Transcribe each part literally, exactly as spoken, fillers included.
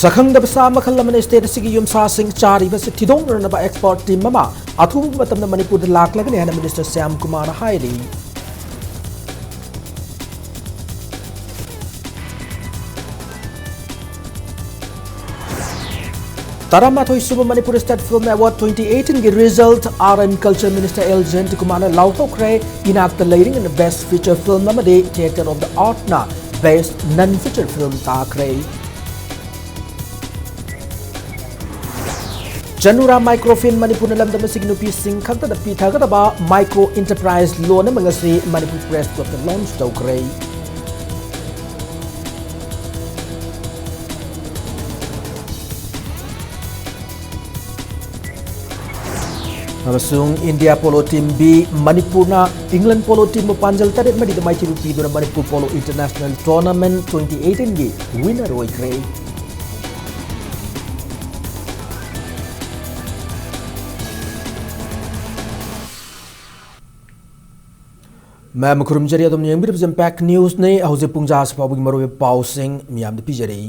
ꯁꯛꯈꯪꯗꯕ ꯁꯥ ꯃꯈꯜ ꯑꯃꯅ state ꯑꯁꯤꯒꯤ ꯌꯨꯝꯁꯥꯁꯤꯡ ꯆꯥꯔꯤꯕ ꯑꯁꯤ ꯊꯤꯗꯣꯛꯅꯅꯕ expert team ꯑꯃ ꯑꯊꯨꯕ ꯃꯇꯝꯗ ꯃꯅꯤꯄꯨꯔꯗ ꯂꯥꯛꯂꯒꯅꯤ ꯍꯥꯏꯅ Minister ꯁ꯭ꯌꯥꯝ ꯀꯨꯃꯥꯔꯅ ꯍꯥꯏꯔꯤ꯫ ꯇꯔꯥꯃꯥꯊꯣꯏ ꯁꯨꯕ Manipur State Film Award twenty eighteen ꯒꯤ result Art and Culture Minister L ꯖꯌꯟꯇ ꯀꯨꯃꯥꯔꯅ ꯂꯥꯎꯊꯣꯛꯈ꯭ꯔꯦ꯫ ꯏꯅꯥꯛꯇ ꯂꯩꯔꯤꯉꯩꯗ Best Feature Film ꯑꯃꯗꯤ Theatre of the Art ꯅ Best Non Feature Film ꯇꯥꯈ꯭ꯔꯦ꯫ ꯆꯅꯨꯔꯥ Microfin ꯃꯅꯤꯄꯨꯔꯅ ꯂꯝꯗꯝ ꯑꯁꯤꯒꯤ ꯅꯨꯄꯤꯁꯤꯡ ꯈꯛꯇꯗ ꯄꯤꯊꯒꯗꯕ micro enterprise loan ꯑꯃ ꯉꯁꯤ ꯃꯅꯤꯄꯨꯔ Press Club ꯇ launch ꯇꯧꯈ꯭ꯔꯦ꯫ ꯑꯃꯁꯨꯡ India Polo Team B ꯃꯅꯤꯄꯨꯔꯅ England Polo Team ꯕꯨ ꯄꯥꯟꯖꯜ ꯇꯔꯦꯠ ꯃꯔꯤꯗ ꯃꯥꯏꯊꯤꯕ ꯄꯤꯗꯨꯅ Manipur Polo International Tournament twenty eighteen ꯒꯤ winner ꯑꯣꯏꯈ꯭ꯔꯦ꯫ ꯃꯌꯥꯝ ꯈꯨꯔꯨꯝꯖꯔꯤ, ꯑꯗꯨꯝ ꯌꯦꯡꯕꯤꯔꯤꯕꯁꯤ Impact News ꯅꯤ꯫ ꯍꯧꯖꯤꯛ ꯄꯨꯡ ꯖꯥ ꯑꯁꯤ ꯐꯥꯎꯕꯒꯤ ꯃꯔꯨꯑꯣꯏꯕ ꯄꯥꯎꯁꯤꯡ ꯃꯤꯌꯥꯝꯗ ꯄꯤꯖꯔꯤ꯫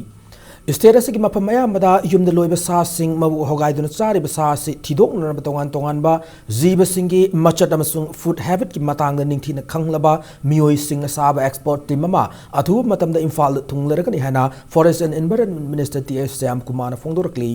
State ꯑꯁꯤꯒꯤ ꯃꯐꯝ ꯑꯌꯥꯝꯕꯗ ꯌꯨꯝꯗ ꯂꯣꯏꯕ ꯁꯥꯁꯤꯡ ꯃꯕꯨꯛ ꯍꯣꯒꯥꯏꯗꯨꯅ ꯆꯥꯔꯤꯕ ꯁꯥ ꯑꯁꯤ ꯊꯤꯗꯣꯛꯅꯅꯕ ꯇꯣꯉꯥꯟ ꯇꯣꯉꯥꯟꯕ ꯖꯤꯕꯁꯤꯡꯒꯤ ꯃꯆꯠ ꯑꯃꯁꯨꯡ food habit ꯀꯤ ꯃꯇꯥꯡꯗ ꯅꯤꯡꯊꯤꯅ ꯈꯪꯂꯕ ꯃꯤꯑꯣꯏꯁꯤꯡꯅ ꯁꯥꯕ expert team ꯑꯃ ꯑꯊꯨꯕ ꯃꯇꯝꯗ ꯏꯝꯐꯥꯜꯗ ꯊꯨꯡꯂꯔꯒꯅꯤ ꯍꯥꯏꯅ Forest and Environment Minister T S Shyam ꯀꯨꯃꯥꯔꯅ ꯐꯣꯡꯗꯣꯔꯛꯂꯤ꯫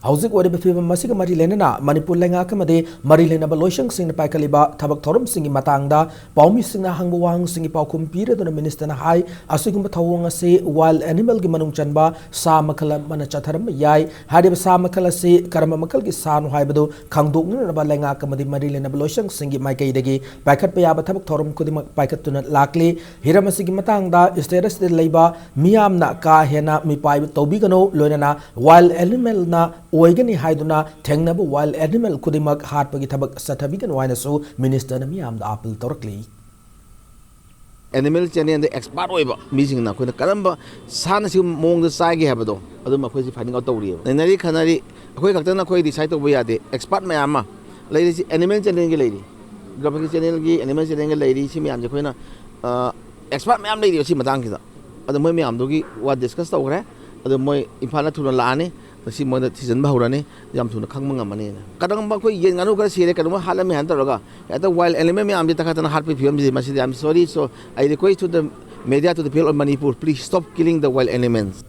ꯍꯧꯖꯤꯛ ꯑꯣꯏꯔꯤꯕ ꯐꯤꯕꯝ ꯑꯁꯤꯒ ꯃꯔꯤ ꯂꯩꯅꯅ ꯃꯅꯤꯄꯨꯔ ꯂꯩꯉꯥꯛ ꯑꯃꯗꯤ ꯃꯔꯤ ꯂꯩꯅꯕ ꯂꯣꯏꯁꯪꯁꯤꯡꯅ ꯄꯥꯏꯈꯠꯂꯤꯕ ꯊꯕꯛ ꯊꯧꯔꯝꯁꯤꯡꯒꯤ ꯃꯇꯥꯡꯗ ꯄꯥꯎꯃꯤꯁꯤꯡꯅ ꯍꯪꯕ ꯋꯥꯍꯪꯁꯤꯡꯒꯤ ꯄꯥꯎꯈꯨꯝ ꯄꯤꯔꯗꯨꯅ Minister ꯅ ꯍꯥꯏ, ꯑꯁꯤꯒꯨꯝꯕ ꯊꯧꯑꯣꯡ ꯑꯁꯤ wild animal ꯒꯤ ꯃꯅꯨꯡ ꯆꯟꯕ ꯁꯥ ꯃꯈꯜ ꯑꯃꯅ ꯆꯠꯊꯔꯝꯕ ꯌꯥꯏ꯫ ꯍꯥꯏꯔꯤꯕ ꯁꯥ ꯃꯈꯜ ꯑꯁꯤ ꯀꯔꯝꯕ ꯃꯈꯜꯒꯤ ꯁꯥꯅꯣ ꯍꯥꯏꯕꯗꯨ ꯈꯪꯗꯣꯛꯅꯅꯕ ꯂꯩꯉꯥꯛ ꯑꯃꯗꯤ ꯃꯔꯤ ꯂꯩꯅꯕ ꯂꯣꯏꯁꯪꯁꯤꯡꯒꯤ ꯃꯥꯏꯀꯩꯗꯒꯤ ꯄꯥꯏꯈꯠꯄ ꯌꯥꯕ ꯊꯕꯛ ꯊꯧꯔꯝ ꯈꯨꯗꯤꯡꯃꯛ ꯄꯥꯏꯈꯠꯇꯨꯅ ꯂꯥꯛꯂꯤ꯫ ꯍꯤꯔꯝ ꯑꯁꯤꯒꯤ ꯃꯇꯥꯡꯗ state ꯑꯁꯤꯗ ꯂꯩꯕ ꯃꯤꯌꯥꯝꯅ ꯀꯥ ꯍꯦꯟꯅ ꯃꯤꯄꯥꯏꯕ ꯇꯧꯕꯤꯒꯅꯨ, ꯂꯣꯏꯅꯅ wild animal ꯅ ꯑꯣꯏꯒꯅꯤ ꯍꯥꯏꯗꯨꯅ ꯊꯦꯡꯅꯕ wild animal ꯈꯨꯗꯤꯡꯃꯛ ꯍꯥꯠꯄꯒꯤ ꯊꯕꯛ ꯆꯠꯊꯕꯤꯒꯅꯨ ꯍꯥꯏꯅꯁꯨ Minister ꯅ ꯃꯤꯌꯥꯝꯗ appeal ꯇꯧꯔꯛꯂꯤ꯫ Animal channel ꯗ expert ꯑꯣꯏꯕ ꯃꯤꯁꯤꯡꯅ ꯑꯩꯈꯣꯏꯅ ꯀꯔꯝꯕ ꯁꯥꯅ ꯁꯤꯒꯨꯝꯕ ꯃꯑꯣꯡꯗ ꯆꯥꯏꯒꯦ ꯍꯥꯏꯕꯗꯣ ꯑꯗꯨꯝ ꯑꯩꯈꯣꯏꯁꯤ finding out ꯇꯧꯔꯤꯑꯕ꯫ ꯅꯩꯅꯔꯤ ꯈꯟꯅꯔꯤ, ꯑꯩꯈꯣꯏ ꯈꯛꯇꯅ ꯑꯩꯈꯣꯏ decide ꯇꯧꯕ ꯌꯥꯗꯦ, expert ꯃꯌꯥꯝ ꯑꯃ ꯂꯩꯔꯤꯁꯤ꯫ Animal channel ꯒꯤ ꯂꯩꯔꯤ, Geographical channel ꯒꯤ, Animal channel ꯒꯤ ꯂꯩꯔꯤ, ꯁꯤ ꯃꯌꯥꯝꯁꯦ ꯑꯩꯈꯣꯏꯅ, ꯑ, expert ꯃꯌꯥꯝ ꯂꯩꯔꯤꯕ ꯁꯤ ꯃꯇꯥꯡꯁꯤꯗ꯫ ꯑꯗꯣ ꯃꯣꯏ ꯃꯌꯥꯝꯗꯨꯒꯤ ꯋꯥ discuss ꯇꯧꯈ꯭ꯔꯦ꯫ ꯑꯗꯣ ꯃꯣꯏ ꯏꯝꯐꯥꯜꯗ ꯊꯨꯅ ꯂꯥꯛꯑꯅꯤ꯫ ꯃꯁꯤ ꯃꯣꯏꯗ ꯊꯤꯖꯤꯟꯕ ꯍꯧꯔꯅꯤ꯫ ꯌꯥꯝ ꯊꯨꯅ ꯈꯪꯕ ꯉꯝꯃꯅꯤꯅ꯫ ꯀꯔꯝꯕ ꯑꯩꯈꯣꯏ ꯌꯦꯟ ꯉꯥꯅꯨ ꯈꯔ ꯁꯤꯔꯦ, ꯀꯩꯅꯣꯝꯃ ꯍꯥꯠꯂꯝꯃꯦ ꯍꯥꯏꯅ ꯇꯧꯔꯒ ꯍꯦꯛꯇ wild animal ꯃꯌꯥꯝꯁꯦ ꯇꯛꯈꯠꯇꯅ ꯍꯥꯠꯄꯒꯤ ꯐꯤꯕꯝꯁꯤꯗꯤ, ꯃꯁꯤꯗꯤ I am sorry. So I request to the media, to the people of Manipur, please stop killing the wild animals.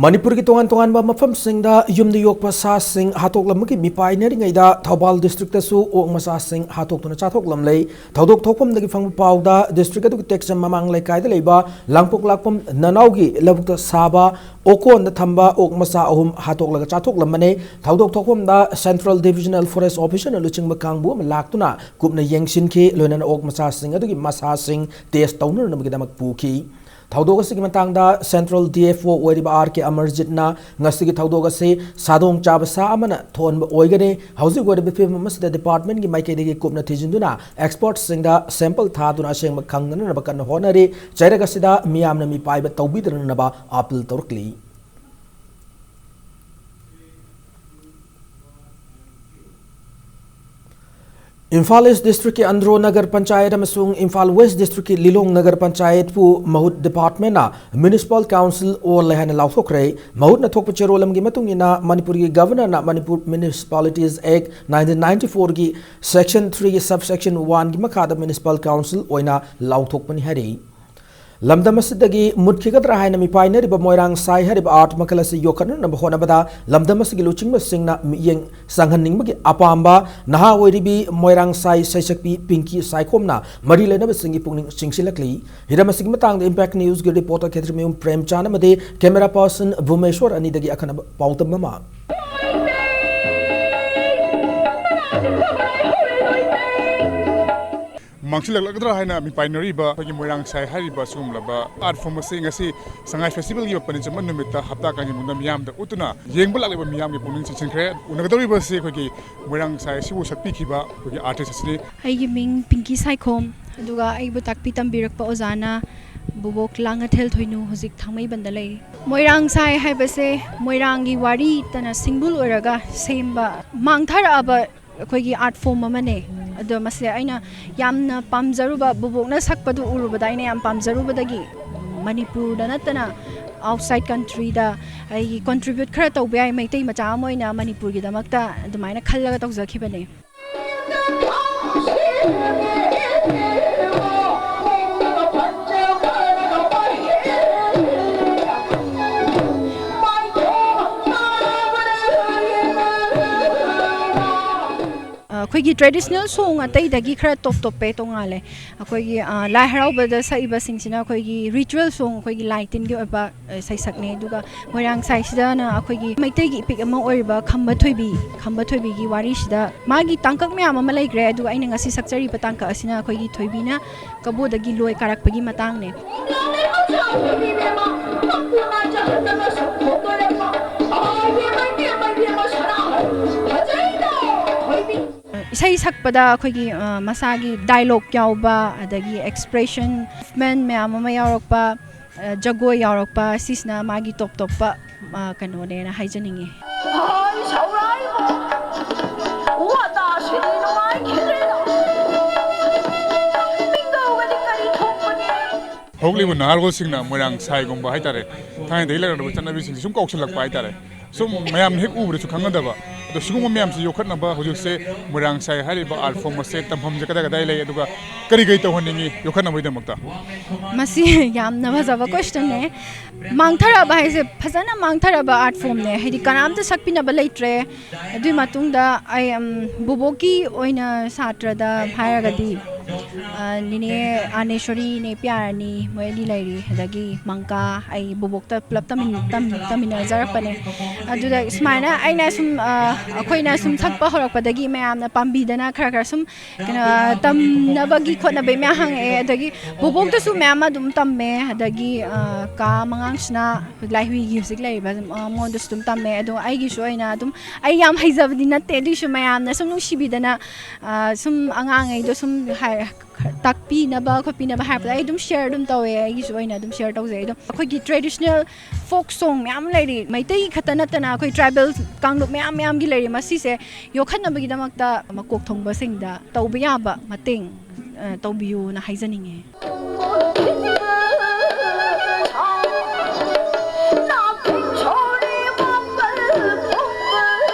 ꯃꯅꯤꯄꯨꯔꯒꯤ ꯇꯣꯉꯥꯟ ꯇꯣꯉꯥꯟꯕ ꯃꯐꯝꯁꯤꯡꯗ ꯌꯨꯝꯗ ꯌꯣꯛꯄ ꯁꯥꯁꯤꯡ ꯍꯥꯠꯇꯣꯛꯂꯝꯕꯒꯤ ꯃꯤꯄꯥꯏꯅꯔꯤꯉꯩꯗ ꯊꯧꯕꯥꯜ districtꯇꯁꯨ ꯑꯣꯛ ꯃꯆꯥꯁꯤꯡ ꯍꯥꯠꯇꯣꯛꯇꯨꯅ ꯆꯥꯊꯣꯛꯂꯝꯂꯦ꯫ ꯊꯧꯗꯣꯛ ꯊꯣꯛꯐꯝꯗꯒꯤ ꯐꯪꯕ ꯄꯥꯎꯗ district ꯑꯗꯨꯒꯤ ꯇꯦꯛꯆꯝ ꯃꯃꯥꯡ ꯂꯩꯀꯥꯏꯗ ꯂꯩꯕ ꯂꯥꯡꯄꯣꯛ ꯂꯥꯛꯄꯝ ꯅꯅꯥꯎꯒꯤ ꯂꯧꯕꯨꯛꯇ ꯁꯥꯕ ꯑꯣꯀꯣꯟꯗ ꯊꯝꯕ ꯑꯣꯛ ꯃꯆꯥ ꯑꯍꯨꯝ ꯍꯥꯠꯇꯣꯛꯂꯒ ꯆꯥꯊꯣꯛꯂꯝꯕꯅꯦ꯫ ꯊꯧꯗꯣꯛ ꯊꯣꯛꯐꯝꯗ Central Divisional Forest Officerꯅ ꯂꯨꯆꯤꯡꯕ ꯀꯥꯡꯕꯨ ꯑꯃ ꯂꯥꯛꯇꯨꯅ ꯀꯨꯞꯅ ꯌꯦꯡꯁꯤꯟꯈꯤ, ꯂꯣꯏꯅꯅ ꯑꯣꯛ ꯃꯆꯥꯁꯤꯡ ꯑꯗꯨꯒꯤ ꯃꯁꯥꯁꯤꯡ test ꯇꯧꯅꯅꯕꯒꯤꯗꯃꯛ ꯄꯨꯈꯤ꯫ ꯊꯧꯗꯣꯛ ꯑꯁꯤꯒꯤ ꯃꯇꯥꯡꯗ Central D F O ꯑꯣꯏꯔꯤꯕ R K ꯑꯃꯔꯖꯤꯠꯅ ꯉꯁꯤꯒꯤ ꯊꯧꯗꯣꯛ ꯑꯁꯤ ꯁꯥꯗꯣꯡ ꯆꯥꯕ ꯁꯥ ꯑꯃꯅ ꯊꯣꯛꯍꯟꯕ ꯑꯣꯏꯒꯅꯤ꯫ ꯍꯧꯖꯤꯛ ꯑꯣꯏꯔꯤꯕ ꯐꯤꯕꯝ ꯑꯁꯤꯗ departmentꯀꯤ ꯃꯥꯏꯀꯩꯗꯒꯤ ꯀꯨꯞꯅ ꯊꯤꯖꯤꯟꯗꯨꯅ expertꯁꯤꯡꯗ sample ꯊꯥꯗꯨꯅ ꯑꯁꯦꯡꯕ ꯈꯪꯅꯅꯕ ꯀꯟꯅ ꯍꯣꯠꯅꯔꯤ꯫ ꯆꯩꯔꯛ ꯑꯁꯤꯗ ꯃꯤꯌꯥꯝꯅ ꯃꯤꯄꯥꯏꯕ ꯇꯧꯕꯤꯗꯅꯅꯕ appeal ꯇꯧꯔꯛꯂꯤ꯫ ꯏꯝꯐꯥꯜ East districtꯀꯤ ꯑꯟꯗ꯭ꯔꯣ ꯅꯒꯔ ꯄꯟꯆꯥꯌꯠ ꯑꯃꯁꯨꯡ ꯏꯝꯐꯥꯜ West districtꯀꯤ ꯂꯤꯂꯣꯡ ꯅꯒꯔ ꯄꯟꯆꯥꯌꯠꯄꯨ ꯃꯍꯨꯠ departmentꯅ municipal council ꯑꯣꯜꯂꯦ ꯍꯥꯏꯅ ꯂꯥꯎꯊꯣꯛꯈ꯭ꯔꯦ꯫ ꯃꯍꯨꯠꯅ ꯊꯣꯛꯄ ꯆꯦꯔꯣꯜ ꯑꯃꯒꯤ ꯃꯇꯨꯡ ꯏꯟꯅ ꯃꯅꯤꯄꯨꯔꯒꯤ governorꯅ Manipur Municipalities Act nineteen ninety fourꯒꯤ section threeꯒꯤ subsection oneꯒꯤ ꯃꯈꯥꯗ municipal council ꯑꯣꯏꯅ ꯂꯥꯎꯊꯣꯛꯄꯅꯤ ꯍꯥꯏꯔꯤ꯫ ꯂꯝꯗꯝ ꯑꯁꯤꯗꯒꯤ ꯃꯨꯠꯈꯤꯒꯗ꯭ꯔꯥ ꯍꯥꯏꯅ ꯃꯤꯄꯥꯏꯅꯔꯤꯕ ꯃꯣꯏꯔꯥꯡ ꯁꯥꯏ ꯍꯥꯏꯔꯤꯕ art ꯃꯈꯜ ꯑꯁꯤ ꯌꯣꯛꯈꯠꯅꯅꯕ ꯍꯣꯠꯅꯕꯗ ꯂꯝꯗꯝ ꯑꯁꯤꯒꯤ ꯂꯨꯆꯤꯡꯕꯁꯤꯡꯅ ꯃꯤꯠꯌꯦꯡ ꯆꯪꯍꯟꯅꯤꯡꯕꯒꯤ ꯑꯄꯥꯝꯕ ꯅꯍꯥ ꯑꯣꯏꯔꯤꯕꯤ ꯃꯣꯏꯔꯥꯡ ꯁꯥꯏ ꯁꯩꯁꯛꯄꯤ ꯄꯤꯡꯀꯤ ꯁꯥꯏꯈꯣꯝꯅ ꯃꯔꯤ ꯂꯩꯅꯕꯁꯤꯡꯒꯤ ꯄꯨꯛꯅꯤꯡ ꯆꯤꯡꯁꯤꯜꯂꯛꯂꯤ꯫ ꯍꯤꯔꯝ ꯑꯁꯤꯒꯤ ꯃꯇꯥꯡꯗ Impact Newsꯀꯤ reporter ꯈꯦꯇ꯭ꯔꯤꯃꯌꯨꯝ ꯄ꯭ꯔꯦꯝꯆꯥꯟ ꯑꯃꯗꯤ camera person ꯚꯨꯃꯦꯁꯣꯔ ꯑꯅꯤꯗꯒꯤ ꯑꯈꯟꯅꯕ ꯄꯥꯎꯗꯝ ꯑꯃ꯫ ꯃꯥꯡꯁꯤꯜꯂꯛꯂꯒꯗ꯭ꯔꯥ ꯍꯥꯏꯅ ꯃꯤꯄꯥꯏꯅꯔꯤꯕ ꯑꯩꯈꯣꯏꯒꯤ ꯃꯣꯏꯔꯥꯡ ꯁꯥꯏ ꯍꯥꯏꯔꯤꯕ ꯁꯤꯒꯨꯝꯂꯕ art form ꯑꯁꯤ ꯉꯁꯤ ꯁꯉꯥꯏ festivalꯒꯤ opening ꯆꯟꯕ ꯅꯨꯃꯤꯠꯇ ꯍꯞꯇꯥ ꯀꯥꯡꯖꯩꯕꯨꯡꯗ ꯃꯤꯌꯥꯝꯗ ꯎꯠꯇꯨꯅ ꯌꯦꯡꯕ ꯂꯥꯛꯂꯤꯕ ꯃꯤꯌꯥꯝꯒꯤ ꯄꯨꯛꯅꯤꯡ ꯆꯤꯡꯁꯤꯟꯈ꯭ꯔꯦ꯫ ꯎꯅꯒꯗꯧꯔꯤꯕ ꯑꯁꯤ ꯑꯩꯈꯣꯏꯒꯤ ꯃꯣꯏꯔꯥꯡ ꯁꯥꯏ ꯑꯁꯤꯕꯨ ꯁꯛꯄꯤꯈꯤꯕ ꯑꯩꯈꯣꯏꯒꯤ artist ꯑꯁꯤꯅꯤ꯫ ꯑꯩꯒꯤ ꯃꯤꯡ ꯄꯤꯡꯀꯤ ꯁꯥꯏꯈꯣꯝ, ꯑꯗꯨꯒ ꯑꯩꯕꯨ ꯇꯥꯛꯄꯤ ꯇꯝꯕꯤꯔꯛꯄ ꯑꯣꯖꯥꯅ ꯕꯣꯕꯣꯛ ꯂꯥꯡꯉꯊꯦꯜ ꯊꯣꯏꯅꯨ, ꯍꯧꯖꯤꯛ ꯊꯥꯡꯃꯩꯕꯟꯗ ꯂꯩꯔꯤ꯫ ꯃꯣꯏꯔꯥꯡ ꯁꯥꯏ ꯍꯥꯏꯕꯁꯦ ꯃꯣꯏꯔꯥꯡꯒꯤ ꯋꯥꯔꯤꯇꯅ ꯁꯤꯡꯕꯨꯜ ꯑꯣꯏꯔꯒ ꯁꯦꯝꯕ, ꯃꯥꯡꯊꯔꯛꯑꯕ ꯑꯩꯈꯣꯏꯒꯤ art form ꯑꯃꯅꯦ꯫ ꯑꯗꯣ ꯃꯁꯦ ꯑꯩꯅ ꯌꯥꯝꯅ ꯄꯥꯝꯖꯔꯨꯕ, ꯕꯣꯕꯣꯛꯅ ꯁꯛꯄꯗꯨ ꯎꯔꯨꯕꯗ ꯑꯩꯅ ꯌꯥꯝ ꯄꯥꯝꯖꯔꯨꯕꯗꯒꯤ ꯃꯅꯤꯄꯨꯔꯗ ꯅꯠꯇꯅ ꯑꯥꯎꯠꯁꯥꯏꯠ ꯀꯟꯇ꯭ꯔꯤꯗ ꯑꯩꯒꯤ ꯀꯣꯟꯇ꯭ꯔꯤꯕ꯭ꯌꯨꯠ ꯈꯔ ꯇꯧꯕ ꯌꯥꯏ, ꯃꯩꯇꯩ ꯃꯆꯥ ꯑꯃ ꯑꯣꯏꯅ ꯃꯅꯤꯄꯨꯔꯒꯤꯗꯃꯛꯇ ꯑꯗꯨꯃꯥꯏꯅ ꯈꯜꯂꯒ ꯇꯧꯖꯈꯤꯕꯅꯦ꯫ ꯑꯩꯈꯣꯏꯒꯤ ꯇ꯭ꯔꯦꯗꯤꯁꯅꯦꯜ ꯁꯣꯡ ꯑꯇꯩꯗꯒꯤ ꯈꯔ ꯇꯣꯞ ꯇꯣꯞꯄꯦ, ꯇꯣꯉꯥꯜꯂꯦ꯫ ꯑꯩꯈꯣꯏꯒꯤ, ꯑ, ꯂꯥꯏ ꯍꯔꯥꯎꯕꯗ ꯁꯛꯏꯕꯁꯤꯡꯁꯤꯅ ꯑꯩꯈꯣꯏꯒꯤ ꯔꯤꯆꯨꯋꯦꯜ ꯁꯣꯡ, ꯑꯩꯈꯣꯏꯒꯤ ꯂꯥꯏ ꯇꯤꯟꯒꯤ ꯑꯣꯏꯕ, ꯑ, ꯁꯩꯁꯛꯅꯦ꯫ ꯑꯗꯨꯒ ꯃꯣꯏꯔꯥꯡ ꯁꯥꯏꯁꯤꯗꯅ ꯑꯩꯈꯣꯏꯒꯤ ꯃꯩꯇꯩꯒꯤ ꯏꯄꯤꯛ ꯑꯃ ꯑꯣꯏꯔꯤꯕ ꯈꯝꯕ ꯊꯣꯏꯕꯤ, ꯈꯝꯕ ꯊꯣꯏꯕꯤꯒꯤ ꯋꯥꯔꯤꯁꯤꯗ ꯃꯥꯒꯤ ꯇꯥꯡꯀꯛ ꯃꯌꯥꯝ ꯑꯃ ꯂꯩꯈ꯭ꯔꯦ꯫ ꯑꯗꯨꯒ ꯑꯩꯅ ꯉꯁꯤ ꯁꯛꯆꯔꯤꯕ ꯇꯥꯡꯀꯛ ꯑꯁꯤꯅ ꯑꯩꯈꯣꯏꯒꯤ ꯊꯣꯏꯕꯤꯅ ꯀꯕꯣꯗꯒꯤ ꯂꯣꯏ ꯀꯥꯔꯛꯄꯒꯤ ꯃꯇꯥꯡꯅꯦ꯫ ꯏꯁꯩ ꯁꯛꯄꯗ ꯑꯩꯈꯣꯏꯒꯤ, ꯑ, ꯃꯁꯥꯒꯤ ꯗꯥꯏꯂꯣꯛ ꯌꯥꯎꯕ, ꯑꯗꯒꯤ ꯑꯦꯛꯁꯄ꯭ꯔꯦꯁꯟ, ꯃꯨꯚꯃꯦꯟ ꯃꯌꯥꯝ ꯑꯃ ꯌꯥꯎꯔꯛꯄ, ꯑ, ꯖꯒꯣꯏ ꯌꯥꯎꯔꯛꯄ, ꯁꯤꯁꯤꯅ ꯃꯥꯒꯤ ꯇꯣꯞ ꯇꯣꯞꯄ, ꯑ, ꯀꯩꯅꯣꯅꯦꯅ ꯍꯥꯏꯖꯅꯤꯡꯉꯤ꯫ ꯍꯧꯔꯛꯂꯤꯕ ꯅꯍꯥꯔꯣꯜꯁꯤꯡꯅ ꯃꯣꯏꯔꯥꯡ ꯁꯥꯏꯒꯨꯝꯕ ꯍꯥꯏꯇꯥꯔꯦ, ꯊꯥꯏꯅꯗꯒꯤ ꯂꯩꯔꯛꯂꯕ ꯆꯠꯅꯕꯤꯁꯤꯡꯁꯦ ꯁꯨꯝ ꯀꯥꯎꯁꯜꯂꯛꯄ ꯍꯥꯏꯇꯥꯔꯦ꯫ ꯁꯨꯝ ꯃꯌꯥꯝꯅ ꯍꯦꯛ ꯎꯕꯗꯁꯨ ꯈꯪꯒꯗꯕ꯫ ꯑꯗꯣ ꯁꯤꯒꯨꯝꯕ ꯃꯌꯥꯝꯁꯦ ꯌꯣꯛꯈꯠꯅꯕ ꯍꯧꯖꯤꯛꯁꯦ ꯃꯣꯏꯔꯥꯡ ꯁꯥꯏ ꯍꯥꯏꯔꯤꯕ ꯑꯥꯔꯠ ꯐꯣꯝ ꯑꯁꯦ ꯇꯝꯐꯝꯁꯦ ꯀꯗꯥꯏ ꯀꯗꯥꯏ ꯂꯩ, ꯑꯗꯨꯒ ꯀꯔꯤ ꯀꯔꯤ ꯇꯧꯍꯟꯅꯤꯡꯉꯤ ꯌꯣꯛꯈꯠꯅꯕꯒꯤꯗꯃꯛꯇ? ꯃꯁꯤ ꯌꯥꯝꯅ ꯐꯖꯕ ꯀꯣꯏꯁꯟꯅꯦ꯫ ꯃꯥꯡꯊꯔꯛꯑꯕ ꯍꯥꯏꯁꯦ ꯐꯖꯅ ꯃꯥꯡꯊꯔꯛꯑꯕ ꯑꯥꯔꯠ ꯐꯣꯝꯅꯦ, ꯍꯥꯏꯗꯤ ꯀꯅꯥꯝꯇ ꯁꯛꯄꯤꯅꯕ ꯂꯩꯇ꯭ꯔꯦ꯫ ꯑꯗꯨꯒꯤ ꯃꯇꯨꯡꯗ ꯑꯩ, ꯎꯝ, ꯕꯣꯕꯣꯛꯀꯤ ꯑꯣꯏꯅ ꯁꯥꯇ꯭ꯔꯗ ꯍꯥꯏꯔꯒꯗꯤ, ꯑ, ꯅꯤꯅꯦ ꯑꯥꯅꯦꯁꯣꯔꯤ, ꯏꯅꯦ ꯄꯤꯌꯥꯔꯥꯅꯤ, ꯃꯣꯏ ꯑꯅꯤ ꯂꯩꯔꯤ꯫ ꯑꯗꯒꯤ ꯃꯪꯀꯥ, ꯑꯩ ꯕꯣꯕꯣꯛꯇ ꯄꯨꯂꯞ ꯇꯝꯃꯤꯟ-, ꯇꯝ-, ꯇꯝꯃꯤꯟꯅꯖꯔꯛꯄꯅꯦ꯫ ꯑꯗꯨꯗ ꯁꯨꯃꯥꯏꯅ ꯑꯩꯅ ꯁꯨꯝ, ꯑ, ꯑꯩꯈꯣꯏꯅ ꯁꯨꯝ ꯁꯛꯄ ꯍꯧꯔꯛꯄꯗꯒꯤ ꯃꯌꯥꯝꯅ ꯄꯥꯝꯕꯤꯗꯅ ꯈꯔ ꯈꯔ ꯁꯨꯝ, ꯀꯩꯅꯣ, ꯇꯝꯅꯕꯒꯤ ꯈꯣꯠꯅꯕꯒꯤ ꯃꯌꯥꯝ ꯍꯪꯉꯛꯑꯦ꯫ ꯑꯗꯒꯤ ꯕꯣꯕꯣꯛꯇꯁꯨ ꯃꯌꯥꯝ ꯑꯗꯨꯝ ꯇꯝꯃꯦ꯫ ꯑꯗꯒꯤ, ꯑ, ꯀꯥ ꯃꯉꯥꯡꯁꯤꯅ ꯂꯥꯏꯍꯨꯏꯒꯤ ꯍꯧꯖꯤꯛ ꯂꯩꯔꯤꯕ, ꯑ, ꯃꯉꯣꯟꯗꯁꯨ ꯑꯗꯨꯝ ꯇꯝꯃꯦ꯫ ꯑꯗꯣ ꯑꯩꯒꯤꯁꯨ ꯑꯣꯏꯅ ꯑꯗꯨꯝ, ꯑꯩ ꯌꯥꯝ ꯍꯩꯖꯕꯗꯤ ꯅꯠꯇꯦ, ꯑꯗꯨꯏꯁꯨ ꯃꯌꯥꯝꯅ ꯁꯨꯝ ꯅꯨꯡꯁꯤꯕꯤꯗꯅ, ꯑ, ꯁꯨꯝ ꯑꯉꯥꯡꯉꯩꯗꯣ ꯁꯨꯝ ꯍꯥꯏ-, ꯇꯥꯛꯄꯤꯅꯕ ꯈꯣꯠꯄꯤꯅꯕ ꯍꯥꯏꯔꯛꯄꯗ ꯑꯩ ꯑꯗꯨꯝ ꯁꯤꯌꯔ ꯑꯗꯨꯝ ꯇꯧꯋꯦ, ꯑꯩꯒꯤꯁꯨ ꯑꯣꯏꯅ ꯑꯗꯨꯝ ꯁꯤꯌꯔ ꯇꯧꯖꯩ꯫ ꯑꯗꯣ ꯑꯩꯈꯣꯏꯒꯤ ꯇ꯭ꯔꯦꯗꯤꯁꯅꯦꯜ ꯐꯣꯛ ꯁꯣꯡ ꯃꯌꯥꯝ ꯂꯩꯔꯤ, ꯃꯩꯇꯩꯒꯤ ꯈꯛꯇ ꯅꯠꯇꯅ ꯑꯩꯈꯣꯏ ꯇ꯭ꯔꯥꯏꯕꯦꯜ ꯀꯥꯡꯂꯨꯞ ꯃꯌꯥꯝ ꯃꯌꯥꯝꯒꯤ ꯂꯩꯔꯤ, ꯃꯁꯤꯁꯦ ꯌꯣꯛꯈꯠꯅꯕꯒꯤꯗꯃꯛꯇ ꯃꯀꯣꯛ ꯊꯣꯡꯕꯁꯤꯡꯗ ꯇꯧꯕ ꯌꯥꯕ ꯃꯇꯦꯡ, ꯑ, ꯇꯧꯕꯤꯌꯨꯅ ꯍꯥꯏꯖꯅꯤꯡꯉꯤ꯫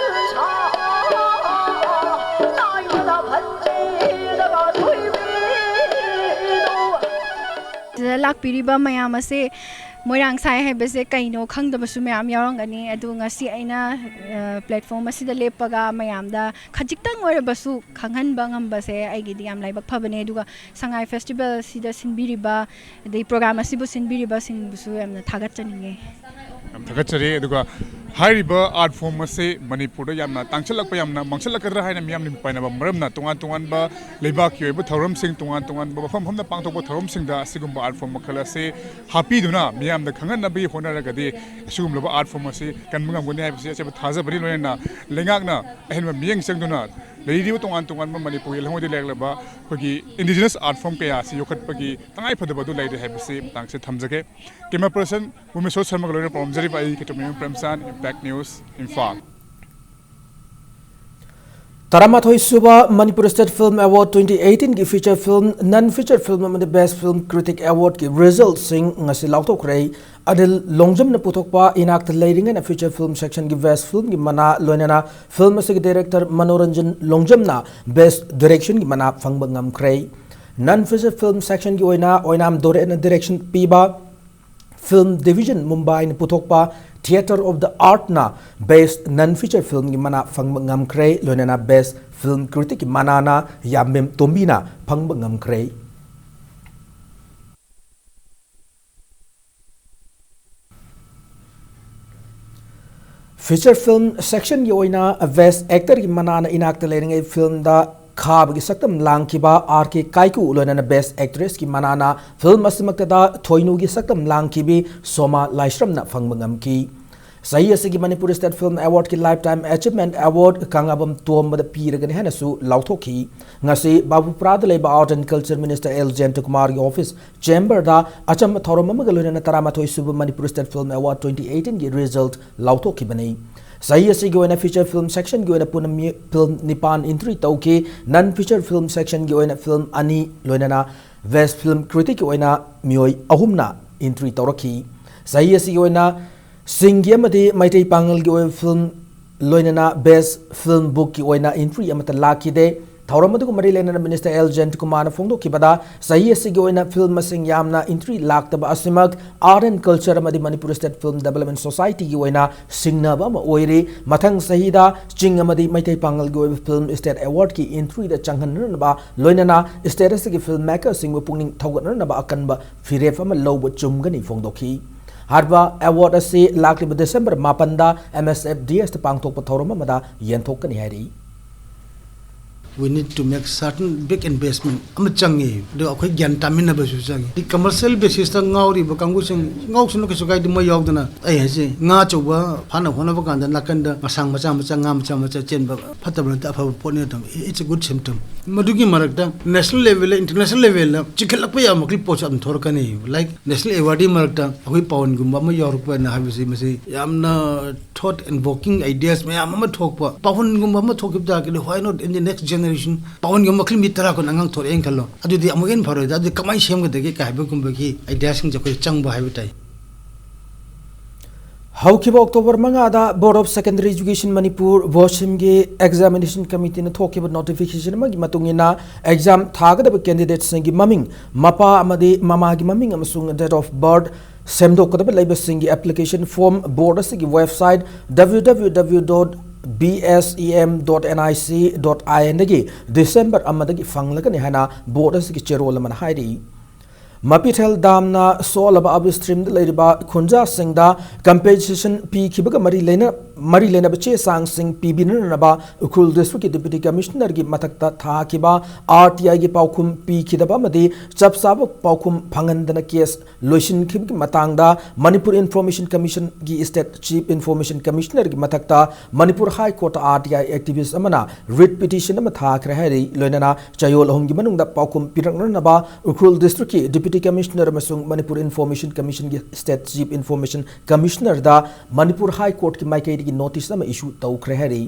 ꯂꯥꯛꯄꯤꯔꯤꯕ ꯃꯌꯥꯝ ꯑꯁꯦ, ꯃꯣꯏꯔꯥꯡ ꯁꯥꯏ ꯍꯥꯏꯕꯁꯦ ꯀꯩꯅꯣ ꯈꯪꯗꯕꯁꯨ ꯃꯌꯥꯝ ꯌꯥꯎꯔꯝꯒꯅꯤ꯫ ꯑꯗꯨ ꯉꯁꯤ ꯑꯩꯅ, ꯑ, platform ꯑꯁꯤꯗ ꯂꯦꯞꯄꯒ ꯃꯌꯥꯝꯗ ꯈꯖꯤꯛꯇꯪ ꯑꯣꯏꯔꯕꯁꯨ ꯈꯪꯍꯟꯕ ꯉꯝꯕꯁꯦ ꯑꯩꯒꯤꯗꯤ ꯌꯥꯝ ꯂꯥꯏꯕꯛ ꯐꯕꯅꯦ꯫ ꯑꯗꯨꯒ ꯁꯉꯥꯏ festival ꯑꯁꯤꯗ ꯁꯤꯟꯕꯤꯔꯤꯕ, ꯑꯗꯩ program ꯑꯁꯤꯕꯨ ꯁꯤꯟꯕꯤꯔꯤꯕꯁꯤꯡꯕꯨꯁꯨ ꯌꯥꯝꯅ ꯊꯥꯒꯠꯆꯅꯤꯡꯉꯦ꯫ ꯌꯥꯝ ꯊꯥꯒꯠꯆꯔꯤ꯫ ꯑꯗꯨꯒ ꯍꯥꯏꯔꯤꯕ art form ꯑꯁꯤ ꯃꯅꯤꯄꯨꯔꯗ ꯌꯥꯝꯅ ꯇꯥꯡꯁꯤꯜꯂꯛꯄ, ꯌꯥꯝꯅ ꯃꯥꯡꯁꯤꯜꯂꯛꯀꯗ꯭ꯔꯥ ꯍꯥꯏꯅ ꯃꯤꯌꯥꯝꯅ ꯃꯤꯄꯥꯏꯅꯕ ꯃꯔꯝꯅ, ꯇꯣꯉꯥꯟ ꯇꯣꯉꯥꯟꯕ ꯂꯩꯕꯥꯛꯀꯤ ꯑꯣꯏꯕ ꯊꯧꯔꯝꯁꯤꯡ, ꯇꯣꯉꯥꯟ ꯇꯣꯉꯥꯟꯕ ꯃꯐꯝ ꯃꯐꯝꯗ ꯄꯥꯡꯊꯣꯛꯄ ꯊꯧꯔꯝꯁꯤꯡꯗ ꯑꯁꯤꯒꯨꯝꯕ art form ꯃꯈꯜ ꯑꯁꯤ ꯍꯥꯞꯄꯤꯗꯨꯅ ꯃꯤꯌꯥꯝꯗ ꯈꯪꯍꯟꯅꯕꯒꯤ ꯍꯣꯠꯅꯔꯒꯗꯤ ꯑꯁꯤꯒꯨꯝꯂꯕ art form ꯑꯁꯤ ꯀꯟꯕ ꯉꯝꯒꯅꯤ ꯍꯥꯏꯕꯁꯤ ꯑꯆꯦꯠꯄ ꯊꯥꯖꯕꯅꯤ꯫ ꯂꯣꯏꯅꯅ ꯂꯩꯉꯥꯛꯅ ꯑꯍꯦꯟꯕ ꯃꯤꯠꯌꯦꯡ ꯆꯪꯗꯨꯅ ꯂꯩꯔꯤꯕ ꯇꯣꯉꯥꯟ ꯇꯣꯉꯥꯟꯕ ꯃꯅꯤꯄꯨꯔꯒꯤ ꯂꯝꯍꯣꯏꯗ ꯂꯩꯔꯛꯂꯕ ꯑꯩꯈꯣꯏꯒꯤ indigenous art form ꯀꯌꯥ ꯑꯁꯤ ꯌꯣꯛꯈꯠꯄꯒꯤ ꯇꯉꯥꯏ ꯐꯗꯕ ꯑꯗꯨ ꯂꯩꯔꯦ ꯍꯥꯏꯕꯁꯤ ꯃꯇꯥꯡꯁꯤꯗ ꯊꯝꯖꯒꯦ꯫ Camera person ꯎꯃꯦꯁꯣꯔ ꯁꯔꯃꯒ ꯂꯣꯏꯅꯅ ꯄꯥꯎꯔꯝꯖꯔꯤꯕ ꯑꯩ ꯀꯦꯇꯣꯃꯤꯌꯝ ꯄ꯭ꯔꯦꯝꯆꯥꯟ, Impact News, ꯏꯝꯐꯥꯜ꯫ ꯇꯔꯥꯃꯥꯊꯣꯏ ꯁꯨꯕ Manipur State Film Award twenty eighteen ꯒꯤ feature film, non feature film ꯑꯃꯗꯤ best film critic award ꯀꯤ result ꯁꯤꯡ ꯉꯁꯤ ꯂꯥꯎꯊꯣꯛꯈ꯭ꯔꯦ꯫ ꯑꯅꯤꯜ ꯂꯣꯡꯖꯝꯅ ꯄꯨꯊꯣꯛꯄ ꯏꯅꯥꯛꯇ ꯂꯩꯔꯤꯉꯩꯅ feature film section ꯒꯤ best film ꯒꯤ ꯃꯅꯥ, ꯂꯣꯏꯅꯅ film ꯑꯁꯤꯒꯤ director ꯃꯅꯣꯔꯟꯖꯟ ꯂꯣꯡꯖꯝꯅ best direction ꯒꯤ ꯃꯅꯥ ꯐꯪꯕ ꯉꯝꯈ꯭ꯔꯦ꯫ Non feature film section ꯒꯤ ꯑꯣꯏꯅ ꯑꯣꯏꯅꯥꯝ ꯗꯣꯔꯦꯟꯅ direction ꯄꯤꯕ Film Division ꯃꯨꯝꯕꯥꯏꯅ ꯄꯨꯊꯣꯛꯄ Theatre of the Art ꯅ best non feature film ꯒꯤ ꯃꯅꯥ ꯐꯪꯕ ꯉꯝꯈ꯭ꯔꯦ, ꯂꯣꯏꯅꯅ best film critic ꯀꯤ ꯃꯅꯥꯅ ꯌꯥꯝꯕꯦꯝ ꯇꯣꯝꯕꯤꯅ ꯐꯪꯕ ꯉꯝꯈ꯭ꯔꯦ꯫ Feature film section ꯒꯤ ꯑꯣꯏꯅ best actor ꯒꯤ ꯃꯅꯥꯅ ꯏꯅꯥꯛꯇ ꯂꯩꯔꯤꯉꯩ film ꯗ ꯈꯥꯕꯒꯤ ꯁꯛꯇꯝ ꯂꯥꯡꯈꯤꯕ ꯑꯥꯔ ꯀꯦ ꯀꯥꯏꯀꯨ, ꯂꯣꯏꯅꯅ best actress ꯀꯤ ꯃꯅꯥꯅ film ꯑꯁꯤꯃꯛꯇꯗ ꯊꯣꯏꯅꯨꯒꯤ ꯁꯛꯇꯝ ꯂꯥꯡꯈꯤꯕꯤ ꯁꯣꯃꯥ ꯂꯥꯏꯁ꯭ꯔꯝꯅ ꯐꯪꯕ ꯉꯝꯈꯤ꯫ ꯆꯍꯤ ꯑꯁꯤꯒꯤ Manipur State Film Award ꯀꯤ Lifetime Achievement Award ꯀꯪꯂꯥꯕꯝ ꯇꯣꯝꯕꯗ ꯄꯤꯔꯒꯅꯤ ꯍꯥꯏꯅꯁꯨ ꯂꯥꯎꯊꯣꯛꯈꯤ꯫ ꯉꯁꯤ ꯕꯥꯕꯨꯄꯨꯔꯥꯗ ꯂꯩꯕ Art and Culture Minister L ꯖꯌꯟꯇꯀꯨꯃꯥꯔꯒꯤ office chamber ꯗ ꯑꯆꯝꯕ ꯊꯧꯔꯝ ꯑꯃꯒ ꯂꯣꯏꯅꯅ ꯇꯔꯥꯃꯥꯊꯣꯏ ꯁꯨꯕ Manipur State Film Award twenty eighteen ꯒꯤ result ꯂꯥꯎꯊꯣꯛꯈꯤꯕꯅꯤ꯫ ꯆꯍꯤ ꯑꯁꯤꯒꯤ ꯑꯣꯏꯅ feature film section ꯒꯤ ꯑꯣꯏꯅ ꯄꯨꯟꯅ ꯃꯤ-, film ꯅꯤꯄꯥꯟ entry ꯇꯧꯈꯤ꯫ Non feature film section ꯒꯤ ꯑꯣꯏꯅ film ꯑꯅꯤ, ꯂꯣꯏꯅꯅ best film critic ꯀꯤ ꯑꯣꯏꯅ ꯃꯤꯑꯣꯏ ꯑꯍꯨꯝꯅ entry ꯇꯧꯔꯛꯈꯤ꯫ ꯆꯍꯤ ꯑꯁꯤꯒꯤ ꯑꯣꯏꯅ ꯁꯤꯡꯒꯤ ꯑꯃꯗꯤ ꯃꯩꯇꯩ ꯄꯥꯉꯜꯒꯤ ꯑꯣꯏꯕ film, ꯂꯣꯏꯅꯅ best film book ꯀꯤ ꯑꯣꯏꯅ entry ꯑꯃꯠꯇ ꯂꯥꯛꯈꯤꯗꯦ꯫ ꯊꯧꯔꯝ ꯑꯗꯨꯒ ꯃꯔꯤ ꯂꯩꯅꯅ ꯃꯤꯅꯤꯁꯇꯔ ꯑꯦꯜ ꯖꯌꯟꯇꯀꯨꯃꯥꯔꯅ ꯐꯣꯡꯗꯣꯛꯈꯤꯕꯗ, ꯆꯍꯤ ꯑꯁꯤꯒꯤ ꯑꯣꯏꯅ ꯐꯤꯜꯝ ꯃꯁꯤꯡ ꯌꯥꯝꯅ ꯏꯟꯇ꯭ꯔꯤ ꯂꯥꯛꯇꯕ ꯑꯁꯤꯃꯛ Art and Culture ꯑꯃꯗꯤ ꯃꯅꯤꯄꯨꯔ ꯁ꯭ꯇꯦꯠ ꯐꯤꯜꯝ ꯗꯤꯕꯦꯂꯞꯃꯦꯟ ꯁꯣꯁꯥꯏꯇꯤꯒꯤ ꯑꯣꯏꯅ ꯁꯤꯡꯅꯕ ꯑꯃ ꯑꯣꯏꯔꯤ꯫ ꯃꯊꯪ ꯆꯍꯤꯗ ꯆꯤꯡ ꯑꯃꯗꯤ ꯃꯩꯇꯩ ꯄꯥꯉꯜꯒꯤ ꯑꯣꯏꯕ ꯐꯤꯜꯝ ꯁ꯭ꯇꯦꯠ ꯑꯦꯋꯥꯔꯗꯀꯤ ꯏꯟꯇ꯭ꯔꯤꯗ ꯆꯪꯍꯟꯅꯅꯕ, ꯂꯣꯏꯅꯅ ꯁ꯭ꯇꯦꯠ ꯑꯁꯤꯒꯤ ꯐꯤꯜꯝ ꯃꯦꯀꯔꯁꯤꯡꯕꯨ ꯄꯨꯛꯅꯤꯡ ꯊꯧꯒꯠꯅꯅꯕ ꯑꯀꯟꯕ ꯐꯤꯔꯦꯞ ꯑꯃ ꯂꯧꯕ ꯆꯨꯝꯒꯅꯤ ꯐꯣꯡꯗꯣꯛꯈꯤ꯫ ꯍꯥꯏꯔꯤꯕ ꯑꯦꯋꯥꯔꯗ ꯑꯁꯤ ꯂꯥꯛꯂꯤꯕ ꯗꯤꯁꯦꯝꯕꯔ ꯃꯥꯄꯟꯗ ꯑꯦꯝ ꯑꯦꯁ ꯑꯦꯐ ꯗꯤ ꯑꯦꯁꯇ ꯄꯥꯡꯊꯣꯛꯄ ꯊꯧꯔꯝ ꯑꯃꯗ ꯌꯦꯟꯊꯣꯛꯀꯅꯤ ꯍꯥꯏꯔꯤ꯫ We need to make certain big investment ꯑꯃ ꯆꯪꯉꯤ꯫ ꯑꯗꯨꯒ ꯑꯩꯈꯣꯏ ꯒ꯭ꯌꯥꯟ ꯇꯥꯃꯤꯟꯅꯕꯁꯨ ꯆꯪꯉꯤ꯫ ꯀꯃꯔꯁꯤꯌꯦꯜ ꯕꯦꯁꯤꯁꯇ ꯉꯥꯎꯔꯤꯕ ꯀꯥꯡꯕꯨꯁꯤꯡ ꯉꯥꯎꯁꯅꯨ, ꯀꯩꯁꯨ ꯀꯥꯏꯗꯦ, ꯃꯣꯏ ꯌꯥꯎꯗꯅ꯫ ꯑꯩ ꯍꯥꯏꯁꯦ, ꯉꯥ ꯑꯆꯧꯕ ꯐꯥꯅ ꯍꯣꯠꯅꯕ ꯀꯥꯟꯗ ꯅꯥꯀꯟꯗ ꯃꯁꯥꯡ ꯃꯆꯥ ꯃꯆꯥ, ꯉꯥ ꯃꯆꯥ ꯃꯆꯥ ꯆꯦꯟꯕ ꯐꯠꯇꯕ ꯅꯠꯇꯦ, ꯑꯐꯕ ꯄꯣꯠꯅꯤ ꯑꯗꯨꯝ꯫ It's a good symptom꯫ ꯃꯗꯨꯒꯤ ꯃꯔꯛꯇ ꯅꯦꯁꯅꯦꯜ ꯂꯦꯚꯦꯜꯗ, ꯏꯟꯇꯔꯅꯦꯁꯅꯦꯜ ꯂꯦꯚꯦꯜꯗ ꯆꯤꯡꯈꯠꯂꯛꯄ ꯌꯥꯕ ꯃꯈꯩ ꯄꯣꯠꯁꯨ ꯑꯗꯨꯝ ꯊꯣꯔꯛꯀꯅꯤ꯫ Like ꯅꯦꯁꯅꯦꯜ ꯑꯦꯋꯥꯔꯗꯀꯤ ꯃꯔꯛꯇ ꯑꯩꯈꯣꯏ ꯄꯥꯎꯟꯒꯨꯝꯕ ꯑꯃ ꯌꯥꯎꯔꯛꯄ ꯍꯥꯏꯅ ꯍꯥꯏꯕꯁꯤ, ꯃꯁꯤ ꯌꯥꯝꯅ thought invoking ideas ꯃꯌꯥꯝ ꯑꯃ ꯊꯣꯛꯄ, ꯄꯥꯎꯟꯒꯨꯝꯕ ꯑꯃ ꯊꯣꯛꯈꯤꯕ ꯇꯥꯔꯒꯗꯤ, why not in the next generation ꯄꯥꯎꯟꯒꯨꯝꯕ ꯃꯈꯜ ꯃꯤ ꯇꯔꯥ ꯀꯨꯟ ꯑꯉꯥꯡ ꯊꯣꯔꯛꯑꯦꯅ ꯈꯜꯂꯣ, ꯑꯗꯨꯗꯤ ꯑꯃꯨꯛ ꯍꯦꯟꯅ ꯐꯔꯣꯏꯗ꯭ꯔꯥ? ꯑꯗꯨꯗꯤ ꯀꯃꯥꯏꯅ ꯁꯦꯝꯒꯗꯒꯦ ꯀꯥꯏ ꯍꯥꯏꯕꯒꯨꯝꯕꯒꯤ ideaꯁꯤꯡꯁꯦ ꯑꯩꯈꯣꯏ ꯆꯪꯕ ꯍꯥꯏꯕ ꯇꯥꯏ꯫ ꯍꯧꯈꯤꯕ ꯑꯣꯛꯇꯣꯕꯔ ꯃꯉꯥꯗ Board of Secondary Education Manipur, ꯕꯣꯁꯤꯝꯒꯤ examination committeeꯅ ꯊꯣꯛꯈꯤꯕ notification ꯑꯃꯒꯤ ꯃꯇꯨꯡ ꯏꯟꯅ, exam ꯊꯥꯒꯗꯕ candidateꯁꯤꯡꯒꯤ ꯃꯃꯤꯡ, ꯃꯄꯥ ꯑꯃꯗꯤ ꯃꯃꯥꯒꯤ ꯃꯃꯤꯡ ꯑꯃꯁꯨꯡ date of birth ꯁꯦꯝꯗꯣꯛꯀꯗꯕ ꯂꯩꯕꯁꯤꯡꯒꯤ application form board ꯑꯁꯤꯒꯤ website W W W dot B S E M dot N I C dot I N ꯗꯒꯤ ꯗꯤꯁꯦꯝꯕꯔ ꯑꯃꯗꯒꯤ ꯐꯪꯂꯒꯅꯤ ꯍꯥꯏꯅ board ꯑꯁꯤꯒꯤ ꯆꯦꯔꯣꯜ ꯑꯃꯅ ꯍꯥꯏꯔꯤ꯫ ꯃꯄꯤꯊꯦꯜ ꯗꯥꯝꯅ ꯁꯣꯛꯍꯜꯂꯕ upstreamꯗ ꯂꯩꯔꯤꯕ ꯈꯨꯟꯖꯥꯁꯤꯡꯗ compensation ꯄꯤꯈꯤꯕꯒ ꯃꯔꯤ ꯂꯩꯅ-, ꯃꯔꯤ ꯂꯩꯅꯕ ꯆꯦ ꯆꯥꯡꯁꯤꯡ ꯄꯤꯕꯤꯅꯅꯕ ꯎꯈ꯭ꯔꯨꯜ districtꯀꯤ Deputy Commissionerꯒꯤ ꯃꯊꯛꯇ ꯊꯥꯈꯤꯕ R T Iꯒꯤ ꯄꯥꯎꯈꯨꯝ ꯄꯤꯈꯤꯗꯕ ꯑꯃꯗꯤ ꯆꯞ ꯆꯥꯕ ꯄꯥꯎꯈꯨꯝ ꯐꯪꯍꯟꯗꯅ case ꯂꯣꯏꯁꯤꯟꯈꯤꯕꯒꯤ ꯃꯇꯥꯡꯗ Manipur Information Commissionꯒꯤ State Chief Information Commissionerꯒꯤ ꯃꯊꯛꯇ Manipur High Courtꯇ R T I activist ꯑꯃꯅ writ petition ꯑꯃ ꯊꯥꯈ꯭ꯔꯦ ꯍꯥꯏꯔꯤ꯫ ꯂꯣꯏꯅꯅ ꯆꯌꯣꯜ ꯑꯍꯨꯝꯒꯤ ꯃꯅꯨꯡꯗ ꯄꯥꯎꯈꯨꯝ ꯄꯤꯔꯛꯅꯅꯕ ꯎꯈ꯭ꯔꯨꯜ districtꯀꯤ Deputy Commissioner ꯑꯃꯁꯨꯡ Manipur Information Commissionꯒꯤ State Chief Information Commissionerꯗ Manipur High Courtꯀꯤ ꯃꯥꯏꯀꯩꯗꯒꯤ notice ꯑꯃ issue ꯇꯧꯈ꯭ꯔꯦ ꯍꯥꯏꯔꯤ꯫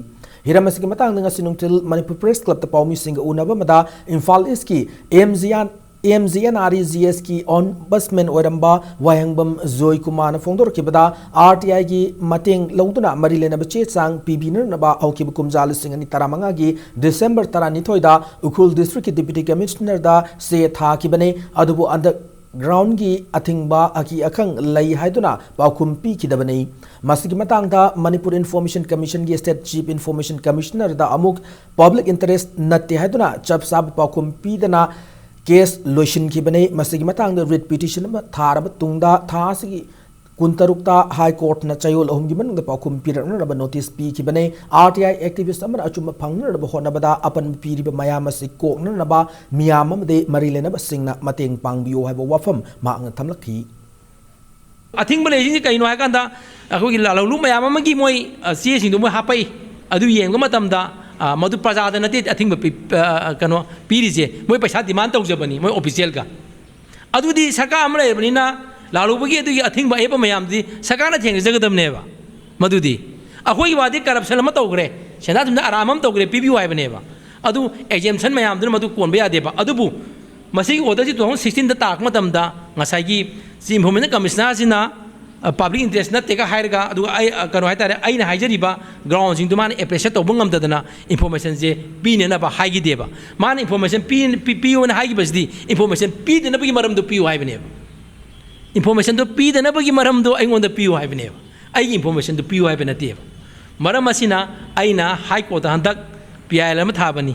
ꯍꯤꯔꯝ ꯑꯁꯤꯒꯤ ꯃꯇꯥꯡꯗ ꯉꯁꯤ ꯅꯨꯡꯊꯤꯜ ꯃꯅꯤꯄꯨꯔ Press Clubꯇ ꯄꯥꯎꯃꯤꯁꯤꯡꯒ ꯎꯅꯕ ꯑꯃꯗ ꯏꯝꯐꯥꯜ Eastꯀꯤ M G R M G N R E G ꯑꯦꯁꯀꯤ ꯑꯣꯝꯕꯁꯃꯦꯟ ꯑꯣꯏꯔꯝꯕ ꯋꯥꯍꯦꯡꯕꯝ ꯖꯣꯏ ꯀꯨꯃꯥꯔꯅ ꯐꯣꯡꯗꯣꯔꯛꯈꯤꯕꯗ, ꯑꯥꯔ ꯇꯤ ꯑꯥꯏꯒꯤ ꯃꯇꯦꯡ ꯂꯧꯗꯨꯅ ꯃꯔꯤ ꯂꯩꯅꯕ ꯆꯦ ꯆꯥꯡ ꯄꯤꯕꯤꯅꯅꯕ ꯍꯧꯈꯤꯕ ꯀꯨꯝꯖꯥ ꯂꯤꯁꯤꯡ ꯑꯅꯤ ꯇꯔꯥꯃꯉꯥꯒꯤ ꯗꯤꯁꯦꯝꯕꯔ ꯇꯔꯥꯅꯤꯊꯣꯏꯗ ꯎꯈ꯭ꯔꯨꯜ ꯗꯤꯁꯇ꯭ꯔꯤꯛꯀꯤ ꯗꯤꯄ꯭ꯌꯨꯇꯤ ꯀꯃꯤꯁꯅꯔꯗ ꯆꯦ ꯊꯥꯈꯤꯕꯅꯤ꯫ ꯑꯗꯨꯕꯨ ꯍꯟꯗꯛ ꯒ꯭ꯔꯥꯎꯟꯒꯤ ꯑꯊꯤꯡꯕ ꯑꯀꯤ ꯑꯈꯪ ꯂꯩ ꯍꯥꯏꯗꯨꯅ ꯄꯥꯎꯈꯨꯝ ꯄꯤꯈꯤꯗꯕꯅꯤ꯫ ꯃꯁꯤꯒꯤ ꯃꯇꯥꯡꯗ ꯃꯅꯤꯄꯨꯔ ꯏꯟꯐꯣꯔꯃꯦꯁꯟ ꯀꯃꯤꯁꯟꯒꯤ ꯁ꯭ꯇꯦꯠ ꯆꯤꯐ ꯏꯟꯐꯣꯔꯃꯦꯁꯟ ꯀꯃꯤꯁꯅꯔꯗ ꯑꯃꯨꯛ ꯄꯕ꯭ꯂꯤꯛ ꯏꯟꯇꯔꯦꯁ ꯅꯠꯇꯦ ꯍꯥꯏꯗꯨꯅ ꯆꯞ ꯆꯥꯕ ꯄꯥꯎꯈꯨꯝ ꯄꯤꯗꯅ ꯀꯦꯁ ꯂꯣꯏꯁꯤꯟꯈꯤꯕꯅꯤ꯫ ꯃꯁꯤꯒꯤ ꯃꯇꯥꯡꯗ ꯔꯤꯠ ꯄꯤꯇꯤꯁꯟ ꯑꯃ ꯊꯥꯔꯕ ꯇꯨꯡꯗ ꯊꯥ ꯑꯁꯤꯒꯤ ꯀꯨꯟꯇꯔꯨꯛꯇ ꯍꯥꯏ ꯀꯣꯔꯠꯅ ꯆꯌꯣꯜ ꯑꯍꯨꯝꯒꯤ ꯃꯅꯨꯡꯗ ꯄꯥꯎꯈꯨꯝ ꯄꯤꯔꯛꯅꯅꯕ ꯅꯣꯇꯤꯁ ꯄꯤꯈꯤꯕꯅꯤ꯫ ꯑꯥꯔ ꯇꯤ ꯑꯥꯏ ꯑꯦꯛꯇꯤꯚꯤꯁ ꯑꯃꯅ ꯑꯆꯨꯝꯕ ꯐꯪꯅꯅꯕ ꯍꯣꯠꯅꯕꯗ ꯑꯄꯟꯕ ꯄꯤꯔꯤꯕ ꯃꯌꯥꯝ ꯑꯁꯤ ꯀꯣꯛꯅꯅꯕ ꯃꯤꯌꯥꯝ ꯑꯃꯗꯤ ꯃꯔꯤ ꯂꯩꯅꯕꯁꯤꯡꯅ ꯃꯇꯦꯡ ꯄꯥꯡꯕꯤꯌꯨ ꯍꯥꯏꯕ ꯋꯥꯐꯝ ꯃꯍꯥꯛꯅ ꯊꯝꯂꯛꯈꯤ꯫ ꯑꯊꯤꯡꯕ ꯂꯩꯔꯤꯁꯤꯡꯁꯤ ꯀꯩꯅꯣ ꯍꯥꯏꯀꯥꯟꯗ, ꯑꯩꯈꯣꯏꯒꯤ ꯂꯥ-, ꯂꯥꯂꯧꯂꯨꯞ ꯃꯌꯥꯝ ꯑꯃꯒꯤ ꯃꯣꯏ, ꯑ, ꯆꯦꯁꯤꯡꯗꯣ ꯃꯣꯏ ꯍꯥꯞꯄꯛꯏ꯫ ꯑꯗꯨ ꯌꯦꯡꯕ ꯃꯇꯝꯗ, ꯑ, ꯃꯗꯨ ꯄ꯭ꯔꯖꯥꯗ ꯅꯠꯇꯦ ꯑꯊꯤꯡꯕ ꯄꯤ-, ꯑ, ꯀꯩꯅꯣ ꯄꯤꯔꯤꯁꯦ, ꯃꯣꯏ ꯄꯩꯁꯥ ꯗꯤꯃꯥꯟ ꯇꯧꯖꯕꯅꯤ ꯃꯣꯏ ꯑꯣꯐꯤꯁꯤꯌꯦꯜꯒ꯫ ꯑꯗꯨꯗꯤ ꯁꯔꯀꯥꯔ ꯑꯃ ꯂꯩꯔꯕꯅꯤꯅ ꯂꯥꯂꯧꯕꯒꯤ ꯑꯗꯨꯒꯤ ꯑꯊꯤꯡꯕ ꯑꯌꯦꯠꯄ ꯃꯌꯥꯝꯗꯤ ꯁꯔꯀꯥꯔꯅ ꯊꯦꯡꯅꯖꯒꯗꯕꯅꯦꯕ꯫ ꯃꯗꯨꯗꯤ ꯑꯩꯈꯣꯏꯒꯤ ꯋꯥꯗꯤ ꯀꯔꯞꯁꯟ ꯑꯃ ꯇꯧꯈ꯭ꯔꯦ, ꯁꯦꯟꯖꯥ ꯊꯨꯝꯖꯥ ꯑꯔꯥꯟꯕ ꯑꯃ ꯇꯧꯈ꯭ꯔꯦ, ꯄꯤꯕꯤꯌꯨ ꯍꯥꯏꯕꯅꯦꯕ꯫ ꯑꯗꯨ ꯑꯦꯛꯖꯦꯝꯁꯟ ꯃꯌꯥꯝꯗꯨꯅ ꯃꯗꯨ ꯀꯣꯟꯕ ꯌꯥꯗꯦꯕ꯫ ꯑꯗꯨꯕꯨ ꯃꯁꯤꯒꯤ ꯑꯣꯔꯗꯔꯁꯤ ꯇꯨ ꯊꯥꯎꯖꯟ ꯁꯤꯛꯁꯇꯤꯟꯗ ꯇꯥꯔꯛꯄ ꯃꯇꯝꯗ ꯉꯁꯥꯏꯒꯤ ꯆꯤꯐ ꯏꯟꯐꯣꯔꯃꯦꯁꯟ ꯀꯃꯤꯁꯅꯔꯁꯤꯅ, ꯑ, ꯄꯕ꯭ꯂꯤꯛ ꯏꯟꯇꯔꯦꯁ ꯅꯠꯇꯦꯒ ꯍꯥꯏꯔꯒ, ꯑꯗꯨꯒ ꯑꯩ, ꯑ, ꯀꯩꯅꯣ ꯍꯥꯏꯇꯥꯔꯦ, ꯑꯩꯅ ꯍꯥꯏꯖꯔꯤꯕ ꯒ꯭ꯔꯥꯎꯟꯁꯤꯡꯗꯨ ꯃꯥꯅ ꯑꯦꯄ꯭ꯔꯤꯁꯤꯌꯦꯠ ꯇꯧꯕ ꯉꯝꯗꯗꯅ ꯏꯟꯐꯣꯔꯃꯦꯁꯟꯁꯦ ꯄꯤꯅꯅꯕ ꯍꯥꯏꯈꯤꯗꯦꯕ꯫ ꯃꯥꯅ ꯏꯟꯐꯣꯔꯃꯦꯁꯟ ꯄꯤ-, ꯄꯤ-, ꯄꯤꯌꯣꯅ ꯍꯥꯏꯈꯤꯕꯁꯤꯗꯤ ꯏꯟꯐꯣꯔꯃꯦꯁꯟ ꯄꯤꯗꯅꯕꯒꯤ ꯃꯔꯝꯗꯣ ꯄꯤꯌꯨ ꯍꯥꯏꯕꯅꯦꯕ꯫ ꯏꯟꯐꯣꯔꯃꯦꯁꯟꯗꯣ ꯄꯤꯗꯅꯕꯒꯤ ꯃꯔꯝꯗꯣ ꯑꯩꯉꯣꯟꯗ ꯄꯤꯌꯨ ꯍꯥꯏꯕꯅꯦꯕ꯫ ꯑꯩꯒꯤ ꯏꯟꯐꯣꯔꯃꯦꯁꯟꯗꯣ ꯄꯤꯌꯨ ꯍꯥꯏꯕ ꯅꯠꯇꯦꯕ꯫ ꯃꯔꯝ ꯑꯁꯤꯅ ꯑꯩꯅ ꯍꯥꯏ ꯀꯣꯔꯠꯇ ꯍꯟꯗꯛ ꯄꯤ ꯑꯥꯏ ꯑꯦꯜ ꯑꯃ ꯊꯥꯕꯅꯤ꯫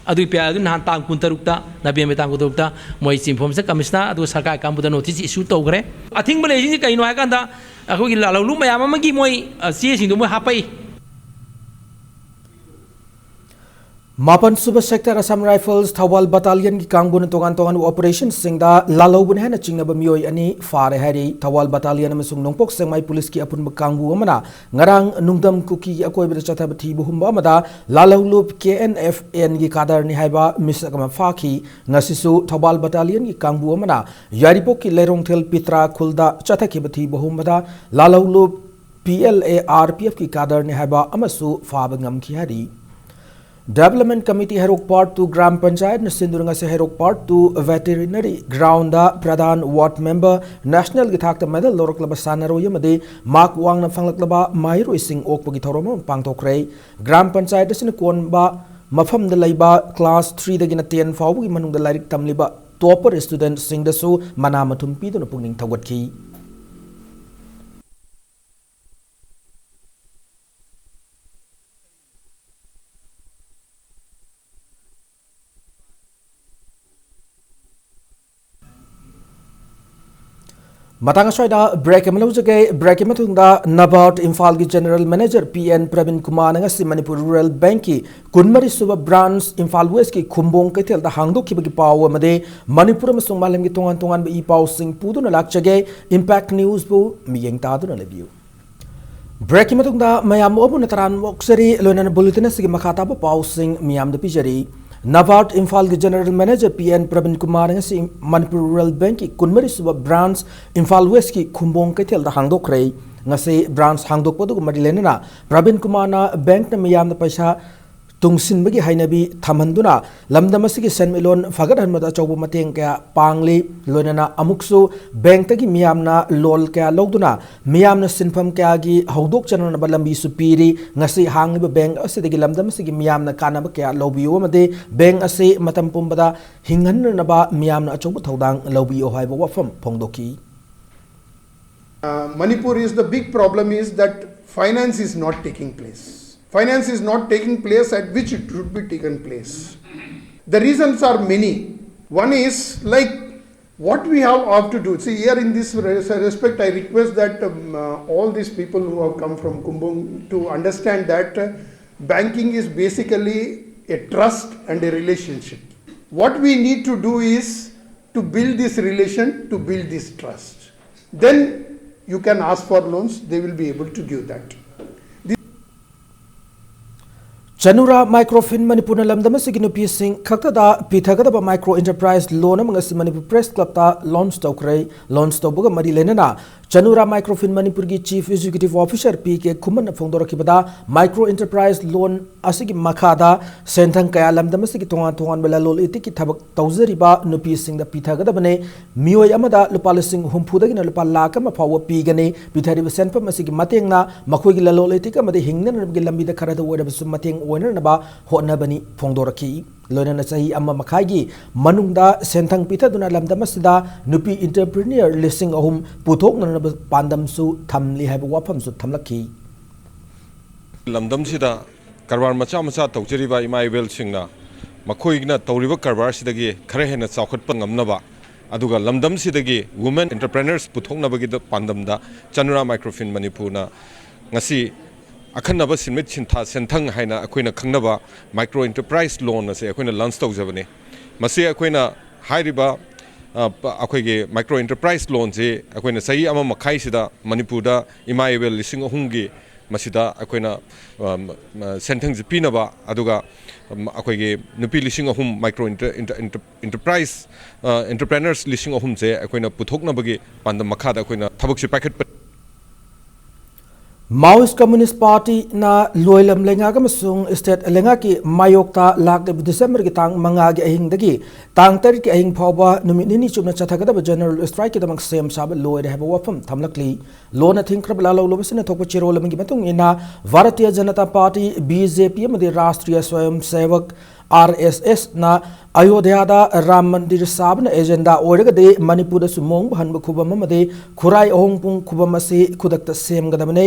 ꯑꯗꯨꯒꯤ ꯄꯤ ꯑꯥꯏ ꯑꯦꯜ ꯑꯗꯨ ꯅꯍꯥꯟ ꯇꯥꯡ ꯀꯨꯟꯇꯔꯨꯛꯇ, ꯅꯕꯦꯝꯕꯔ ꯇꯥꯡ ꯀꯨꯟꯇꯔꯨꯛꯇ ꯃꯣꯏ ꯆꯤꯐ ꯏꯟꯐꯣꯔꯃꯦꯁꯟ ꯀꯃꯤꯁꯅꯔ ꯑꯗꯨꯒ ꯁꯔꯀꯥꯔ ꯀꯥꯡꯕꯨꯗ ꯅꯣꯇꯤꯁ ꯏꯁꯨ ꯇꯧꯈ꯭ꯔꯦ꯫ ꯑꯊꯤꯡꯕ ꯂꯩꯔꯤꯁꯤꯡꯁꯤ ꯀꯩꯅꯣ ꯍꯥꯏꯀꯥꯟꯗ, ꯑꯩꯈꯣꯏꯒꯤ ꯂꯥꯂꯧꯂꯨꯞ ꯃꯌꯥꯝ ꯑꯃꯒꯤ ꯃꯣꯏ, ꯑ, ꯆꯦꯁꯤꯡꯗꯣ ꯃꯣꯏ ꯍꯥꯞꯄꯛꯏ꯫ ꯃꯥꯄꯟ ꯁꯨꯕ ꯁꯦꯛꯇꯔ ꯑꯁꯥꯝ ꯔꯥꯏꯐꯜꯁ ꯊꯧꯕꯥꯜ ꯕꯠꯇꯥꯂꯤꯌꯟꯒꯤ ꯀꯥꯡꯕꯨꯅ ꯇꯣꯉꯥꯟ ꯇꯣꯉꯥꯟꯕ ꯑꯣꯄꯔꯦꯁꯟꯁꯤꯡꯗ ꯂꯥꯜꯍꯧꯕꯅꯤ ꯍꯥꯏꯅ ꯆꯤꯡꯅꯕ ꯃꯤꯑꯣꯏ ꯑꯅꯤ ꯐꯥꯔꯦ ꯍꯥꯏꯔꯤ꯫ ꯊꯧꯕꯥꯜ ꯕꯠꯇꯥꯂꯤꯌꯟ ꯑꯃꯁꯨꯡ ꯅꯣꯡꯄꯣꯛ ꯁꯦꯛꯃꯥꯏ ꯄꯨꯂꯤꯁꯀꯤ ꯑꯄꯨꯟꯕ ꯀꯥꯡꯕꯨ ꯑꯃꯅ ꯉꯔꯥꯡ ꯅꯨꯡꯗꯝ ꯀꯨꯀꯤꯒꯤ ꯑꯀꯣꯏꯕꯗ ꯆꯠꯊꯕ ꯊꯤꯕ ꯍꯨꯝꯕ ꯑꯃꯗ ꯂꯥꯜꯍꯧꯂꯨꯞ ꯀꯦ ꯑꯦꯟ ꯑꯦꯐ ꯑꯦꯟꯒꯤ ꯀꯥꯗꯔꯅꯤ ꯍꯥꯏꯕ ꯃꯤꯁꯛ ꯑꯃ ꯐꯥꯈꯤ꯫ ꯉꯁꯤꯁꯨ ꯊꯧꯕꯥꯜ ꯕꯠꯇꯥꯂꯤꯌꯟꯒꯤ ꯀꯥꯡꯕꯨ ꯑꯃꯅ ꯌꯥꯏꯔꯤꯄꯣꯛꯀꯤ ꯂꯩꯔꯣꯡꯊꯦꯜ ꯄꯤꯇ꯭ꯔꯥ ꯈꯨꯜꯗ ꯆꯠꯊꯈꯤꯕ ꯊꯤꯕ ꯍꯨꯝꯕꯗ ꯂꯥꯜꯍꯧꯂꯨꯞ P L A R P ꯑꯦꯐꯀꯤ ꯀꯥꯗꯔꯅꯤ ꯍꯥꯏꯕ ꯑꯃꯁꯨ ꯐꯥꯕ ꯉꯝꯈꯤ ꯍꯥꯏꯔꯤ꯫ Development Committee ꯍꯩꯔꯣꯛ Part two Gram Panchayat ꯅ ꯁꯤꯟꯗꯨꯅ ꯉꯁꯤ ꯍꯩꯔꯣꯛ Part two Veterinary Ground ꯗ Pradhan Ward Member, National ꯒꯤ ꯊꯥꯛꯇ medal ꯂꯧꯔꯛꯂꯕ ꯁꯥꯟꯅꯔꯣꯏ ꯑꯃꯗꯤ mark ꯋꯥꯡꯅ ꯐꯪꯂꯛꯂꯕ ꯃꯍꯩꯔꯣꯏꯁꯤꯡ ꯑꯣꯛꯄꯒꯤ ꯊꯧꯔꯝ ꯑꯃ ꯄꯥꯡꯊꯣꯛꯈ꯭ꯔꯦ꯫ Gram Panchayat ꯑꯁꯤꯅ ꯀꯣꯟꯕ ꯃꯐꯝꯗ ꯂꯩꯕ class three ꯗꯒꯤꯅ ten ꯐꯥꯎꯕꯒꯤ ꯃꯅꯨꯡꯗ ꯂꯥꯏꯔꯤꯛ ꯇꯝꯂꯤꯕ topper student ꯁꯤꯡꯗꯁꯨ ꯃꯅꯥ ꯃꯊꯨꯝ ꯄꯤꯗꯨꯅ ꯄꯨꯛꯅꯤꯡ ꯊꯧꯒꯠꯈꯤ꯫ ꯃꯇꯥꯡ ꯑꯁ꯭ꯋꯥꯏꯗ break ꯑꯃ ꯂꯧꯖꯒꯦ꯫ Break ꯀꯤ ꯃꯇꯨꯡꯗ NABARD ꯏꯝꯐꯥꯜꯒꯤ General Manager P N Praveen ꯀꯨꯃꯥꯔꯅ ꯉꯁꯤ ꯃꯅꯤꯄꯨꯔ Rural Bank ꯀꯤ ꯀꯨꯟꯃꯔꯤ ꯁꯨꯕ branch ꯏꯝꯐꯥꯜ West ꯀꯤ ꯈꯨꯝꯕꯣꯡ ꯀꯩꯊꯦꯜꯗ ꯍꯥꯡꯗꯣꯛꯈꯤꯕꯒꯤ ꯄꯥꯎ ꯑꯃꯗꯤ ꯃꯅꯤꯄꯨꯔ ꯑꯃꯁꯨꯡ ꯃꯥꯂꯦꯝꯒꯤ ꯇꯣꯉꯥꯟ ꯇꯣꯉꯥꯟꯕ ꯏ ꯄꯥꯎꯁꯤꯡ ꯄꯨꯗꯨꯅ ꯂꯥꯛꯆꯒꯦ꯫ Impact News ꯕꯨ ꯃꯤꯠꯌꯦꯡ ꯇꯥꯗꯨꯅ ꯂꯩꯕꯤꯌꯨ꯫ Break ꯀꯤ ꯃꯇꯨꯡꯗ ꯃꯌꯥꯝ ꯑꯃꯨꯛ ꯍꯟꯅ ꯇꯔꯥꯝꯅ ꯑꯣꯛꯆꯔꯤ꯫ ꯂꯣꯏꯅꯅ bulletin ꯑꯁꯤꯒꯤ ꯃꯈꯥ ꯇꯥꯕ ꯄꯥꯎꯁꯤꯡ ꯃꯤꯌꯥꯝꯗ ꯄꯤꯖꯔꯤ꯫ NABARD ꯏꯝꯐꯥꯜꯒꯤ General Manager P N Praveen Kumar ꯉꯁꯤ ꯃꯅꯤꯄꯨꯔ Rural Bank ꯀꯤ ꯀꯨꯟꯃꯔꯤ ꯁꯨꯕ branch ꯏꯝꯐꯥꯜ West ꯀꯤ ꯈꯨꯝꯕꯣꯡ ꯀꯩꯊꯦꯜꯗ ꯍꯥꯡꯗꯣꯛꯈ꯭ꯔꯦ꯫ ꯉꯁꯤ branch ꯍꯥꯡꯗꯣꯛꯄ ꯑꯗꯨꯒ ꯃꯔꯤ ꯂꯩꯅꯅ ꯄ꯭ꯔꯕꯤꯟ ꯀꯨꯃꯥꯔꯅ bank ꯅ ꯃꯤꯌꯥꯝꯗ ꯄꯩꯁꯥ ꯇꯨꯡꯁꯤꯟꯕꯒꯤ ꯍꯩꯅꯕꯤ ꯊꯝꯍꯟꯗꯨꯅ ꯂꯝꯗꯝ ꯑꯁꯤꯒꯤ ꯁꯦꯟꯃꯤꯠꯂꯣꯟ ꯐꯒꯠꯍꯟꯕꯗ ꯑꯆꯧꯕ ꯃꯇꯦꯡ ꯀꯌꯥ ꯄꯥꯡꯂꯤ꯫ ꯂꯣꯏꯅꯅ ꯑꯃꯨꯛꯁꯨ bank ꯇꯒꯤ ꯃꯤꯌꯥꯝꯅ loan ꯀꯌꯥ ꯂꯧꯗꯨꯅ ꯃꯤꯌꯥꯝꯅ ꯁꯤꯟꯐꯝ ꯀꯌꯥꯒꯤ ꯍꯧꯗꯣꯛꯆꯅꯅꯕ ꯂꯝꯕꯤꯁꯨ ꯄꯤꯔꯤ꯫ ꯉꯁꯤ ꯍꯥꯡꯂꯤꯕ bank ꯑꯁꯤꯗꯒꯤ ꯂꯝꯗꯝ ꯑꯁꯤꯒꯤ ꯃꯤꯌꯥꯝꯅ ꯀꯥꯟꯅꯕ ꯀꯌꯥ ꯂꯧꯕꯤꯌꯨ ꯑꯃꯗꯤ bank ꯑꯁꯤ ꯃꯇꯝ ꯄꯨꯝꯕꯗ ꯍꯤꯡꯍꯟꯅꯅꯕ ꯃꯤꯌꯥꯝꯅ ꯑꯆꯧꯕ ꯊꯧꯗꯥꯡ ꯂꯧꯕꯤꯌꯨ ꯍꯥꯏꯕ ꯋꯥꯐꯝ ꯐꯣꯡꯗꯣꯛꯈꯤ꯫ Uh, Manipur is the big problem is that finance is not taking place. Finance is not taking place at which it should be taken place. The reasons are many. One is, like, what we have, have to do. See, here in this res-, respect, I request that, um, uh, all these people who have come from Khumbong to understand that, uh, banking is basically a trust and a relationship. What we need to do is to build this relation, to build this trust. Then you can ask for loans, they will be able to give that. ꯆꯅꯨꯔꯥ ꯃꯥꯏꯀ꯭ꯔꯣꯐꯤꯟ ꯃꯅꯤꯄꯨꯔꯅ ꯂꯝꯗꯝ ꯑꯁꯤꯒꯤ ꯅꯨꯄꯤꯁꯤꯡ ꯈꯛꯇꯗ ꯄꯤꯊꯒꯗꯕ micro enterprise loan ꯑꯃ ꯉꯁꯤ Manipur press ꯀ꯭ꯂꯕꯇ launch ꯇꯧꯈ꯭ꯔꯦ꯫ Launch ꯇꯧꯕꯒ ꯃꯔꯤ ꯂꯩꯅꯅ ꯆꯅꯨꯔꯥ ꯃꯥꯏꯀ꯭ꯔꯣꯐꯤꯟ ꯃꯅꯤꯄꯨꯔꯒꯤ chief executive officer P K ꯈꯨꯃꯟꯅ ꯐꯣꯡꯗꯣꯔꯛꯈꯤꯕꯗ, ꯃꯥꯏꯀ꯭ꯔꯣ ꯏꯟꯇꯔꯄ꯭ꯔꯥꯏꯁ ꯂꯣꯟ ꯑꯁꯤꯒꯤ ꯃꯈꯥꯗ ꯁꯦꯟꯊꯪ ꯀꯌꯥ ꯂꯝꯗꯝ ꯑꯁꯤꯒꯤ ꯇꯣꯉꯥꯟ ꯇꯣꯉꯥꯟꯕ ꯂꯂꯣꯟ ꯏꯇꯤꯛꯀꯤ ꯊꯕꯛ ꯇꯧꯖꯔꯤꯕ ꯅꯨꯄꯤꯁꯤꯡꯗ ꯄꯤꯊꯒꯗꯕꯅꯤ꯫ ꯃꯤꯑꯣꯏ ꯑꯃꯗ ꯂꯨꯄꯥ ꯂꯤꯁꯤꯡ ꯍꯨꯝꯐꯨꯗꯒꯤꯅ ꯂꯨꯄꯥ ꯂꯥꯈ ꯑꯃ ꯐꯥꯎꯕ ꯄꯤꯒꯅꯤ꯫ ꯄꯤꯊꯔꯤꯕ ꯁꯦꯟꯐꯝ ꯑꯁꯤꯒꯤ ꯃꯇꯦꯡꯅ ꯃꯈꯣꯏꯒꯤ ꯂꯂꯣꯟ ꯏꯇꯤꯛ ꯑꯃꯗꯤ ꯍꯤꯡꯅꯅꯕꯒꯤ ꯂꯝꯕꯤꯗ ꯈꯔꯗ ꯑꯣꯏꯔꯕꯁꯨ ꯃꯇꯦꯡ ꯑꯣꯏꯅꯅꯕ ꯍꯣꯠꯅꯕꯅꯤ ꯐꯣꯡꯗꯣꯔꯛꯈꯤ꯫ ꯂꯣꯏꯅꯅ ꯆꯍꯤ ꯑꯃ ꯃꯈꯥꯏꯒꯤ ꯃꯅꯨꯡꯗ ꯁꯦꯟꯊꯪ ꯄꯤꯊꯗꯨꯅ ꯂꯝꯗꯝ ꯑꯁꯤꯗ ꯅꯨꯄꯤ entrepreneur ꯂꯤꯁꯤꯡ ꯑꯍꯨꯝ ꯄꯨꯊꯣꯛꯅꯅꯕ ꯄꯥꯟꯗꯝꯁꯨ ꯊꯝꯂꯤ ꯍꯥꯏꯕ ꯋꯥꯐꯝꯁꯨ ꯊꯝꯂꯛꯈꯤ꯫ ꯂꯝꯗꯝꯁꯤꯗ ꯀꯔꯕꯥꯔ ꯃꯆꯥ ꯃꯆꯥ ꯇꯧꯖꯔꯤꯕ ꯏꯃꯥ ꯏꯕꯦꯜꯁꯤꯡꯅ ꯃꯈꯣꯏꯅ ꯇꯧꯔꯤꯕ ꯀꯔꯕꯥꯔꯁꯤꯗꯒꯤ ꯈꯔ ꯍꯦꯟꯅ ꯆꯥꯎꯈꯠꯄ ꯉꯝꯅꯕ, ꯑꯗꯨꯒ ꯂꯝꯗꯝꯁꯤꯗꯒꯤ women entrepreneurs ꯄꯨꯊꯣꯛꯅꯕꯒꯤ ꯄꯥꯟꯗꯝꯗ ꯆꯅꯨꯔꯥ ꯃꯥꯏꯀ꯭ꯔꯣꯐꯤꯟ ꯃꯅꯤꯄꯨꯔꯅ ꯉꯁꯤ ꯑꯈꯟꯅꯕ ꯁꯤꯟꯃꯤꯠ ꯁꯤꯟꯊꯥ ꯁꯦꯟꯊꯪ ꯍꯥꯏꯅ ꯑꯩꯈꯣꯏꯅ ꯈꯪꯅꯕ ꯃꯥꯏꯀ꯭ꯔꯣ ꯏꯟꯇꯔꯄ꯭ꯔꯥꯏꯁ ꯂꯣꯟ ꯑꯁꯦ ꯑꯩꯈꯣꯏꯅ ꯂꯣꯟꯆ ꯇꯧꯖꯕꯅꯤ꯫ ꯃꯁꯤ ꯑꯩꯈꯣꯏꯅ ꯍꯥꯏꯔꯤꯕ, ꯑ, ꯄ-, ꯑꯩꯈꯣꯏꯒꯤ ꯃꯥꯏꯀ꯭ꯔꯣ ꯏꯟꯇꯔꯄ꯭ꯔꯥꯏꯁ ꯂꯣꯟꯁꯤ ꯑꯩꯈꯣꯏꯅ ꯆꯍꯤ ꯑꯃ ꯃꯈꯥꯏꯁꯤꯗ ꯃꯅꯤꯄꯨꯔꯗ ꯏꯃꯥ ꯏꯕꯦꯜ ꯂꯤꯁꯤꯡ ꯑꯍꯨꯝꯒꯤ ꯃꯁꯤꯗ ꯑꯩꯈꯣꯏꯅ, ꯑ, ꯃ-, ꯃ-, ꯁꯦꯟꯊꯪꯁꯤ ꯄꯤꯅꯕ, ꯑꯗꯨꯒ, ꯎꯝ, ꯑꯩꯈꯣꯏꯒꯤ ꯅꯨꯄꯤ ꯂꯤꯁꯤꯡ ꯑꯍꯨꯝ micro enter-, enter-, enter-, enterprise, uh, entrepreneurs ꯂꯤꯁꯤꯡ ꯑꯍꯨꯝꯁꯦ ꯑꯩꯈꯣꯏꯅ ꯄꯨꯊꯣꯛꯅꯕꯒꯤ ꯄꯥꯟꯗꯝ ꯃꯈꯥꯗ ꯑꯩꯈꯣꯏꯅ ꯊꯕꯛꯁꯤ ꯄꯥꯏꯈꯠꯄ꯫ Maoist Communist Partyꯅ ꯂꯣꯏꯂꯝ ꯂꯩꯉꯥꯛ ꯑꯃꯁꯨꯡ state ꯂꯩꯉꯥꯛꯀꯤ ꯃꯥꯌꯣꯛꯇ ꯂꯥꯛꯂꯤꯕ ꯗꯤꯁꯦꯝꯕꯔꯒꯤ ꯇꯥꯡ ꯃꯉꯥꯒꯤ ꯑꯍꯤꯡꯗꯒꯤ ꯇꯥꯡ ꯇꯔꯦꯠꯀꯤ ꯑꯍꯤꯡ ꯐꯥꯎꯕ ꯅꯨꯃꯤꯠ ꯅꯤꯅꯤ ꯆꯨꯞꯅ ꯆꯠꯊꯒꯗꯕ general strikeꯀꯤꯗꯃꯛ ꯁꯦꯝ ꯁꯥꯕ ꯂꯣꯏꯔꯦ ꯍꯥꯏꯕ ꯋꯥꯐꯝ ꯊꯝꯂꯛꯂꯤ꯫ ꯂꯣꯟꯅ ꯊꯤꯡꯈ꯭ꯔꯕ ꯂꯥꯜꯍꯧꯂꯨꯕꯁꯤꯡꯅ ꯊꯣꯛꯄ ꯆꯦꯔꯣꯜ ꯑꯃꯒꯤ ꯃꯇꯨꯡ ꯏꯟꯅ, Bharatiya Janata party, B J ꯄꯤ ꯑꯃꯗꯤ ꯔꯥꯁꯇ꯭ꯔꯤꯌ ꯁ꯭ꯋꯌꯝ ꯁꯦꯋꯛ, ꯑꯥꯔ ꯑꯦꯁ ꯑꯦꯁꯅ ꯑꯌꯣꯙ꯭ꯌꯥꯗ ꯔꯥꯝ ꯃꯟꯗꯤꯔ ꯁꯥꯕꯅ ꯑꯦꯖꯦꯟꯗꯥ ꯑꯣꯏꯔꯒꯗꯤ, ꯃꯅꯤꯄꯨꯔꯗꯁꯨ ꯃꯣꯡꯕ ꯍꯟꯕ ꯈꯨꯕꯝ ꯑꯃꯗꯤ ꯈꯨꯔꯥꯏ ꯑꯍꯣꯡꯄꯨꯡ ꯈꯨꯕꯝ ꯑꯁꯤ ꯈꯨꯗꯛꯇ ꯁꯦꯝꯒꯗꯕꯅꯤ꯫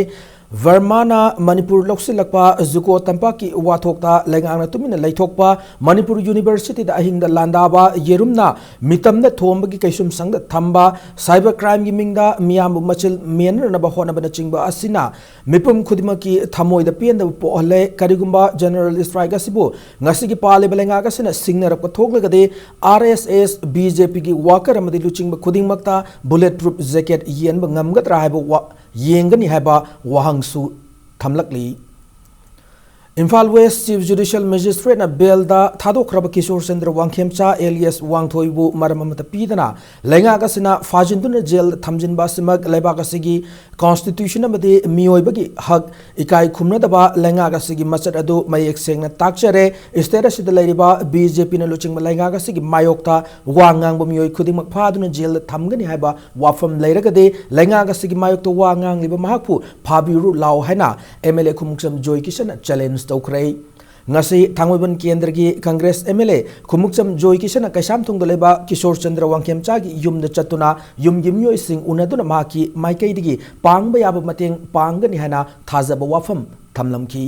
ꯕꯔꯃꯥꯅ ꯃꯅꯤꯄꯨꯔ ꯂꯧꯁꯤꯜꯂꯛꯄ ꯖꯨꯀꯣ ꯇꯝꯄꯥꯛꯀꯤ ꯋꯥꯊꯣꯛꯇ ꯂꯩꯉꯥꯛꯅ ꯇꯨꯃꯤꯟꯅ ꯂꯩꯊꯣꯛꯄ, ꯃꯅꯤꯄꯨꯔ ꯌꯨꯅꯤꯚꯔꯁꯤꯇꯤꯗ ꯑꯍꯤꯡꯗ ꯂꯥꯟꯗꯥꯕ, ꯌꯦꯔꯨꯝꯅ ꯃꯤꯇꯝꯗ ꯊꯣꯝꯕꯒꯤ ꯀꯩꯁꯨꯝꯁꯪꯗ ꯊꯝꯕ, cyber crimeꯒꯤ ꯃꯤꯡꯗ ꯃꯤꯌꯥꯝꯕꯨ ꯃꯆꯤꯜ ꯃꯦꯟꯅꯅꯕ ꯍꯣꯠꯅꯕꯅꯆꯤꯡꯕ ꯑꯁꯤꯅ ꯃꯤꯄꯨꯝ ꯈꯨꯗꯤꯡꯃꯛꯀꯤ ꯊꯃꯣꯏꯗ ꯄꯦꯟꯗꯕ ꯄꯣꯛꯍꯜꯂꯦ꯫ ꯀꯔꯤꯒꯨꯝꯕ general strike ꯑꯁꯤꯕꯨ ꯉꯁꯤꯒꯤ ꯄꯥꯜꯂꯤꯕ ꯂꯩꯉꯥꯛ ꯑꯁꯤꯅ ꯁꯤꯡꯅꯔꯛꯄ ꯊꯣꯛꯂꯒꯗꯤ, ꯑꯥꯔ ꯑꯦꯁ ꯑꯦꯁ, ꯕꯤ ꯖꯦ ꯄꯤꯒꯤ worker ꯑꯃꯗꯤ ꯂꯨꯆꯤꯡꯕ ꯈꯨꯗꯤꯡꯃꯛꯇ bullet proof jacket ꯌꯦꯟꯕ ꯉꯝꯒꯗ꯭ꯔꯥ ꯍꯥꯏꯕ ꯋꯥ-, ꯌꯦꯡꯒꯅꯤ ꯍꯥꯏꯕ ꯋꯥꯍꯪꯁꯨ ꯊꯝꯂꯛꯂꯤ꯫ ꯏꯝꯐꯥꯜ ꯋꯦꯁ ꯆꯤꯐ ꯖꯨꯗꯤꯁꯤꯌꯦꯜ ꯃꯦꯖꯤꯁꯇ꯭ꯔꯦꯠꯅ ꯕꯦꯜꯗ ꯊꯥꯗꯣꯛꯈ꯭ꯔꯕ ꯀꯤꯁꯣꯔ ꯆꯟꯗ꯭ꯔ ꯋꯥꯡꯈꯦꯝꯆꯥ alias ꯋꯥꯡꯊꯣꯏꯕꯨ ꯃꯔꯝ ꯑꯃꯠꯇ ꯄꯤꯗꯅ ꯂꯩꯉꯥꯛ ꯑꯁꯤꯅ ꯐꯥꯖꯤꯟꯗꯨꯅ ꯖꯦꯜꯗ ꯊꯝꯖꯤꯟꯕ ꯑꯁꯤꯃꯛ ꯂꯩꯕꯥꯛ ꯑꯁꯤꯒꯤ ꯀꯣꯟꯁꯇꯤꯇ꯭ꯌꯨꯁꯟ ꯑꯃꯗꯤ ꯃꯤꯑꯣꯏꯕꯒꯤ ꯍꯛ ꯏꯀꯥꯏ ꯈꯨꯝꯅꯗꯕ ꯂꯩꯉꯥꯛ ꯑꯁꯤꯒꯤ ꯃꯆꯠ ꯑꯗꯨ ꯃꯌꯦꯛ ꯁꯦꯡꯅ ꯇꯥꯛꯆꯔꯦ꯫ ꯁ꯭ꯇꯦꯠ ꯑꯁꯤꯗ ꯂꯩꯔꯤꯕ ꯕꯤ ꯖꯦ ꯄꯤꯅ ꯂꯨꯆꯤꯡꯕ ꯂꯩꯉꯥꯛ ꯑꯁꯤꯒꯤ ꯃꯥꯌꯣꯛꯇ ꯋꯥ ꯉꯥꯡꯕ ꯃꯤꯑꯣꯏ ꯈꯨꯗꯤꯡꯃꯛ ꯐꯥꯗꯨꯅ ꯖꯦꯜꯗ ꯊꯝꯒꯅꯤ ꯍꯥꯏꯕ ꯋꯥꯐꯝ ꯂꯩꯔꯒꯗꯤ ꯂꯩꯉꯥꯛ ꯑꯁꯤꯒꯤ ꯃꯥꯌꯣꯛꯇ ꯋꯥ ꯉꯥꯡꯂꯤꯕ ꯃꯍꯥꯛꯄꯨ ꯐꯥꯕꯤꯔꯨ ꯂꯥꯎ ꯍꯥꯏꯅ M L A Khumukcham Joy ꯀꯤꯁꯟꯅ ꯆꯦꯂꯦꯟꯖ ꯇꯧꯈ꯭ꯔꯦ꯫ ꯉꯁꯤ ꯊꯥꯡꯃꯩꯕꯟ ꯀꯦꯟꯗ꯭ꯔꯒꯤ Congress M L A Khumukcham Joy ꯀꯤꯁꯟꯅ ꯀꯩꯁꯥꯝꯊꯣꯡꯗ ꯂꯩꯕ ꯀꯤꯁꯣꯔ ꯆꯟꯗ꯭ꯔ ꯋꯥꯡꯈꯦꯝꯆꯥꯒꯤ ꯌꯨꯝꯗ ꯆꯠꯇꯨꯅ ꯌꯨꯝꯒꯤ ꯃꯤꯑꯣꯏꯁꯤꯡ ꯎꯅꯗꯨꯅ ꯃꯍꯥꯛꯀꯤ ꯃꯥꯏꯀꯩꯗꯒꯤ ꯄꯥꯡꯕ ꯌꯥꯕ ꯃꯇꯦꯡ ꯄꯥꯡꯒꯅꯤ ꯍꯥꯏꯅ ꯊꯥꯖꯕ ꯋꯥꯐꯝ ꯊꯝꯂꯝꯈꯤ꯫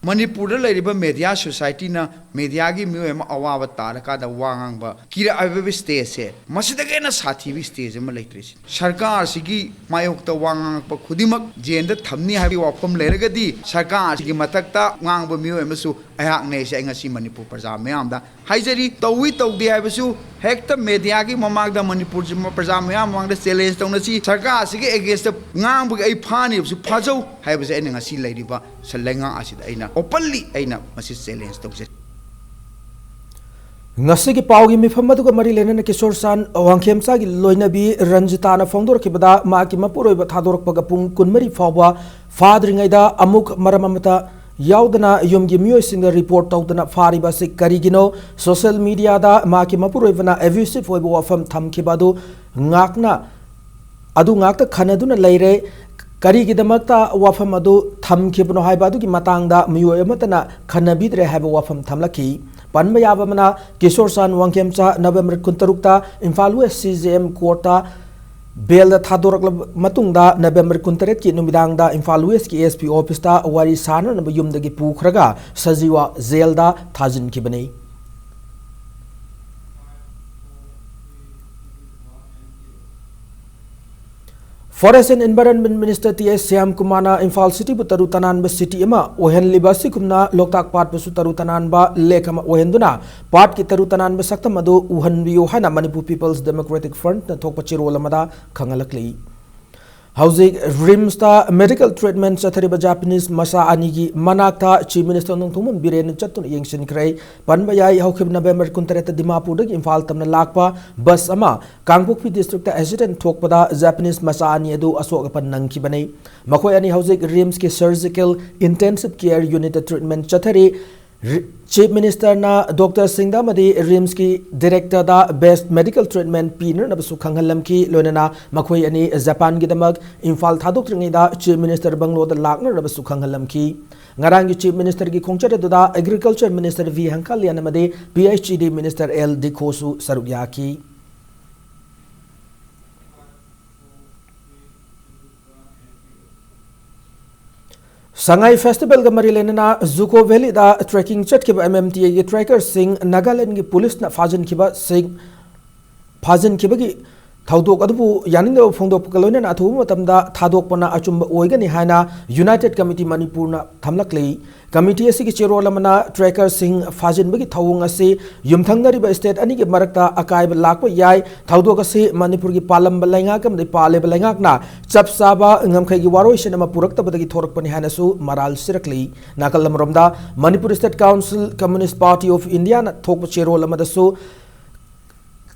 ꯃꯅꯤꯄꯨꯔꯗ ꯂꯩꯔꯤꯕ ꯃꯦꯗꯤꯌꯥ ꯁꯣꯁꯥꯏꯇꯤꯅ ꯃꯦꯗꯤꯌꯥꯒꯤ ꯃꯤꯑꯣꯏ ꯑꯃ ꯑꯋꯥꯕ ꯇꯥꯔꯀꯥꯟꯗ ꯋꯥ ꯉꯥꯡꯕ ꯀꯤꯔꯛꯑꯕ ꯁ꯭ꯇꯦꯖꯁꯦ, ꯃꯁꯤꯗꯒꯤ ꯍꯦꯟꯅ ꯁꯥꯊꯤꯕ ꯁ꯭ꯇꯦꯖ ꯑꯃ ꯂꯩꯇ꯭ꯔꯦ꯫ ꯁꯔꯀꯥꯔꯁꯤꯒꯤ ꯃꯥꯌꯣꯛꯇ ꯋꯥ ꯉꯥꯡꯉꯛꯄ ꯈꯨꯗꯤꯡꯃꯛ ꯖꯦꯜꯗ ꯊꯝꯅꯤ ꯍꯥꯏꯕꯒꯤ ꯋꯥꯐꯝ ꯂꯩꯔꯒꯗꯤ, ꯁꯔꯀꯥꯔꯁꯤꯒꯤ ꯃꯊꯛꯇ ꯉꯥꯡꯕ ꯃꯤꯑꯣꯏ ꯑꯃꯁꯨ ꯑꯩꯍꯥꯛꯅꯦ ꯍꯥꯏꯁꯦ ꯑꯩ ꯉꯁꯤ ꯃꯅꯤꯄꯨꯔ ꯄ꯭ꯔꯖꯥ ꯃꯌꯥꯝꯗ ꯍꯥꯏꯖꯔꯤ꯫ ꯇꯧꯏ ꯇꯧꯗꯦ ꯍꯥꯏꯕꯁꯨ ꯍꯦꯛꯇ ꯃꯦꯗꯤꯌꯥꯒꯤ ꯃꯃꯥꯡꯗ, ꯃꯅꯤꯄꯨꯔ ꯄ꯭ꯔꯖꯥ ꯃꯌꯥꯝ ꯃꯃꯥꯡꯗ ꯆꯦꯂꯦꯟꯖ ꯇꯧꯅꯁꯤ꯫ ꯁꯔꯀꯥꯔꯁꯤꯒꯤ ꯑꯦꯒꯦꯟꯁꯇ ꯉꯥꯡꯕꯒꯤ ꯑꯩ ꯐꯥꯅꯤꯕꯁꯨ ꯐꯥꯖꯧ ꯍꯥꯏꯕꯁꯦ ꯑꯩꯅ ꯉꯁꯤ ꯂꯩꯔꯤꯕ ꯂꯩꯉꯥꯛ ꯑꯁꯤꯗ ꯑꯩꯅ ꯑꯣꯄꯟꯂꯤ ꯑꯩꯅ ꯃꯁꯤ ꯆꯦꯂꯦꯟꯖ ꯇꯧꯖꯔꯤ꯫ ꯉꯁꯤꯒꯤ ꯄꯥꯎꯒꯤ ꯃꯤꯐꯝ ꯑꯗꯨꯒ ꯃꯔꯤ ꯂꯩꯅꯅ ꯀꯤꯁꯣꯔ ꯆꯥꯟ ꯋꯥꯡꯈꯦꯝꯆꯥꯒꯤ ꯂꯣꯏꯅꯕꯤ ꯔꯟꯖꯤꯇꯥꯅ ꯐꯣꯡꯗꯣꯔꯛꯈꯤꯕꯗ, ꯃꯍꯥꯛꯀꯤ ꯃꯄꯨꯔꯣꯏꯕ ꯊꯥꯗꯣꯔꯛꯄꯒ ꯄꯨꯡ ꯀꯨꯟꯃꯔꯤ ꯐꯥꯎꯕ ꯐꯥꯗ꯭ꯔꯤꯉꯩꯗ ꯑꯃꯨꯛ ꯃꯔꯝ ꯑꯃꯠꯇ ꯌꯥꯎꯗꯅ ꯌꯨꯝꯒꯤ ꯃꯤꯑꯣꯏꯁꯤꯡꯗ ꯔꯤꯄꯣꯔꯠ ꯇꯧꯗꯅ ꯐꯥꯔꯤꯕ ꯑꯁꯤ ꯀꯔꯤꯒꯤꯅꯣ? ꯁꯣꯁꯤꯌꯦꯜ ꯃꯤꯗꯤꯌꯥꯗ ꯃꯍꯥꯛꯀꯤ ꯃꯄꯨꯔꯣꯏꯕꯅ ꯑꯦꯕ꯭ꯌꯨꯁꯤꯚ ꯑꯣꯏꯕ ꯋꯥꯐꯝ ꯊꯝꯈꯤꯕ ꯑꯗꯨ ꯉꯥꯛꯅ ꯑꯗꯨ ꯉꯥꯛꯇ ꯈꯟꯅꯗꯨꯅ ꯂꯩꯔꯦ꯫ ꯀꯔꯤꯒꯤꯗꯃꯛꯇ ꯋꯥꯐꯝ ꯑꯗꯨ ꯊꯝꯈꯤꯕꯅꯣ ꯍꯥꯏꯕ ꯑꯗꯨꯒꯤ ꯃꯇꯥꯡꯗ ꯃꯤꯑꯣꯏ ꯑꯃꯠꯇꯅ ꯈꯟꯅꯕꯤꯗ꯭ꯔꯦ ꯍꯥꯏꯕ ꯋꯥꯐꯝ ꯊꯝꯂꯛꯈꯤ꯫ ꯄꯟꯕ ꯌꯥꯕ ꯑꯃꯅ, ꯀꯤꯁꯣꯔ ꯆꯥꯟ ꯋꯥꯡꯈꯦꯝꯆꯥ ꯅꯕꯦꯝꯕꯔ ꯀꯨꯟꯇꯔꯨꯛꯇ ꯏꯝꯐꯥꯜ ꯋꯦꯁ ꯁꯤ ꯖꯦ ꯑꯦꯝ ꯀꯣꯔꯠꯇ ꯕꯦꯜꯗ ꯊꯥꯗꯣꯔꯛꯂꯕ ꯃꯇꯨꯡꯗ ꯅꯕꯦꯝꯕꯔ ꯀꯨꯟꯇꯔꯦꯠꯀꯤ ꯅꯨꯃꯤꯗꯥꯡꯗ ꯏꯝꯐꯥꯜ ꯋꯦꯁꯀꯤ ꯑꯦꯁ ꯄꯤ ꯑꯣꯐꯤꯁꯇ ꯋꯥꯔꯤ ꯁꯥꯅꯅꯕ ꯌꯨꯝꯗꯒꯤ ꯄꯨꯈ꯭ꯔꯒ ꯁꯖꯤꯋꯥ ꯖꯦꯜꯗ ꯊꯥꯖꯤꯟꯈꯤꯕꯅꯤ꯫ Forest and Environment Minister T S ꯁ꯭ꯌꯥꯝꯀꯨꯃꯥꯔꯅ ꯏꯝꯐꯥꯜ ꯁꯤꯇꯤꯕꯨ ꯇꯔꯨ ꯇꯅꯥꯟꯕ ꯁꯤꯇꯤ ꯑꯃ ꯑꯣꯏꯍꯟꯂꯤꯕ ꯑꯁꯤꯒꯨꯝꯅ ꯂꯣꯛꯇꯥꯛ ꯄꯥꯠꯄꯨꯁꯨ ꯇꯔꯨ ꯇꯅꯥꯟꯕ ꯂꯦꯛ ꯑꯃ ꯑꯣꯏꯍꯟꯗꯨꯅ ꯄꯥꯠꯀꯤ ꯇꯔꯨ ꯇꯅꯥꯟꯕ ꯁꯛꯇꯝ ꯑꯗꯨ ꯎꯍꯟꯕꯤꯌꯨ ꯍꯥꯏꯅ ꯃꯅꯤꯄꯨꯔ ꯄꯤꯄꯜꯁ ꯗꯦꯃꯣꯀ꯭ꯔꯦꯇꯤꯛ ꯐ꯭ꯔꯟꯠꯅ ꯊꯣꯛꯄ ꯆꯦꯔꯣꯜ ꯑꯃꯗ ꯈꯪꯍꯜꯂꯛꯂꯤ꯫ ꯍꯧꯖꯤꯛ ꯔꯤꯝꯁꯇ ꯃꯦꯗꯤꯀꯦꯜ ꯇ꯭ꯔꯤꯠꯃꯦꯟ ꯆꯠꯊꯔꯤꯕ ꯖꯥꯄꯅꯤꯁ ꯃꯆꯥ ꯑꯅꯤꯒꯤ ꯃꯅꯥꯛꯇ ꯆꯤꯐ ꯃꯤꯅꯤꯁꯇꯔ ꯅꯣꯡꯊꯣꯝꯕꯝ ꯕꯤꯔꯦꯟꯅ ꯆꯠꯇꯨꯅ ꯌꯦꯡꯁꯤꯟꯈ꯭ꯔꯦ꯫ ꯄꯟꯕ ꯌꯥꯏ, ꯍꯧꯈꯤꯕ ꯅꯕꯦꯝꯕꯔ ꯀꯨꯟꯇꯔꯦꯠꯇ ꯗꯤꯃꯥꯄꯨꯔꯗꯒꯤ ꯏꯝꯐꯥꯜ ꯇꯝꯅ ꯂꯥꯛꯄ ꯕꯁ ꯑꯃ ꯀꯥꯡꯄꯣꯛꯄꯤ ꯗꯤꯁꯇ꯭ꯔꯤꯛꯇ ꯑꯦꯛꯁꯤꯗꯦꯟ ꯊꯣꯛꯄꯗ ꯖꯥꯄꯅꯤꯁ ꯃꯆꯥ ꯑꯅꯤ ꯑꯗꯨ ꯑꯁꯣꯛ ꯑꯄꯟ ꯅꯪꯈꯤꯕꯅꯤ꯫ ꯃꯈꯣꯏ ꯑꯅꯤ ꯍꯧꯖꯤꯛ ꯔꯤꯝꯁꯀꯤ ꯁꯔꯖꯤꯀꯦꯜ ꯏꯟꯇꯦꯟꯁꯤꯚ ꯀꯦꯌꯔ ꯌꯨꯅꯤꯠꯇ ꯇ꯭ꯔꯤꯠꯃꯦꯟ ꯆꯠꯊꯔꯤ꯫ ꯔꯤ-, ꯆꯤꯐ ꯃꯤꯅꯤꯁꯇꯔꯅ ꯗꯣꯛꯇꯔꯁꯤꯡꯗ ꯑꯃꯗꯤ ꯔꯤꯝꯁꯀꯤ ꯗꯤꯔꯦꯛꯇꯔꯗ ꯕꯦꯁ ꯃꯦꯗꯤꯀꯦꯜ ꯇ꯭ꯔꯤꯠꯃꯦꯟ ꯄꯤꯅꯅꯕꯁꯨ ꯈꯪꯍꯜꯂꯝꯈꯤ꯫ ꯂꯣꯏꯅꯅ ꯃꯈꯣꯏ ꯑꯅꯤ ꯖꯄꯥꯟꯒꯤꯗꯃꯛ ꯏꯝꯐꯥꯜ ꯊꯥꯗꯣꯛꯇ꯭ꯔꯤꯉꯩꯗ ꯆꯤꯐ ꯃꯤꯅꯤꯁꯇꯔ ꯕꯪꯂꯣꯗ ꯂꯥꯛꯅꯅꯕꯁꯨ ꯈꯪꯍꯜꯂꯝꯈꯤ꯫ ꯉꯔꯥꯡꯒꯤ ꯆꯤꯐ ꯃꯤꯅꯤꯁꯇꯔꯒꯤ ꯈꯣꯡꯆꯠ ꯑꯗꯨꯗ ꯑꯦꯒ꯭ꯔꯤꯀꯜꯆꯔ ꯃꯤꯅꯤꯁꯇꯔ ꯚꯤ ꯍꯪꯀꯥꯂꯤꯌꯥꯟ ꯑꯃꯗꯤ ꯄꯤ ꯑꯩꯆ ꯏ ꯗꯤ ꯃꯤꯅꯤꯁꯇꯔ ꯑꯦꯜ ꯗꯤꯈꯣꯁꯨ ꯁꯔꯨꯛ ꯌꯥꯈꯤ꯫ ꯁꯉꯥꯏ ꯐꯦꯁꯇꯤꯚꯦꯜꯒ ꯃꯔꯤ ꯂꯩꯅꯅ ꯖꯨꯀꯣ ꯚꯦꯂꯤꯗ ꯇ꯭ꯔꯦꯀꯤꯡ ꯆꯠꯈꯤꯕ ꯑꯦꯝ ꯑꯦꯝ ꯇꯤ ꯑꯦꯒꯤ ꯇ꯭ꯔꯦꯀꯔꯁꯤꯡ ꯅꯥꯒꯥꯂꯦꯟꯗꯒꯤ ꯄꯨꯂꯤꯁꯅ ꯐꯥꯖꯤꯟꯈꯤꯕꯁꯤꯡ, ꯐꯥꯖꯤꯟꯈꯤꯕꯒꯤ ꯊꯧꯗꯣꯛ ꯑꯗꯨꯕꯨ ꯌꯥꯅꯤꯡꯗꯕ ꯐꯣꯡꯗꯣꯛꯄꯒ ꯂꯣꯏꯅꯅ ꯑꯊꯨꯕ ꯃꯇꯝꯗ ꯊꯥꯗꯣꯛꯄꯅ ꯑꯆꯨꯝꯕ ꯑꯣꯏꯒꯅꯤ ꯍꯥꯏꯅ ꯌꯨꯅꯥꯏꯇꯦꯗ ꯀꯃꯤꯇꯤ ꯃꯅꯤꯄꯨꯔꯅ ꯊꯝꯂꯛꯂꯤ꯫ ꯀꯃꯤꯇꯤ ꯑꯁꯤꯒꯤ ꯆꯦꯔꯣꯜ ꯑꯃꯅ ꯇ꯭ꯔꯦꯀꯔꯁꯤꯡ ꯐꯥꯖꯤꯟꯕꯒꯤ ꯊꯧꯑꯣꯡ ꯑꯁꯤ ꯌꯨꯝꯊꯪꯅꯔꯤꯕ ꯁ꯭ꯇꯦꯠ ꯑꯅꯤꯒꯤ ꯃꯔꯛꯇ ꯑꯀꯥꯏꯕ ꯂꯥꯛꯄ ꯌꯥꯏ, ꯊꯧꯗꯣꯛ ꯑꯁꯤ ꯃꯅꯤꯄꯨꯔꯒꯤ ꯄꯥꯜꯂꯝꯕ ꯂꯩꯉꯥꯛ ꯑꯃꯗꯤ ꯄꯥꯜꯂꯤꯕ ꯂꯩꯉꯥꯛꯅ ꯆꯞ ꯆꯥꯕ ꯉꯝꯈꯩꯒꯤ ꯋꯥꯔꯣꯏꯁꯤꯟ ꯑꯃ ꯄꯨꯔꯛꯇꯕꯗꯒꯤ ꯊꯣꯔꯛꯄꯅꯤ ꯍꯥꯏꯅꯁꯨ ꯃꯔꯥꯜ ꯁꯤꯔꯛꯂꯤ꯫ ꯅꯥꯀꯜ ꯑꯃꯔꯣꯝꯗ, Manipur state council communist party of ꯏꯟꯗꯤꯌꯥꯅ ꯊꯣꯛꯄ ꯆꯦꯔꯣꯜ ꯑꯃꯗꯁꯨ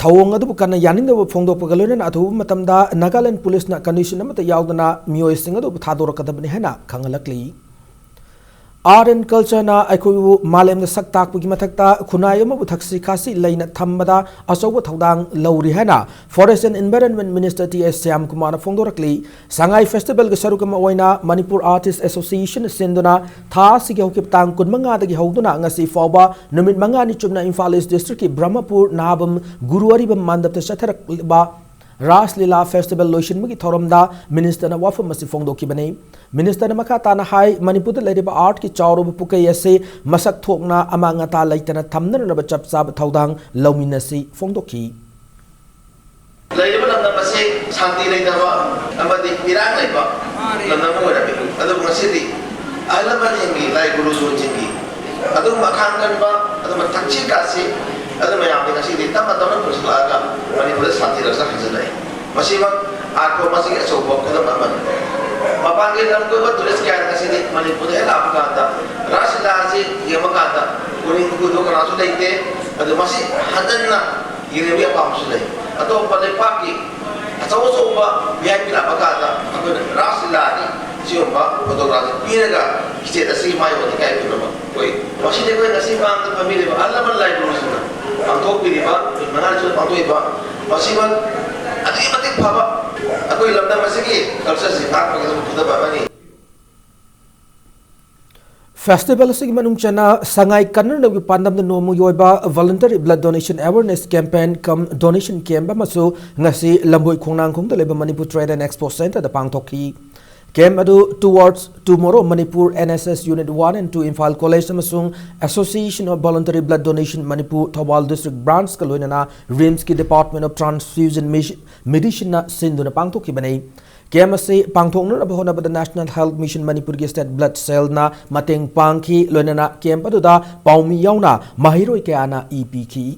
ꯊꯧꯑꯣꯡ ꯑꯗꯨꯕꯨ ꯀꯟꯅ ꯌꯥꯅꯤꯡꯗꯕ ꯐꯣꯡꯗꯣꯛꯄꯒ ꯂꯣꯏꯅꯅ ꯑꯊꯨꯕ ꯃꯇꯝꯗ ꯅꯥꯒꯥꯂꯦꯟꯗ ꯄꯨꯂꯤꯁꯅ ꯀꯟꯗꯤꯁꯟ ꯑꯃꯠꯇ ꯌꯥꯎꯗꯅ ꯃꯤꯑꯣꯏꯁꯤꯡ ꯑꯗꯨꯕꯨ ꯊꯥꯗꯣꯔꯛꯀꯗꯕꯅꯤ ꯍꯥꯏꯅ ꯈꯪꯍꯜꯂꯛꯂꯤ꯫ ꯑꯥꯔꯠ ꯑꯦꯟ ꯀꯜꯆꯔꯅ ꯑꯩꯈꯣꯏꯕꯨ ꯃꯥꯂꯦꯝꯗ ꯁꯛ ꯇꯥꯛꯄꯒꯤ ꯃꯊꯛꯇ ꯈꯨꯟꯅꯥꯏ ꯑꯃꯕꯨ ꯊꯛꯁꯤ ꯈꯥꯁꯤ ꯂꯩꯅ ꯊꯝꯕꯗ ꯑꯆꯧꯕ ꯊꯧꯗꯥꯡ ꯂꯧꯔꯤ ꯍꯥꯏꯅ forest and environment minister T S ꯁ꯭ꯌꯥꯝꯀꯨꯃꯥꯔꯅ ꯐꯣꯡꯗꯣꯔꯛꯂꯤ꯫ ꯁꯉꯥꯏ ꯐꯦꯁꯇꯤꯚꯦꯜꯒꯤ ꯁꯔꯨꯛ ꯑꯃ ꯑꯣꯏꯅ ꯃꯅꯤꯄꯨꯔ ꯑꯥꯔꯇꯤꯁ ꯑꯦꯁꯣꯁꯤꯌꯦꯁꯟꯅ ꯁꯤꯟꯗꯨꯅ ꯊꯥ ꯑꯁꯤꯒꯤ ꯍꯧꯈꯤꯕ ꯇꯥꯡ ꯀꯨꯟꯃꯉꯥꯗꯒꯤ ꯍꯧꯗꯨꯅ ꯉꯁꯤ ꯐꯥꯎꯕ ꯅꯨꯃꯤꯠ ꯃꯉꯥꯅꯤ ꯆꯨꯞꯅ ꯏꯝꯐꯥꯜ ꯏꯁ ꯗꯤꯁꯇ꯭ꯔꯤꯛꯀꯤ ꯕ꯭ꯔꯍ꯭ꯃꯄꯨꯔ ꯅꯥꯕꯝ ꯒꯨꯔꯨ ꯑꯔꯤꯕꯝ ꯃꯟꯗꯞꯇ ꯆꯠꯊꯔꯛꯂꯤꯕ ꯔꯥꯁ ꯂꯤꯂꯥ ꯐꯦꯁꯇꯤꯚꯦꯜ ꯂꯣꯏꯁꯤꯟꯕꯒꯤ ꯊꯧꯔꯝꯗ ꯃꯤꯅꯤꯁꯇꯔꯅ ꯋꯥꯐꯝ ꯑꯁꯤ ꯐꯣꯡꯗꯣꯛꯈꯤꯕꯅꯤ꯫ ꯃꯤꯅꯤꯁꯇꯔꯅ ꯃꯈꯥ ꯇꯥꯅ ꯍꯥꯏ, ꯃꯅꯤꯄꯨꯔꯗ ꯂꯩꯔꯤꯕ ꯑꯥꯔꯠꯀꯤ ꯆꯥꯎꯔꯕ ꯄꯨꯀꯩ ꯑꯁꯤ ꯃꯁꯛ ꯊꯣꯛꯅ ꯑꯃꯥꯡ ꯑꯇꯥ ꯂꯩꯇꯅ ꯊꯝꯅꯅꯕ ꯆꯞ ꯆꯥꯕ ꯊꯧꯗꯥꯡ ꯂꯧꯃꯤꯟꯅꯁꯤ ꯐꯣꯡꯗꯣꯛꯈꯤ꯫ ꯂꯩꯔꯤꯕ ꯂꯝꯗꯝ ꯑꯁꯤ ꯁꯥꯟꯇꯤ ꯂꯩꯇꯕ ꯑꯃꯗꯤ ꯏꯔꯥꯡ ꯂꯩꯕ ꯂꯝꯗꯝ ꯑꯃ ꯑꯣꯏꯔꯝꯃꯤ꯫ ꯑꯗꯨꯕꯨ ꯉꯁꯤꯗꯤ ꯑꯍꯜ ꯂꯃꯟꯁꯤꯡꯒꯤ, ꯂꯥꯏ ꯒꯨꯔꯨꯖꯣꯟꯁꯤꯡꯒꯤ ꯑꯗꯨꯒꯨꯝꯕ ꯑꯈꯥꯡ ꯀꯟꯕ, ꯑꯗꯨꯒꯨꯝꯕ ꯊꯛꯁꯤ ꯈꯥꯁꯤ, ꯑꯗꯨ ꯃꯌꯥꯝꯗꯤ ꯉꯁꯤꯗꯤ ꯇꯞꯅ ꯇꯞꯅ ꯄꯨꯁꯤꯜꯂꯛꯑꯒ ꯃꯅꯤꯄꯨꯔꯗ ꯁꯥꯟꯇꯤ ꯂꯛꯁ ꯍꯟꯖꯤꯜꯂꯛꯏ꯫ ꯃꯁꯤꯃꯛ ꯑꯥꯔꯠ ꯐꯣꯝ ꯑꯁꯤꯒꯤ ꯑꯆꯧꯕ ꯈꯨꯗꯝ ꯑꯃꯅꯤ꯫ ꯃꯄꯥꯟꯒꯤ ꯂꯝ ꯀꯣꯏꯕ ꯇꯨꯔꯤꯁ ꯀꯌꯥꯅ ꯉꯁꯤꯗꯤ ꯃꯅꯤꯄꯨꯔꯗ ꯍꯦꯛ ꯂꯥꯛꯄ ꯀꯥꯟꯗ ꯔꯥꯁ ꯂꯤꯂꯥ ꯑꯁꯤ ꯌꯦꯡꯕ ꯀꯥꯟꯗ ꯄꯨꯛꯅꯤꯡ ꯍꯨꯗꯣꯛ ꯀꯅꯥꯁꯨ ꯂꯩꯇꯦ꯫ ꯑꯗꯨ ꯃꯁꯤ ꯍꯟꯖꯟꯅ ꯌꯦꯡꯅꯕꯒꯤ ꯑꯄꯥꯝꯕꯁꯨ ꯂꯩ꯫ ꯑꯇꯣꯞꯄ ꯂꯩꯄꯥꯛꯀꯤ ꯑꯆꯧ ꯑꯆꯧꯕ ꯚꯤ ꯑꯥꯏ ꯄꯤ ꯂꯥꯛꯄ ꯀꯥꯟꯗ ꯑꯩꯈꯣꯏꯅ ꯔꯥꯁ ꯂꯤꯂꯥꯒꯤ ꯁꯤꯒꯨꯝꯕ ꯐꯣꯇꯣꯒ꯭ꯔꯥꯐꯁꯦ ꯄꯤꯔꯒ ꯁ꯭ꯇꯦꯠ ꯑꯁꯤꯒꯤ ꯃꯥꯏ ꯑꯣꯏꯅ ꯏꯀꯥꯏ ꯈꯨꯝꯅꯕ ꯑꯣꯏ꯫ ꯃꯁꯤꯗꯤ ꯑꯩꯈꯣꯏ ꯉꯁꯤ ꯃꯥꯡꯗ ꯐꯝꯕꯤꯔꯤꯕ ꯑꯍꯜ ꯂꯃꯟ ꯂꯥꯏꯕꯨꯡꯁꯤꯡꯅ ꯄꯥꯡꯊꯣꯛꯄꯤꯔꯤꯕ, ꯅꯨꯃꯤꯠ ꯃꯉꯥꯅꯤ ꯆꯨꯞꯅ ꯄꯥꯡꯊꯣꯛꯏꯕ ꯃꯁꯤꯃꯛ ꯑꯗꯨꯛꯀꯤ ꯃꯇꯤꯛ ꯐꯕ ꯑꯩꯈꯣꯏ ꯂꯝꯗꯝ ꯑꯁꯤꯒꯤ ꯀꯜꯆꯔꯁꯤ ꯉꯥꯛꯄꯒꯤꯗꯃꯛ ꯐꯨꯗꯕ ꯑꯃꯅꯤ꯫ ꯐꯦꯁꯇꯤꯚꯦꯜ ꯑꯁꯤꯒꯤ ꯃꯅꯨꯡ ꯆꯟꯅ ꯁꯉꯥꯏ ꯀꯟꯅꯅꯕꯒꯤ ꯄꯥꯟꯗꯝꯗ ꯅꯣꯡꯃꯒꯤ ꯑꯣꯏꯕ voluntary blood donation awareness campaign cum donation camp ꯑꯃꯁꯨ ꯉꯁꯤ ꯂꯝꯕꯣꯏ ꯈꯣꯡꯅꯥꯡꯈꯣꯡꯗ ꯂꯩꯕ ꯃꯅꯤꯄꯨꯔ Trade and Expo Centreꯗ ꯄꯥꯡꯊꯣꯛꯈꯤ꯫ ꯀꯦꯝꯞ ꯑꯗꯨ Towards Tomorrow Manipur N S S Unit one and two Imphal College ꯑꯃꯁꯨꯡ Association of Voluntary Blood Donation Manipur Thoubal District Branchꯀ ꯂꯣꯏꯅꯅ RIMSꯀꯤ Department of Transfusion Medicineꯅ ꯁꯤꯟꯗꯨꯅ ꯄꯥꯡꯊꯣꯛꯈꯤꯕꯅꯤ꯫ Camp ꯑꯁꯤ ꯄꯥꯡꯊꯣꯛꯅꯅꯕ ꯍꯣꯠꯅꯕꯗ National Health Mission ꯃꯅꯤꯄꯨꯔꯒꯤ State Blood Cellꯅ ꯃꯇꯦꯡ ꯄꯥꯡꯈꯤ꯫ ꯂꯣꯏꯅꯅ ꯀꯦꯝꯞ ꯑꯗꯨꯗ ꯄꯥꯎꯃꯤ ꯌꯥꯎꯅ ꯃꯍꯩꯔꯣꯏ ꯀꯌꯥꯅ ꯏ ꯄꯤꯈꯤ꯫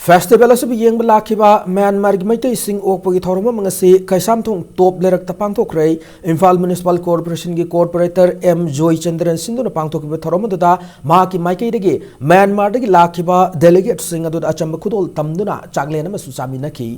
ꯐꯦꯁꯇꯤꯚꯦꯜ ꯑꯁꯤꯕꯨ ꯌꯦꯡꯕ ꯂꯥꯛꯈꯤꯕ ꯃ꯭ꯌꯥꯟꯃꯥꯔꯒꯤ ꯃꯩꯇꯩꯁꯤꯡ ꯑꯣꯛꯄꯒꯤ ꯊꯧꯔꯝ ꯑꯃ ꯉꯁꯤ ꯀꯩꯁꯥꯝꯊꯣꯡ ꯇꯣꯞ ꯂꯩꯔꯛꯇ ꯄꯥꯡꯊꯣꯛꯈ꯭ꯔꯦ꯫ ꯏꯝꯐꯥꯜ ꯃ꯭ꯌꯨꯅꯤꯁꯤꯄꯥꯜ ꯀꯣꯔꯄꯣꯔꯦꯁꯟꯒꯤ ꯀꯣꯔꯄꯣꯔꯦꯇꯔ ꯑꯦꯝ ꯖꯣꯏꯆꯟꯗ꯭ꯔꯟ ꯁꯤꯟꯗꯨꯅ ꯄꯥꯡꯊꯣꯛꯈꯤꯕ ꯊꯧꯔꯝ ꯑꯗꯨꯗ ꯃꯍꯥꯛꯀꯤ ꯃꯥꯏꯀꯩꯗꯒꯤ ꯃ꯭ꯌꯥꯟꯃꯥꯔꯗꯒꯤ ꯂꯥꯛꯈꯤꯕ ꯗꯦꯂꯤꯒꯦꯠꯁꯤꯡ ꯑꯗꯨꯗ ꯑꯆꯝꯕ ꯈꯨꯗꯣꯜ ꯇꯝꯗꯨꯅ ꯆꯥꯛꯂꯦꯟ ꯑꯃꯁꯨ ꯆꯥꯃꯤꯟꯅꯈꯤ꯫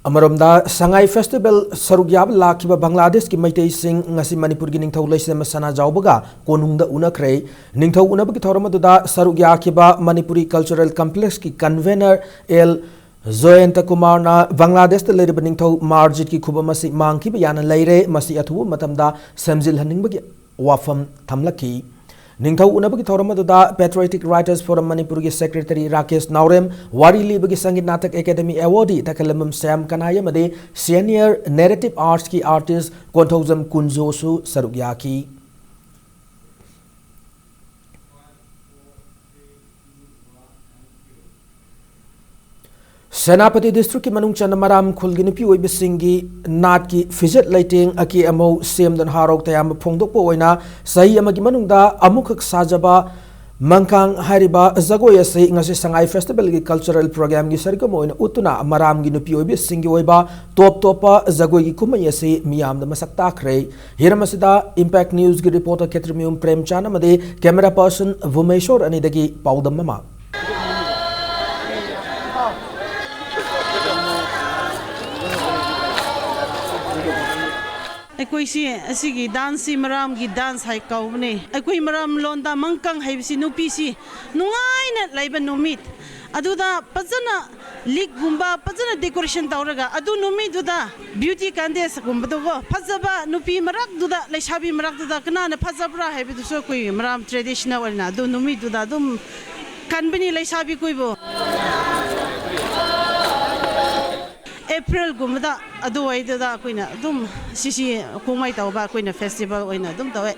ꯑꯃꯔꯣꯝꯗ ꯁꯉꯥꯏ ꯐꯦꯁꯇꯤꯚꯦꯜ ꯁꯔꯨꯛ ꯌꯥꯕ ꯂꯥꯛꯈꯤꯕ ꯕꯪꯒ꯭ꯂꯥꯗꯦꯁꯀꯤ ꯃꯩꯇꯩꯁꯤꯡ ꯉꯁꯤ ꯃꯅꯤꯄꯨꯔꯒꯤ ꯅꯤꯡꯊꯧ ꯂꯩꯁꯦꯝꯕ ꯁꯅꯥꯖꯥꯎꯕꯒ ꯀꯣꯅꯨꯡꯗ ꯎꯅꯈ꯭ꯔꯦ꯫ ꯅꯤꯡꯊꯧ ꯎꯅꯕꯒꯤ ꯊꯧꯔꯝ ꯑꯗꯨꯗ ꯁꯔꯨꯛ ꯌꯥꯈꯤꯕ ꯃꯅꯤꯄꯨꯔꯤ ꯀꯜꯆꯔꯦꯜ ꯀꯝꯄ꯭ꯂꯦꯛꯁꯀꯤ ꯀꯟꯚꯦꯅꯔ ꯑꯦꯜ ꯖꯣꯌꯟꯇ ꯀꯨꯃꯥꯔꯅ ꯕꯪꯒ꯭ꯂꯥꯗꯦꯁꯇ ꯂꯩꯔꯤꯕ ꯅꯤꯡꯊꯧ ꯃꯥꯔꯖꯤꯠꯀꯤ ꯈꯨꯕꯝ ꯑꯁꯤ ꯃꯥꯡꯈꯤꯕ ꯌꯥꯅ ꯂꯩꯔꯦ, ꯃꯁꯤ ꯑꯊꯨꯕ ꯃꯇꯝꯗ ꯁꯦꯝꯖꯤꯜꯍꯟꯅꯤꯡꯕꯒꯤ ꯋꯥꯐꯝ ꯊꯝꯂꯛꯈꯤ꯫ ꯅꯤꯡꯊꯧ ꯎꯅꯕꯒꯤ ꯊꯧꯔꯝ ꯑꯗꯨꯗ Patriotic Writers Forum ꯃꯅꯤꯄꯨꯔꯒꯤ ꯁꯦꯀ꯭ꯔꯦꯇꯔꯤ ꯔꯥꯀꯦꯁ ꯅꯥꯎꯔꯦꯝ, ꯋꯥꯔꯤ ꯂꯤꯕꯒꯤ ꯁꯪꯒꯤꯠ ꯅꯥꯇꯛ ꯑꯦꯀꯥꯗꯦꯃꯤ ꯑꯦꯋꯥꯔꯗꯤ ꯇꯈꯦꯂꯝꯕꯝ ꯁ꯭ꯌꯥꯝ ꯀꯅꯥꯏ ꯑꯃꯗꯤ ꯁꯦꯅꯤꯌꯔ ꯅꯦꯔꯦꯇꯤꯚ ꯑꯥꯔꯠꯁꯀꯤ ꯑꯥꯔꯇꯤꯁ ꯀꯣꯟꯊꯧꯖꯝ ꯀꯨꯟꯖꯣꯁꯨ ꯁꯔꯨꯛ ꯌꯥꯈꯤ꯫ ꯁꯦꯅꯥꯄꯇꯤ ꯗꯤꯁꯇ꯭ꯔꯤꯛꯀꯤ ꯃꯅꯨꯡ ꯆꯟꯅ ꯃꯔꯥꯝ ꯈꯨꯜꯒꯤ ꯅꯨꯄꯤ ꯑꯣꯏꯕꯁꯤꯡꯒꯤ ꯅꯥꯠꯀꯤ ꯐꯤꯖꯦꯠ ꯂꯩꯇꯦꯡ ꯑꯀꯦ ꯑꯃꯧ ꯁꯦꯝꯗꯨꯅ ꯍꯔꯥꯎ ꯇꯌꯥꯝꯕ ꯐꯣꯡꯗꯣꯛꯄ ꯑꯣꯏꯅ ꯆꯍꯤ ꯑꯃꯒꯤ ꯃꯅꯨꯡꯗ ꯑꯃꯨꯛꯈꯛ ꯁꯥꯖꯕ ꯃꯪꯀꯥꯡ ꯍꯥꯏꯔꯤꯕ ꯖꯒꯣꯏ ꯑꯁꯤ ꯉꯁꯤ ꯁꯉꯥꯏ ꯐꯦꯁꯇꯤꯚꯦꯜꯒꯤ ꯀꯜꯆꯔꯦꯜ ꯄ꯭ꯔꯣꯒ꯭ꯔꯥꯝꯒꯤ ꯁꯔꯨꯛ ꯑꯃ ꯑꯣꯏꯅ ꯎꯠꯇꯨꯅ ꯃꯔꯥꯝꯒꯤ ꯅꯨꯄꯤ ꯑꯣꯏꯕꯤꯁꯤꯡꯒꯤ ꯑꯣꯏꯕ ꯇꯣꯞ ꯇꯣꯞꯄ ꯖꯒꯣꯏꯒꯤ ꯀꯨꯝꯍꯩ ꯑꯁꯤ ꯃꯤꯌꯥꯝꯗ ꯃꯁꯛ ꯇꯥꯛꯈ꯭ꯔꯦ꯫ ꯍꯤꯔꯝ ꯑꯁꯤꯗ ꯏꯝꯄꯦꯛ ꯅ꯭ꯌꯨꯁꯀꯤ ꯔꯤꯄꯣꯔꯇꯔ ꯈꯦꯇ꯭ꯔꯤꯃꯌꯨꯝ ꯄ꯭ꯔꯦꯝꯆꯥꯟ ꯑꯃꯗꯤ ꯀꯦꯃꯦꯔꯥ ꯄꯔꯁꯟ ꯚꯨꯃꯦꯁꯣꯔ ꯑꯅꯤꯗꯒꯤ ꯄꯥꯎꯗꯝ ꯑꯃ꯫ ꯑꯩꯈꯣꯏꯁꯤ ꯑꯁꯤꯒꯤ ꯗꯥꯟꯁꯁꯤ ꯃꯔꯥꯝꯒꯤ ꯗꯥꯟꯁ ꯍꯥꯏ ꯀꯧꯕꯅꯦ꯫ ꯑꯩꯈꯣꯏ ꯃꯔꯥꯝ ꯂꯣꯟꯗ ꯃꯪꯀꯪ ꯍꯥꯏꯕꯁꯤ ꯅꯨꯄꯤꯁꯤ ꯅꯨꯡꯉꯥꯏꯅ ꯂꯩꯕ ꯅꯨꯃꯤꯠ, ꯑꯗꯨꯗ ꯐꯖꯅ ꯂꯤꯛꯒꯨꯝꯕ ꯐꯖꯅ ꯗꯦꯀꯣꯔꯦꯁꯟ ꯇꯧꯔꯒ ꯑꯗꯨ ꯅꯨꯃꯤꯠꯇꯨꯗ ꯕ꯭ꯌꯨꯇꯤ ꯀꯟꯇꯦꯁꯒꯨꯝꯕꯗꯀꯣ ꯐꯖꯕ ꯅꯨꯄꯤ ꯃꯔꯛꯇꯨꯗ ꯂꯩꯁꯥꯕꯤ ꯃꯔꯛꯇꯨꯗ ꯀꯅꯥꯅ ꯐꯖꯕ꯭ꯔꯥ ꯍꯥꯏꯕꯗꯨꯁꯨ ꯑꯩꯈꯣꯏ ꯃꯔꯥꯝ ꯇ꯭ꯔꯦꯗꯤꯁꯅꯦꯜ ꯑꯣꯏꯅ ꯑꯗꯨ ꯅꯨꯃꯤꯠꯇꯨꯗ ꯑꯗꯨꯝ ꯀꯟꯕꯅꯤ ꯂꯩꯁꯥꯕꯤ ꯈꯣꯏꯕꯨ꯫ ꯑꯦꯄ꯭ꯔꯤꯜꯒꯨꯝꯕꯗ ꯑꯗꯨꯋꯥꯏꯗꯨꯗ ꯑꯩꯈꯣꯏꯅ ꯑꯗꯨꯝ ꯁꯤꯁꯤ ꯀꯨꯝꯍꯩ ꯇꯧꯕ ꯑꯩꯈꯣꯏꯅ ꯐꯦꯁꯇꯤꯚꯦꯜ ꯑꯣꯏꯅ ꯑꯗꯨꯝ ꯇꯧꯋꯦ꯫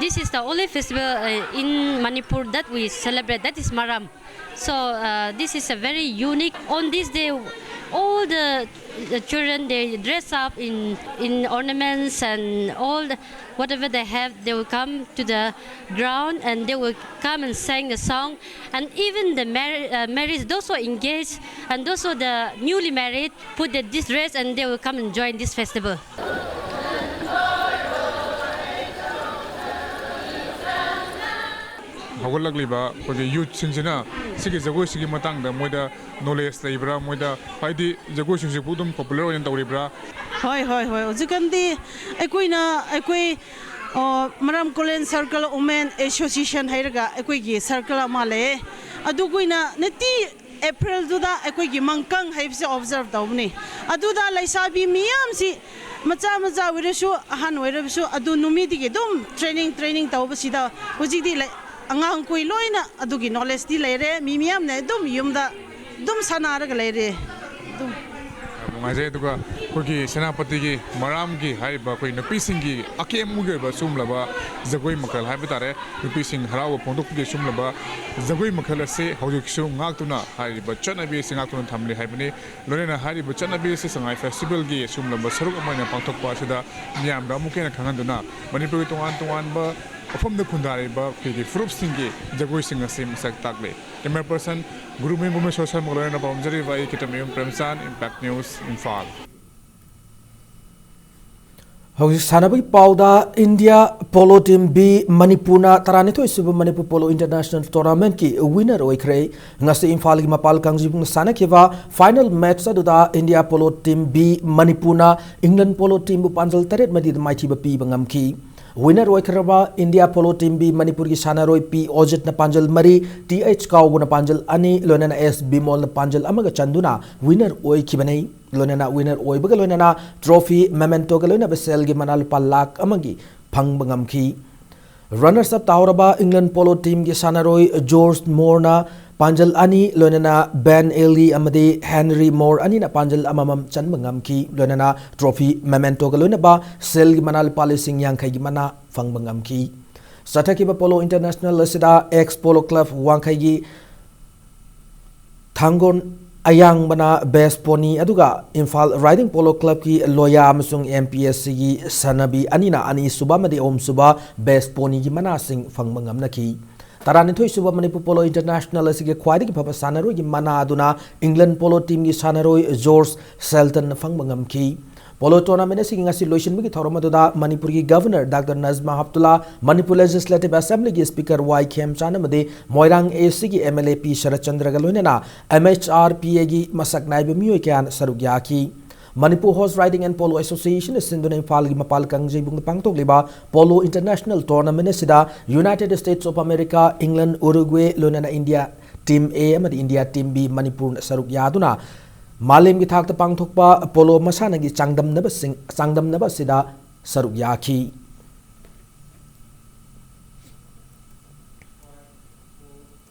This is the only festival uh, in Manipur that we celebrate, that is Maram. So uh, this is a very unique. On this day, all the, the children, they dress up in, in ornaments and all the, whatever they have, they will come to the ground and they will come and sing a song. And even the mar- uh, married, those who are engaged and those who are the newly married, put the, this dress and they will come and join this festival. ꯍꯧꯒꯠꯂꯛꯂꯤꯕ ꯑꯩꯈꯣꯏꯒꯤ ꯌꯨꯠꯁꯤꯡꯁꯤꯅ ꯁꯤꯒꯤ ꯖꯒꯣꯏꯁꯤꯒꯤ ꯃꯇꯥꯡꯗ ꯃꯣꯏꯗ knowledge ꯂꯩꯕ꯭ꯔꯥ? ꯃꯣꯏꯗ ꯍꯥꯏꯗꯤ ꯖꯒꯣꯏꯁꯤꯡꯁꯤꯕꯨ ꯑꯗꯨꯝ popular ꯑꯣꯏꯅ ꯇꯧꯔꯤꯕ꯭ꯔꯥ? ꯍꯣꯏ ꯍꯣꯏ ꯍꯣꯏ ꯍꯧꯖꯤꯛꯀꯥꯟꯗꯤ ꯑꯩꯈꯣꯏꯅ ꯑꯩꯈꯣꯏ ꯃꯔꯥꯝ ꯀꯣꯂꯦꯟ ꯁꯔꯀꯜ ꯋꯨꯃꯦꯟ ꯑꯦꯁꯣꯁꯤꯌꯦꯁꯟ ꯍꯥꯏꯔꯒ ꯑꯩꯈꯣꯏꯒꯤ ꯁꯔꯀꯜ ꯑꯃ ꯂꯩꯌꯦ꯫ ꯑꯗꯨꯈꯣꯏꯅ ꯅꯨꯡꯇꯤ ꯑꯦꯄ꯭ꯔꯤꯜꯗꯨꯗ ꯑꯩꯈꯣꯏꯒꯤ ꯃꯪꯀꯪ ꯍꯥꯏꯕꯁꯦ ꯑꯣꯕꯖꯔꯕ ꯇꯧꯕꯅꯤ꯫ ꯑꯗꯨꯗ ꯂꯩꯁꯥꯕꯤ ꯃꯤꯌꯥꯝꯁꯤ ꯃꯆꯥ ꯃꯆꯥ ꯑꯣꯏꯔꯁꯨ ꯑꯍꯟ ꯑꯣꯏꯔꯕꯁꯨ ꯑꯗꯨ ꯅꯨꯃꯤꯠꯇꯒꯤ ꯑꯗꯨꯝ ꯇ꯭ꯔꯦꯅꯤꯡ ꯇ꯭ꯔꯦꯅꯤꯡ ꯇꯧꯕꯁꯤꯗ ꯍꯧꯖꯤꯛꯇꯤ ꯑꯉꯥꯡꯈꯣꯏ ꯂꯣꯏꯅ ꯑꯗꯨꯒꯤ ꯅꯣꯂꯦꯖꯇꯤ ꯂꯩꯔꯦ꯫ ꯃꯤ ꯃꯤꯌꯥꯝꯅ ꯑꯗꯨꯝ ꯌꯨꯝꯗ ꯑꯗꯨꯝ ꯁꯥꯟꯅꯔꯒ ꯂꯩꯔꯦ꯫ ꯑꯗꯨꯝ ꯅꯨꯡꯉꯥꯏꯖꯩ꯫ ꯑꯗꯨꯒ ꯑꯩꯈꯣꯏꯒꯤ ꯁꯦꯅꯥꯄꯇꯤꯒꯤ ꯃꯔꯥꯝꯒꯤ ꯍꯥꯏꯔꯤꯕ ꯑꯩꯈꯣꯏ ꯅꯨꯄꯤꯁꯤꯡꯒꯤ ꯑꯀꯦ ꯑꯃꯧꯒꯤ ꯑꯣꯏꯕ ꯁꯨꯝꯂꯕ ꯖꯒꯣꯏ ꯃꯈꯜ ꯍꯥꯏꯕ ꯇꯥꯔꯦ, ꯅꯨꯄꯤꯁꯤꯡ ꯍꯔꯥꯎꯕ ꯐꯣꯡꯗꯣꯛꯄꯒꯤ ꯁꯨꯝꯂꯕ ꯖꯒꯣꯏ ꯃꯈꯜ ꯑꯁꯤ ꯍꯧꯖꯤꯛꯁꯨ ꯉꯥꯛꯇꯨꯅ ꯍꯥꯏꯔꯤꯕ ꯆꯠꯅꯕꯤ ꯑꯁꯤ ꯉꯥꯛꯇꯨꯅ ꯊꯝꯂꯤ ꯍꯥꯏꯕꯅꯤ꯫ ꯂꯣꯏꯅꯅ ꯍꯥꯏꯔꯤꯕ ꯆꯠꯅꯕꯤ ꯑꯁꯤ ꯁꯉꯥꯏ ꯐꯦꯁꯇꯤꯚꯦꯜꯒꯤ ꯁꯨꯝꯂꯕ ꯁꯔꯨꯛ ꯑꯃ ꯑꯣꯏꯅ ꯄꯥꯡꯊꯣꯛꯄ ꯑꯁꯤꯗ ꯃꯤꯌꯥꯝꯗ ꯑꯃꯨꯛꯀ ꯍꯦꯟꯅ ꯈꯪꯍꯟꯗꯨꯅ ꯃꯅꯤꯄꯨꯔꯒꯤ ꯇꯣꯉꯥꯟ ꯇꯣꯉꯥꯟꯕ ꯃꯐꯝꯗ ꯈꯨꯟꯗꯥꯔꯤꯕ ꯑꯩꯈꯣꯏꯒꯤ ꯐꯨꯔꯨꯞꯁꯤꯡꯒꯤ ꯖꯒꯣꯏꯁꯤꯡ ꯑꯁꯤ ꯃꯁꯛ ꯇꯥꯛꯂꯤ꯫ Camera person Gurumayum social mug ꯂꯣꯏꯅꯅ ꯄꯥꯎꯖꯔꯤꯕ ꯑꯩ ꯀꯤꯇꯃꯌꯨꯝ ꯄ꯭ꯔꯦꯝꯆꯥꯟ, Impact News, ꯏꯝꯐꯥꯜ꯫ ꯍꯧꯖꯤꯛ ꯁꯥꯟꯅꯕꯒꯤ ꯄꯥꯎꯗ, ꯏꯟꯗꯤꯌꯥ ꯄꯣꯂꯣ ꯇꯤꯝ ꯕꯤ ꯃꯅꯤꯄꯨꯔꯅ ꯇꯔꯥꯅꯤꯊꯣꯏ ꯁꯨꯕ ꯃꯅꯤꯄꯨꯔ ꯄꯣꯂꯣ ꯏꯟꯇꯔꯅꯦꯁꯅꯦꯜ ꯇꯣꯔꯅꯥꯃꯦꯟꯠꯀꯤ ꯋꯤꯟꯅꯔ ꯑꯣꯏꯈ꯭ꯔꯦ꯫ ꯉꯁꯤ ꯏꯝꯐꯥꯜꯒꯤ ꯃꯄꯥꯜ ꯀꯥꯡꯖꯩꯕꯨꯡꯗ ꯁꯥꯟꯅꯈꯤꯕ ꯐꯥꯏꯅꯦꯜ ꯃꯦꯠꯆ ꯑꯗꯨꯗ ꯏꯟꯗꯤꯌꯥ ꯄꯣꯂꯣ ꯇꯤꯝ ꯕꯤ ꯃꯅꯤꯄꯨꯔꯅ ꯏꯪꯂꯦꯟ ꯄꯣꯂꯣ ꯇꯤꯝꯕꯨ ꯄꯥꯟꯖꯜ ꯇꯔꯦꯠ ꯃꯔꯤꯗ ꯃꯥꯏꯊꯤꯕ ꯄꯤꯕ ꯉꯝꯈꯤ꯫ ꯋꯤꯟꯅꯔ ꯑꯣꯏꯈ꯭ꯔꯕ ꯏꯟꯗꯤꯌꯥ ꯄꯣꯂꯣ ꯇꯤꯝ ꯕꯤ ꯃꯅꯤꯄꯨꯔꯒꯤ ꯁꯥꯟꯅꯔꯣꯏ ꯄꯤ ꯑꯣꯖꯤꯠꯅ ꯄꯥꯟꯖꯜ ꯃꯔꯤ, ꯇꯤ ꯑꯩꯆ ꯀꯥꯎꯕꯅ ꯄꯥꯟꯖꯜ ꯑꯅꯤ, ꯂꯣꯏꯅꯅ ꯑꯦꯁ ꯕꯤꯃꯣꯜꯅ ꯄꯥꯟꯖꯜ ꯑꯃꯒ ꯆꯟꯗꯨꯅ ꯋꯤꯟꯅꯔ ꯑꯣꯏꯈꯤꯕꯅꯤ꯫ ꯂꯣꯏꯅꯅ ꯋꯤꯟꯅꯔ ꯑꯣꯏꯕꯒ ꯂꯣꯏꯅꯅ ꯇ꯭ꯔꯣꯐꯤ, ꯃꯦꯃꯦꯟꯇꯣꯒ ꯂꯣꯏꯅꯕ ꯁꯦꯜꯒꯤ ꯃꯅꯥ ꯂꯨꯄꯥ ꯂꯥꯈ ꯑꯃꯒꯤ ꯐꯪꯕ ꯉꯝꯈꯤ꯫ ꯔꯟꯅꯔꯁ ꯑꯞ ꯇꯥꯍꯧꯔꯕ ꯏꯪꯂꯦꯟ ꯄꯣꯂꯣ ꯇꯤꯝꯒꯤ ꯁꯥꯟꯅꯔꯣꯏ ꯖꯣꯔꯖ ꯃꯣꯔꯅ ꯄꯥꯟꯖꯜ ꯑꯅꯤ, ꯂꯣꯏꯅꯅ ꯕꯦꯟ ꯑꯦꯂꯤ ꯑꯃꯗꯤ ꯍꯦꯟꯔꯤ ꯃꯣꯔ ꯑꯅꯤꯅ ꯄꯥꯟꯖꯜ ꯑꯃꯃꯝ ꯆꯟꯕ ꯉꯝꯈꯤ꯫ ꯂꯣꯏꯅꯅ ꯇ꯭ꯔꯣꯐꯤ, ꯃꯦꯃꯦꯟꯇꯣꯒ ꯂꯣꯏꯅꯕ ꯁꯦꯜꯒꯤ ꯃꯅꯥ ꯂꯨꯄꯥ ꯂꯤꯁꯤꯡ ꯌꯥꯡꯈꯩꯒꯤ ꯃꯅꯥ ꯐꯪꯕ ꯉꯝꯈꯤ꯫ ꯆꯠꯊꯈꯤꯕ ꯄꯣꯂꯣ ꯏꯟꯇꯔꯅꯦꯁꯅꯦꯜ ꯑꯁꯤꯗ ꯑꯦꯛꯁ ꯄꯣꯂꯣ ꯀ꯭ꯂꯕ ꯋꯥꯡꯈꯩꯒꯤ ꯊꯥꯡꯒꯣꯟ ꯑꯌꯥꯡꯕꯅ ꯕꯦꯁ ꯄꯣꯅꯤ, ꯑꯗꯨꯒ ꯏꯝꯐꯥꯜ ꯔꯥꯏꯗꯤꯡ ꯄꯣꯂꯣ ꯀ꯭ꯂꯕꯀꯤ ꯂꯣꯌꯥ ꯑꯃꯁꯨꯡ ꯑꯦꯝ ꯄꯤ ꯑꯦꯁ ꯁꯤꯒꯤ ꯁꯥꯟꯅꯕꯤ ꯑꯅꯤꯅ ꯑꯅꯤꯁꯨꯕ ꯑꯃꯗꯤ ꯑꯍꯨꯝꯁꯨꯕ ꯕꯦꯁ ꯄꯣꯅꯤꯒꯤ ꯃꯅꯥꯁꯤꯡ ꯐꯪꯕ ꯉꯝꯅꯈꯤ꯫ ꯇꯔꯥꯅꯤꯊꯣꯏ ꯁꯨꯕ ꯃꯅꯤꯄꯨꯔ ꯄꯣꯂꯣ ꯏꯟꯇꯔꯅꯦꯁꯅꯦꯜ ꯑꯁꯤꯒꯤ ꯈ꯭ꯋꯥꯏꯗꯒꯤ ꯐꯕ ꯁꯥꯟꯅꯔꯣꯏꯒꯤ ꯃꯅꯥ ꯑꯗꯨꯅ ꯏꯪꯂꯦꯟ ꯄꯣꯂꯣ ꯇꯤꯝꯒꯤ ꯁꯥꯟꯅꯔꯣꯏ ꯖꯣꯔꯖ ꯁꯦꯜꯇꯟꯅ ꯐꯪꯕ ꯉꯝꯈꯤ꯫ ꯄꯣꯂꯣ ꯇꯣꯔꯅꯥꯃꯦꯟ ꯑꯁꯤꯒꯤ ꯉꯁꯤ ꯂꯣꯏꯁꯤꯟꯕꯒꯤ ꯊꯧꯔꯝ ꯑꯗꯨꯗ ꯃꯅꯤꯄꯨꯔꯒꯤ governor doctor Najma Heptulla, Manipur legislative ꯑꯦꯁꯦꯝꯕ꯭ꯂꯤꯒꯤ ꯁ꯭ꯄꯤꯀꯔ ꯋꯥꯏ ꯈꯦꯝꯆꯥꯟ ꯑꯃꯗꯤ ꯃꯣꯏꯔꯥꯡ ꯑꯦ ꯁꯤꯒꯤ ꯑꯦꯝ ꯑꯦꯜ ꯑꯦ ꯄꯤ ꯁꯔꯠꯆꯟꯗ꯭ꯔꯒ ꯂꯣꯏꯅꯅ ꯑꯦꯝ ꯑꯩꯆ ꯑꯥꯔ ꯄꯤ ꯑꯦꯒꯤ ꯃꯁꯛ ꯅꯥꯏꯕ ꯃꯤꯑꯣꯏ ꯀꯌꯥꯅ ꯁꯔꯨꯛ ꯌꯥꯈꯤ꯫ Manipur horse riding and polo ꯑꯦꯁꯣꯁꯤꯌꯦꯁꯟꯅ ꯁꯤꯟꯗꯨꯅ ꯏꯝꯐꯥꯜꯒꯤ ꯃꯄꯥꯜ ꯀꯥꯡꯖꯩꯕꯨꯡꯗ ꯄꯥꯡꯊꯣꯛꯂꯤꯕ ꯄꯣꯂꯣ ꯏꯟꯇꯔꯅꯦꯁꯅꯦꯜ ꯇꯣꯔꯅꯥꯃꯦꯟ ꯑꯁꯤꯗ ꯌꯨꯅꯥꯏꯇꯦꯗ ꯁ꯭ꯇꯦꯠꯁ ꯑꯣꯐ ꯑꯃꯦꯔꯤꯀꯥ, ꯏꯪꯂꯦꯟ, ꯎꯔꯨꯒ꯭ꯋꯦ ꯂꯣꯏꯅꯅ ꯏꯟꯗꯤꯌꯥ ꯇꯤꯝ ꯑꯦ ꯑꯃꯗꯤ ꯏꯟꯗꯤꯌꯥ ꯇꯤꯝ ꯕꯤ ꯃꯅꯤꯄꯨꯔꯅ ꯁꯔꯨꯛ ꯌꯥꯗꯨꯅ ꯃꯥꯂꯦꯝꯒꯤ ꯊꯥꯛꯇ ꯄꯥꯡꯊꯣꯛꯄ ꯄꯣꯂꯣ ꯃꯁꯥꯟꯅꯒꯤ ꯆꯥꯡꯗꯝꯅꯕꯁꯤꯡ, ꯆꯥꯡꯗꯝꯅꯕ ꯑꯁꯤꯗ ꯁꯔꯨꯛ ꯌꯥꯈꯤ꯫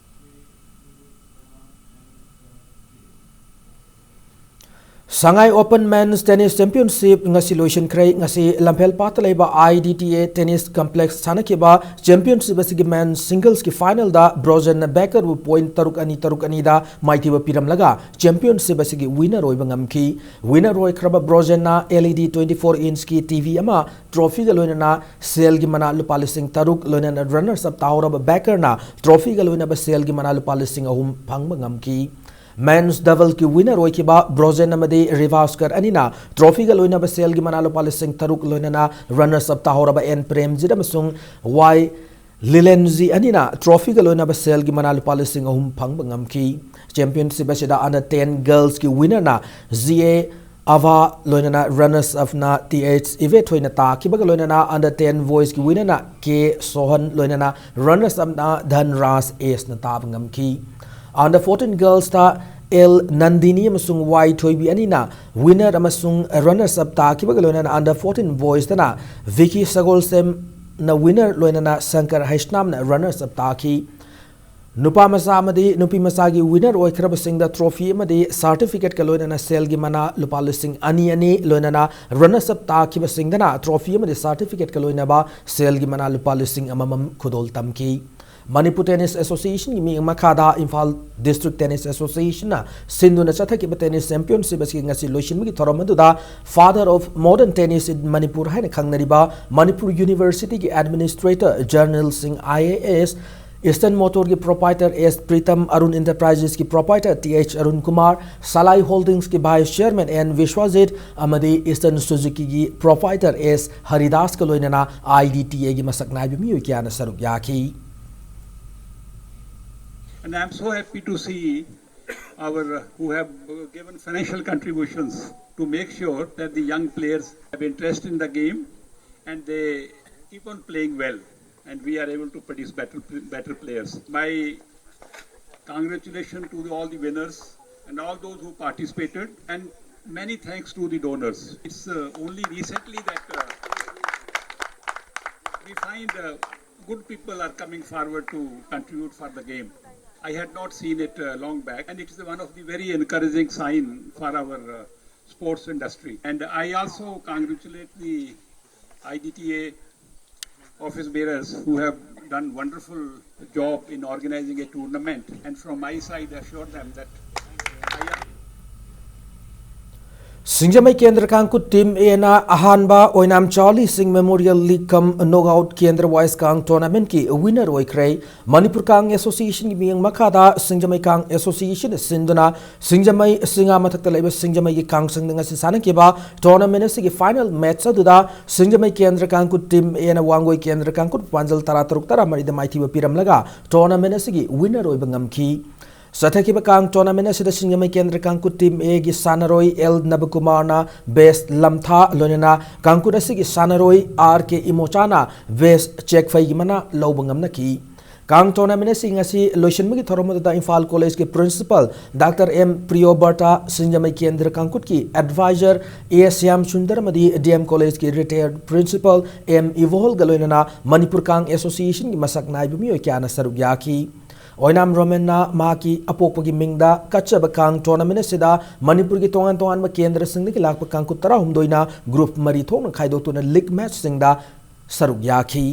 Sangai Open Men's Tennis Championship ꯉꯁꯤ ꯂꯣꯏꯁꯤꯟꯈ꯭ꯔꯦ꯫ ꯉꯁꯤ ꯂꯝꯐꯦꯜ ꯄꯥꯠꯇ ꯂꯩꯕ I D T A Tennis Complex ꯁꯥꯟꯅꯈꯤꯕ championship ꯑꯁꯤꯒꯤ men's singlesꯀꯤ finalꯗ Brozenꯅ Beckerꯕꯨ point ꯇꯔꯨꯛ ꯑꯅꯤ, ꯇꯔꯨꯛ ꯑꯅꯤꯗ ꯃꯥꯏꯊꯤꯕ ꯄꯤꯔꯝꯂꯒ championship ꯑꯁꯤꯒꯤ winner ꯑꯣꯏꯕ ꯉꯝꯈꯤ꯫ Winner ꯑꯣꯏꯈ꯭ꯔꯕ Brozenꯅ L E D twenty-four inchꯀꯤ T V ꯑꯃ, trophyꯒ ꯂꯣꯏꯅꯅ ꯁꯦꯜꯒꯤ ꯃꯅꯥ ꯂꯨꯄꯥ ꯂꯤꯁꯤꯡ ꯇꯔꯨꯛ, ꯂꯣꯏꯅꯅ runners up ꯇꯥꯍꯧꯔꯕ Beckerꯅ trophyꯒ ꯂꯣꯏꯅꯕ ꯁꯦꯜꯒꯤ ꯃꯅꯥ ꯂꯨꯄꯥ ꯂꯤꯁꯤꯡ ꯑꯍꯨꯝ ꯐꯪꯕ ꯉꯝꯈꯤ꯫ Men's doubleꯀꯤ winner ꯑꯣꯏꯈꯤꯕ Brozen ꯑꯃꯗꯤ Rivascar ꯑꯅꯤꯅ trophyꯒ ꯂꯣꯏꯅꯕ ꯁꯦꯜꯒꯤ ꯃꯅꯥ ꯂꯨꯄꯥ ꯂꯤꯁꯤꯡ ꯇꯔꯨꯛ, ꯂꯣꯏꯅꯅ runners up ꯇꯥꯍꯧꯔꯕ N ꯄ꯭ꯔꯦꯝꯖꯤꯠ ꯑꯃꯁꯨꯡ Y ꯂꯤꯂꯦꯟꯖꯤ ꯑꯅꯤꯅ trophyꯒ ꯂꯣꯏꯅꯕ ꯁꯦꯜꯒꯤ ꯃꯅꯥ ꯂꯨꯄꯥ ꯂꯤꯁꯤꯡ ꯑꯍꯨꯝ ꯐꯪꯕ ꯉꯝꯈꯤ꯫ Championship ꯑꯁꯤꯗ under ten girlsꯀꯤ winnerꯅ G A Ava, ꯂꯣꯏꯅꯅ runners upꯅ T H ꯏꯕꯦꯊꯣꯏꯅ ꯇꯥꯈꯤꯕꯒ ꯂꯣꯏꯅꯅ under ten boysꯀꯤ winnerꯅ K ꯁꯣꯍꯟ, ꯂꯣꯏꯅꯅ runners upꯅ ꯙꯟꯔꯥꯖ Sꯅ ꯇꯥꯕ ꯉꯝꯈꯤ꯫ Under fourteen girlsꯇ L ꯅꯟꯗꯤꯅꯤ ꯑꯃꯁꯨꯡ Y ꯊꯣꯏꯕꯤ ꯑꯅꯤꯅ winner ꯑꯃꯁꯨꯡ runners up ꯇꯥꯈꯤꯕꯒ ꯂꯣꯏꯅꯅ under fourteen boysꯇꯅ Vicky ꯁꯒꯣꯜꯁꯦꯝꯅ winner, ꯂꯣꯏꯅꯅ ꯁꯪꯀꯔ ꯍꯩꯁꯅꯥꯝꯅ runners up ꯇꯥꯈꯤ꯫ ꯅꯨꯄꯥ ꯃꯆꯥ ꯑꯃꯗꯤ ꯅꯨꯄꯤ ꯃꯆꯥꯒꯤ winner ꯑꯣꯏꯈ꯭ꯔꯕꯁꯤꯡꯗ trophy ꯑꯃꯗꯤ certificateꯀ ꯂꯣꯏꯅꯅ ꯁꯦꯜꯒꯤ ꯃꯅꯥ ꯂꯨꯄꯥ ꯂꯤꯁꯤꯡ ꯑꯅꯤ ꯑꯅꯤ, ꯂꯣꯏꯅꯅ runners up ꯇꯥꯈꯤꯕꯁꯤꯡꯗꯅ trophy ꯑꯃꯗꯤ certificateꯀ ꯂꯣꯏꯅꯕ ꯁꯦꯜꯒꯤ ꯃꯅꯥ ꯂꯨꯄꯥ ꯂꯤꯁꯤꯡ ꯑꯃꯃꯝ ꯈꯨꯗꯣꯜ ꯇꯝꯈꯤ꯫ Manipur Tennis Associationꯒꯤ ꯃꯤꯠꯌꯦꯡ ꯃꯈꯥꯗ Imphal District Tennis Associationꯅ ꯁꯤꯟꯗꯨꯅ ꯆꯠꯊꯈꯤꯕ tennis championship ꯑꯁꯤ ꯉꯁꯤ ꯂꯣꯏꯁꯤꯟꯕꯒꯤ ꯊꯧꯔꯝ ꯑꯗꯨꯗ Father of Modern Tennis in Manipur ꯍꯥꯏꯅ ꯈꯪꯅꯔꯤꯕ Manipur Universityꯒꯤ Administrator General Singh I A S, Eastern Motorꯒꯤ proprietor S Pritam, Arun Enterprisesꯀꯤ proprietor T H Arun Kumar, Salai Holdingsꯀꯤ vice chairman N Vishwajit ꯑꯃꯗꯤ Eastern Suzukiꯒꯤ proprietor S Haridaska ꯂꯣꯏꯅꯅ I D T Aꯒꯤ ꯃꯁꯛ ꯅꯥꯏꯕ ꯃꯤꯑꯣꯏ ꯀꯌꯥꯅ ꯁꯔꯨꯛ ꯌꯥꯈꯤ꯫ And I'm so happy to see our, uh, who have, uh, given financial contributions to make sure that the young players have interest in the game and they keep on playing well, and we are able to produce better, better players. My congratulations to the, all the winners and all those who participated, and many thanks to the donors. It's, uh, only recently that, uh, we find, uh, good people are coming forward to contribute for the game. I had not seen it, uh, long back, and it is one of the very encouraging sign for our, uh, sports industry. And I also congratulate the I D T A office bearers who have done wonderful job in organizing a tournament. And from my side, assure them that I am ꯁꯤꯡꯖꯃꯩ ꯀꯦꯟꯗ꯭ꯔ ꯀꯥꯡꯀꯨꯠ team ꯑꯦꯅ ꯑꯍꯥꯟꯕ ꯑꯣꯏꯅꯥꯝ Charlie ꯁꯤꯡ memorial league ꯀꯝ knockout ꯀꯦꯟꯗ꯭ꯔ wise ꯀꯥꯡ ꯇꯣꯔꯅꯥꯃꯦꯟꯠꯀꯤ winner ꯑꯣꯏꯈ꯭ꯔꯦ꯫ ꯃꯅꯤꯄꯨꯔ ꯀꯥꯡ ꯑꯦꯁꯣꯁꯤꯌꯦꯁꯟꯒꯤ ꯃꯤꯠꯌꯦꯡ ꯃꯈꯥꯗ ꯁꯤꯡꯖꯃꯩ ꯀꯥꯡ ꯑꯦꯁꯣꯁꯤꯌꯦꯁꯟꯅ ꯁꯤꯟꯗꯨꯅ ꯁꯤꯡꯖꯃꯩ ꯁꯤꯡꯉꯥ ꯃꯊꯛꯇ ꯂꯩꯕ ꯁꯤꯡꯖꯃꯩꯒꯤ ꯀꯥꯡꯁꯪꯗ ꯉꯁꯤ ꯁꯥꯟꯅꯈꯤꯕ ꯇꯣꯔꯅꯥꯃꯦꯟꯠ ꯑꯁꯤꯒꯤ ꯐꯥꯏꯅꯦꯜ ꯃꯦꯠꯆ ꯑꯗꯨꯗ ꯁꯤꯡꯖꯃꯩ ꯀꯦꯟꯗ꯭ꯔ ꯀꯥꯡꯀꯨꯠ ꯇꯤꯝ ꯑꯦꯅ ꯋꯥꯡꯒꯣꯏ ꯀꯦꯟꯗ꯭ꯔ ꯀꯥꯡꯀꯨꯠ ꯄꯥꯟꯖꯜ ꯇꯔꯥ ꯇꯔꯨꯛ ꯇꯔꯥ ꯃꯔꯤꯗ ꯃꯥꯏꯊꯤꯕ ꯄꯤꯔꯝꯂꯒ ꯇꯣꯔꯅꯥꯃꯦꯟꯠ ꯑꯁꯤꯒꯤ ꯋꯤꯟꯅꯔ ꯑꯣꯏꯕ ꯉꯝꯈꯤ꯫ ꯆꯠꯊꯈꯤꯕ ꯀꯥꯡ ꯇꯣꯔꯅꯥꯃꯦꯟꯠ ꯑꯁꯤꯗ ꯁꯤꯡꯖꯃꯩ ꯀꯦꯟꯗ꯭ꯔ ꯀꯥꯡꯀꯨꯠ ꯇꯤꯝ ꯑꯦꯒꯤ ꯁꯥꯟꯅꯔꯣꯏ ꯑꯦꯜ ꯅꯕꯀꯨꯃꯥꯔꯅ ꯕꯦꯁ ꯂꯝꯊꯥ, ꯂꯣꯏꯅꯅ ꯀꯥꯡꯀꯨꯠ ꯑꯁꯤꯒꯤ ꯁꯥꯟꯅꯔꯣꯏ ꯑꯥꯔ ꯀꯦ ꯏꯃꯣꯆꯥꯅ ꯕꯦꯁ ꯆꯦꯛꯐꯩꯒꯤ ꯃꯅꯥ ꯂꯧꯕ ꯉꯝꯅꯈꯤ꯫ ꯀꯥꯡ ꯇꯣꯔꯅꯥꯃꯦꯟꯠ ꯑꯁꯤ ꯉꯁꯤ ꯂꯣꯏꯁꯤꯟꯕꯒꯤ ꯊꯧꯔꯝ ꯑꯗꯨꯗ ꯏꯝꯐꯥꯜ ꯀꯣꯂꯦꯖꯀꯤ ꯄ꯭ꯔꯤꯟꯁꯤꯄꯥꯜ ꯗꯥꯛꯇꯔ ꯑꯦꯝ ꯄ꯭ꯔꯤꯌꯣꯕꯔꯇꯥ, ꯁꯤꯡꯖꯃꯩ ꯀꯦꯟꯗ꯭ꯔ ꯀꯥꯡꯀꯨꯠꯀꯤ ꯑꯦꯗꯚꯥꯏꯖꯔ ꯑꯦ ꯁ꯭ꯌꯥꯝ ꯁꯨꯟꯗꯔ ꯑꯃꯗꯤ ꯗꯤ ꯑꯦꯝ ꯀꯣꯂꯦꯖꯀꯤ ꯔꯤꯇꯥꯌꯔꯗ ꯄ꯭ꯔꯤꯟꯁꯤꯄꯥꯜ ꯑꯦꯝ ꯏꯕꯣꯍꯜꯒ ꯂꯣꯏꯅꯅ ꯃꯅꯤꯄꯨꯔ ꯀꯥꯡ ꯑꯦꯁꯣꯁꯤꯌꯦꯁꯟꯒꯤ ꯃꯁꯛ ꯅꯥꯏꯕ ꯃꯤꯑꯣꯏ ꯀꯌꯥꯅ ꯁꯔꯨꯛ ꯌꯥꯈꯤ꯫ ꯑꯣꯏꯅꯥꯝ ꯔꯣꯃꯦꯟꯅ ꯃꯍꯥꯛꯀꯤ ꯑꯄꯣꯛꯄꯒꯤ ꯃꯤꯡꯗ ꯀꯠꯆꯕ ꯀꯥꯡ ꯇꯣꯔꯅꯥꯃꯦꯟꯠ ꯑꯁꯤꯗ ꯃꯅꯤꯄꯨꯔꯒꯤ ꯇꯣꯉꯥꯟ ꯇꯣꯉꯥꯟꯕ ꯀꯦꯟꯗ꯭ꯔꯁꯤꯡꯗꯒꯤ ꯂꯥꯛꯄ ꯀꯥꯡꯀꯨꯠ ꯇꯔꯥꯍꯨꯝꯗꯣꯏꯅ ꯒ꯭ꯔꯨꯞ ꯃꯔꯤ ꯊꯣꯛꯅ ꯈꯥꯏꯗꯣꯛꯇꯨꯅ ꯂꯤꯒ ꯃꯦꯠꯆꯁꯤꯡꯗ ꯁꯔꯨꯛ ꯌꯥꯈꯤ꯫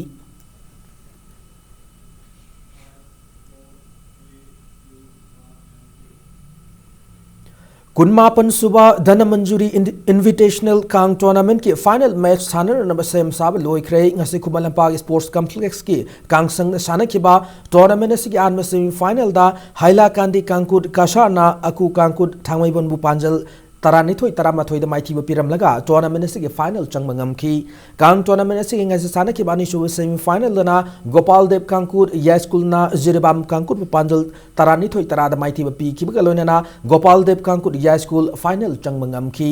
ꯀꯨꯟꯃꯥꯄꯟ ꯁꯨꯕ ꯙꯅꯃꯟꯖꯨꯔꯤ ꯏꯟ-, ꯏꯟꯚꯤꯇꯦꯁꯅꯦꯜ ꯀꯥꯡ ꯇꯣꯔꯅꯥꯃꯦꯟꯠꯀꯤ ꯐꯥꯏꯅꯦꯜ ꯃꯦꯠꯆ ꯁꯥꯟꯅꯅꯅꯕ ꯁꯦꯝ ꯁꯥꯕ ꯂꯣꯏꯈ꯭ꯔꯦ꯫ ꯉꯁꯤ ꯈꯨꯃꯟ ꯂꯝꯄꯥꯛ ꯁ꯭ꯄꯣꯔꯠꯁ ꯀꯝꯄ꯭ꯂꯦꯛꯁꯀꯤ ꯀꯥꯡꯁꯪꯗ ꯁꯥꯟꯅꯈꯤꯕ ꯇꯣꯔꯅꯥꯃꯦꯟꯠ ꯑꯁꯤꯒꯤ ꯑꯍꯥꯟꯕ ꯁꯦꯃꯤ ꯐꯥꯏꯅꯦꯜꯗ ꯍꯥꯏꯂꯥꯀꯥꯟꯗꯤ ꯀꯥꯡꯀꯨꯠ ꯀꯁꯥꯔꯅ ꯑꯀꯨ ꯀꯥꯡꯀꯨꯠ ꯊꯥꯡꯃꯩꯕꯟꯕꯨ ꯄꯥꯟꯖꯜ ꯇꯔꯥꯅꯤꯊꯣꯏ ꯇꯔꯥꯃꯥꯊꯣꯏꯗ ꯃꯥꯏꯊꯤꯕ ꯄꯤꯔꯝꯂꯒ ꯇꯣꯔꯅꯥꯃꯦꯟꯠ ꯑꯁꯤꯒꯤ ꯐꯥꯏꯅꯦꯜ ꯆꯪꯕ ꯉꯝꯈꯤ꯫ ꯀꯥꯡ ꯇꯣꯔꯅꯥꯃꯦꯟꯠ ꯑꯁꯤꯒꯤ ꯉꯁꯤ ꯁꯥꯟꯅꯈꯤꯕ ꯑꯅꯤꯁꯨꯕ ꯁꯦꯃꯤ ꯐꯥꯏꯅꯦꯜꯗꯅ ꯒꯣꯄꯥꯜ ꯗꯦꯕ ꯀꯥꯡꯀꯨꯠ ꯌꯥꯏꯁ꯭ꯀꯨꯜꯅ ꯖꯤꯔꯤꯕꯥꯝ ꯀꯥꯡꯀꯨꯠꯄꯨ ꯄꯥꯟꯖꯜ ꯇꯔꯥꯅꯤꯊꯣꯏ ꯇꯔꯥꯗ ꯃꯥꯏꯊꯤꯕ ꯄꯤꯈꯤꯕꯒ ꯂꯣꯏꯅꯅ ꯒꯣꯄꯥꯜ ꯗꯦꯕ ꯀꯥꯡꯀꯨꯠ ꯌꯥꯏꯁ꯭ꯀꯨꯜ ꯐꯥꯏꯅꯦꯜ ꯆꯪꯕ ꯉꯝꯈꯤ꯫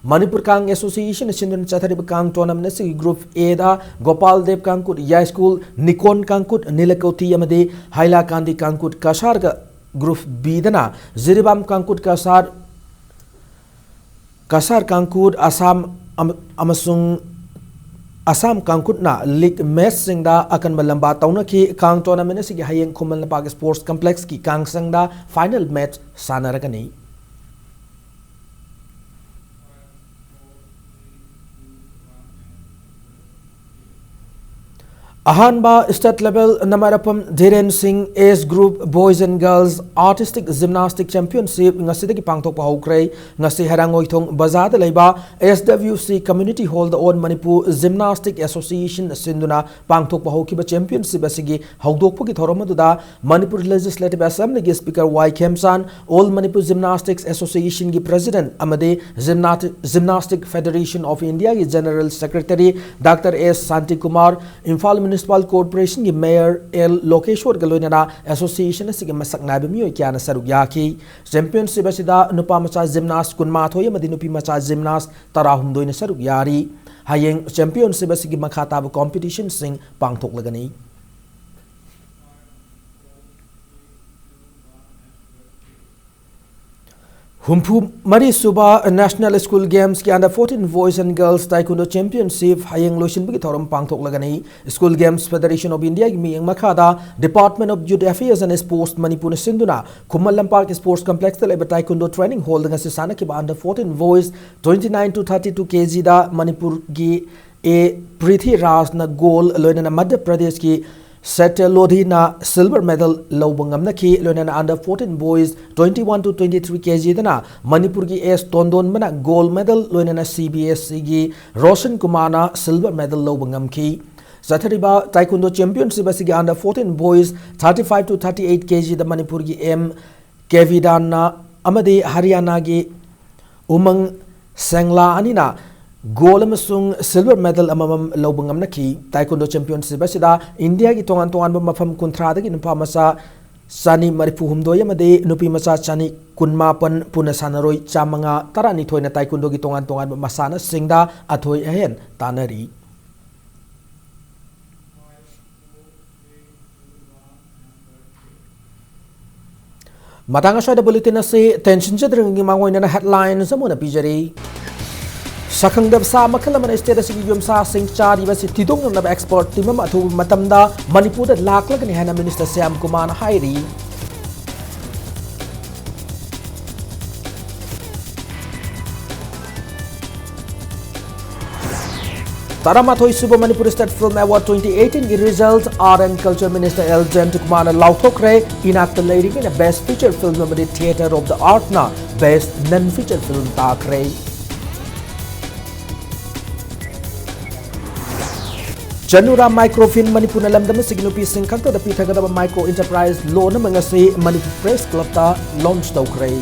ꯃꯅꯤꯄꯨꯔ ꯀꯥꯡ ꯑꯦꯁꯣꯁꯤꯌꯦꯁꯟꯅ ꯁꯤꯟꯗꯨꯅ ꯆꯠꯊꯔꯤꯕ ꯀꯥꯡ ꯇꯣꯔꯅꯥꯃꯦꯟꯠ ꯑꯁꯤꯒꯤ ꯒ꯭ꯔꯨꯞ ꯑꯦꯗ ꯒꯣꯄꯥꯜ ꯗꯦꯕ ꯀꯥꯡꯀꯨꯠ ꯌꯥꯏꯁ꯭ꯀꯨꯜ, ꯅꯤꯀꯣꯟ ꯀꯥꯡꯀꯨꯠ ꯅꯤꯂꯀꯣꯊꯤ ꯑꯃꯗꯤ ꯍꯥꯏꯂꯥꯀꯥꯟꯗꯤ ꯀꯥꯡꯀꯨꯠ ꯀꯁꯥꯔꯒ, ꯒ꯭ꯔꯨꯞ ꯕꯤꯗꯅ ꯖꯤꯔꯤꯕꯥꯝ ꯀꯥꯡꯀꯨꯠ ꯀꯁꯥꯔ, ꯀꯁꯥꯔ ꯀꯥꯡꯀꯨꯠ ꯑꯁꯥꯝ ꯑꯃ-, ꯑꯃꯁꯨꯡ ꯑꯁꯥꯝ ꯀꯥꯡꯀꯨꯠꯅ ꯂꯤꯒ ꯃꯦꯠꯆꯁꯤꯡꯗ ꯑꯀꯟꯕ ꯂꯝꯕꯥ ꯇꯧꯅꯈꯤ꯫ ꯀꯥꯡ ꯇꯣꯔꯅꯥꯃꯦꯟꯠ ꯑꯁꯤꯒꯤ ꯍꯌꯦꯡ Khuman Lampak sports ꯀꯝꯄ꯭ꯂꯦꯛꯁꯀꯤ ꯀꯥꯡꯁꯪꯗ final match ꯁꯥꯟꯅꯔꯒꯅꯤ꯫ ꯑꯍꯥꯟꯕ state level ꯅꯃꯥꯏꯔꯥꯄꯝ ꯙꯤꯔꯦꯟ ꯁꯤꯡ age group boys and girls artistic gymnastic championship ꯉꯁꯤꯗꯒꯤ ꯄꯥꯡꯊꯣꯛꯄ ꯍꯧꯈ꯭ꯔꯦ꯫ ꯉꯁꯤ ꯍꯩꯔꯥꯡꯒꯣꯏꯊꯣꯡ ꯕꯖꯥꯔꯗ ꯂꯩꯕ S W C Community Hall ꯗ All Manipur Gymnastic Association ꯁꯤꯟꯗꯨꯅ ꯄꯥꯡꯊꯣꯛꯄ ꯍꯧꯈꯤꯕ championship ꯑꯁꯤꯒꯤ ꯍꯧꯗꯣꯛꯄꯒꯤ ꯊꯧꯔꯝ ꯑꯗꯨꯗ Manipur Legislative Assembly ꯒꯤ Speaker Y Khemchand, All Manipur Gymnastics Association ꯒꯤ President ꯑꯃꯗꯤ Gymnati-, Gymnastic Federation of India ꯒꯤ General Secretary Doctor S Shantikumar, Imphal Municipal Corporation ꯒꯤ Mayor L Lokeshwar ꯒ ꯂꯣꯏꯅꯅ association ꯑꯁꯤꯒꯤ ꯃꯁꯛ ꯅꯥꯏꯕ ꯃꯤꯑꯣꯏ ꯀꯌꯥꯅ ꯁꯔꯨꯛ ꯌꯥꯈꯤ꯫ Championship ꯑꯁꯤꯗ ꯅꯨꯄꯥ ꯃꯆꯥ gymnast ꯀꯨꯟꯃꯥꯊꯣꯏ ꯑꯃꯗꯤ ꯅꯨꯄꯤ ꯃꯆꯥ gymnast ꯇꯔꯥꯍꯨꯝꯗꯣꯏꯅ ꯁꯔꯨꯛ ꯌꯥꯔꯤ꯫ ꯍꯌꯦꯡ championship ꯑꯁꯤꯒꯤ ꯃꯈꯥ ꯇꯥꯕ competition ꯁꯤꯡ ꯄꯥꯡꯊꯣꯛꯂꯒꯅꯤ꯫ ꯍꯨꯝꯐꯨ ꯃꯔꯤ ꯁꯨꯕ National School Games ꯀꯤ Under fourteen Boys and Girls Taekwondo Championship ꯍꯌꯦꯡ ꯂꯣꯏꯁꯤꯟꯕꯒꯤ ꯊꯧꯔꯝ ꯄꯥꯡꯊꯣꯛꯂꯒꯅꯤ꯫ School Games Federation of India ꯒꯤ ꯃꯤꯠꯌꯦꯡ ꯃꯈꯥꯗ Department of Youth Affairs and Sports ꯃꯅꯤꯄꯨꯔꯅ ꯁꯤꯟꯗꯨꯅ ꯈꯨꯃꯟ ꯂꯝꯄꯥꯛ Sports Complex ꯇ ꯂꯩꯕ Taekwondo Training Hall ꯗ ꯉꯁꯤ ꯁꯥꯟꯅꯈꯤꯕ Under fourteen Boys twenty nine to thirty two K G ꯗ ꯃꯅꯤꯄꯨꯔꯒꯤ A ꯄ꯭ꯔꯤꯊꯤꯔꯥꯖꯅ gold, ꯂꯣꯏꯅꯅ ꯃꯙ꯭ꯌ ꯄ꯭ꯔꯗꯦꯁꯀꯤ ꯁꯦꯇ꯭ꯌ ꯂꯣꯙꯤꯅ silver medal ꯂꯧꯕ ꯉꯝꯅꯈꯤ꯫ ꯂꯣꯏꯅꯅ Under fourteen Boys twenty one to twenty three K G ꯗꯅ ꯃꯅꯤꯄꯨꯔꯒꯤ S ꯇꯣꯟꯗꯣꯟꯕꯅ gold medal, ꯂꯣꯏꯅꯅ C B S E ꯒꯤ ꯔꯣꯁꯟ ꯀꯨꯃꯥꯔꯅ silver medal ꯂꯧꯕ ꯉꯝꯈꯤ꯫ ꯆꯠꯊꯔꯤꯕ Taekwondo Championship ꯑꯁꯤꯒꯤ Under fourteen Boys thirty five to thirty eight K G ꯗ ꯃꯅꯤꯄꯨꯔꯒꯤ M ꯀꯦꯕꯤꯗꯥꯟꯅ ꯑꯃꯗꯤ ꯍꯔꯤꯌꯥꯅꯥꯒꯤ ꯎꯃꯪ ꯁꯦꯡꯂꯥ ꯑꯅꯤꯅ gold ꯑꯃꯁꯨꯡ silver medal ꯑꯃꯃꯝ ꯂꯧꯕ ꯉꯝꯅꯈꯤ꯫ Taekwondo Championship ꯑꯁꯤꯗ ꯏꯟꯗꯤꯌꯥꯒꯤ ꯇꯣꯉꯥꯟ ꯇꯣꯉꯥꯟꯕ ꯃꯐꯝ ꯀꯨꯟꯊ꯭ꯔꯥꯗꯒꯤ ꯅꯨꯄꯥ ꯃꯆꯥ ꯆꯅꯤ ꯃꯔꯤꯐꯨ ꯍꯨꯝꯗꯣꯏ ꯑꯃꯗꯤ ꯅꯨꯄꯤ ꯃꯆꯥ ꯆꯅꯤ ꯀꯨꯟꯃꯥꯄꯟ, ꯄꯨꯟꯅ ꯁꯥꯟꯅꯔꯣꯏ ꯆꯥꯃꯉꯥ ꯇꯔꯥꯅꯤꯊꯣꯏꯅ Taekwondoꯒꯤ ꯇꯣꯉꯥꯟ ꯇꯣꯉꯥꯟꯕ ꯃꯁꯥꯟꯅꯁꯤꯡꯗ ꯑꯊꯣꯏ ꯑꯍꯦꯟ ꯇꯥꯟꯅꯔꯤ꯫ ꯃꯇꯥꯡ ꯑꯁ꯭ꯋꯥꯏꯗ bulletin ꯑꯁꯤ ꯇꯦꯟꯁꯤꯟꯖꯗ꯭ꯔꯤꯉꯩꯒꯤ ꯃꯥꯡꯑꯣꯏꯅꯅ headlines ꯑꯃ ꯑꯣꯏꯅ ꯄꯤꯖꯔꯤ꯫ ꯁꯛꯈꯪꯗꯕ ꯁꯥ ꯃꯈꯜ ꯑꯃꯅ state ꯑꯁꯤꯒꯤ ꯌꯨꯝꯁꯥꯁꯤꯡ ꯆꯥꯔꯤꯕ ꯑꯁꯤ ꯊꯤꯗꯣꯛꯅꯅꯕ expert team ꯑꯃ ꯑꯊꯨꯕ ꯃꯇꯝꯗ ꯃꯅꯤꯄꯨꯔꯗ ꯂꯥꯛꯂꯒꯅꯤ ꯍꯥꯏꯅ Minister ꯁ꯭ꯌꯥꯝ ꯀꯨꯃꯥꯔꯅ ꯍꯥꯏꯔꯤ꯫ ꯇꯔꯥꯃꯥꯊꯣꯏ ꯁꯨꯕ Manipur state film award twenty ꯑꯩꯠꯇꯤꯟꯒꯤ result art and culture minister L Jayanta ꯀꯨꯃꯥꯔꯅ ꯂꯥꯎꯊꯣꯛꯈ꯭ꯔꯦ꯫ ꯏꯅꯥꯛꯇ ꯂꯩꯔꯤꯉꯩꯅ ꯕꯦꯁ꯭ꯠ ꯐꯤꯆꯔ ꯐꯤꯜꯝ ꯑꯃꯗꯤ ꯊꯤꯌꯦꯇꯔ ꯑꯣꯐ ꯗ ꯑꯥꯔꯠꯅ ꯕꯦꯁ꯭ꯠ ꯅꯟ ꯐꯤꯆꯔ ꯐꯤꯜꯝ ꯇꯥꯈ꯭ꯔꯦ꯫ ꯆꯅꯨꯔꯥ ꯃꯥꯏꯀ꯭ꯔꯣ ꯐꯤꯟ ꯃꯅꯤꯄꯨꯔꯅ ꯂꯝꯗꯝ ꯑꯁꯤꯒꯤ ꯅꯨꯄꯤꯁꯤꯡ ꯈꯛꯇꯗ ꯄꯤꯊꯒꯗꯕ ꯃꯥꯏꯀ꯭ꯔꯣ ꯏꯟꯇꯔꯄ꯭ꯔꯥꯏꯖ ꯂꯣꯟ ꯑꯃ ꯉꯁꯤ ꯃꯅꯤꯄꯨꯔ ꯄ꯭ꯔꯦꯁ ꯀ꯭ꯂꯕꯇ ꯂꯣꯟꯆ ꯇꯧꯈ꯭ꯔꯦ꯫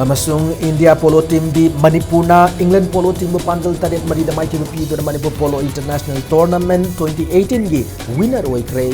ꯑꯃꯁꯨꯡ ꯏꯟꯗꯤꯌꯥ ꯄꯣꯂꯣ ꯇꯤꯝꯗꯤ ꯃꯅꯤꯄꯨꯔꯅ ꯏꯪꯂꯦꯟ ꯄꯣꯂꯣ ꯇꯤꯝꯕꯨ ꯄꯥꯟꯖꯜ ꯇꯔꯦꯠ ꯃꯔꯤꯗ ꯃꯥꯏꯊꯤꯕ ꯄꯤꯗꯨꯅ Manipur polo international tournament twenty ꯑꯩꯠꯇꯤꯟꯒꯤ ꯋꯤꯟꯅꯔ ꯑꯣꯏꯈ꯭ꯔꯦ꯫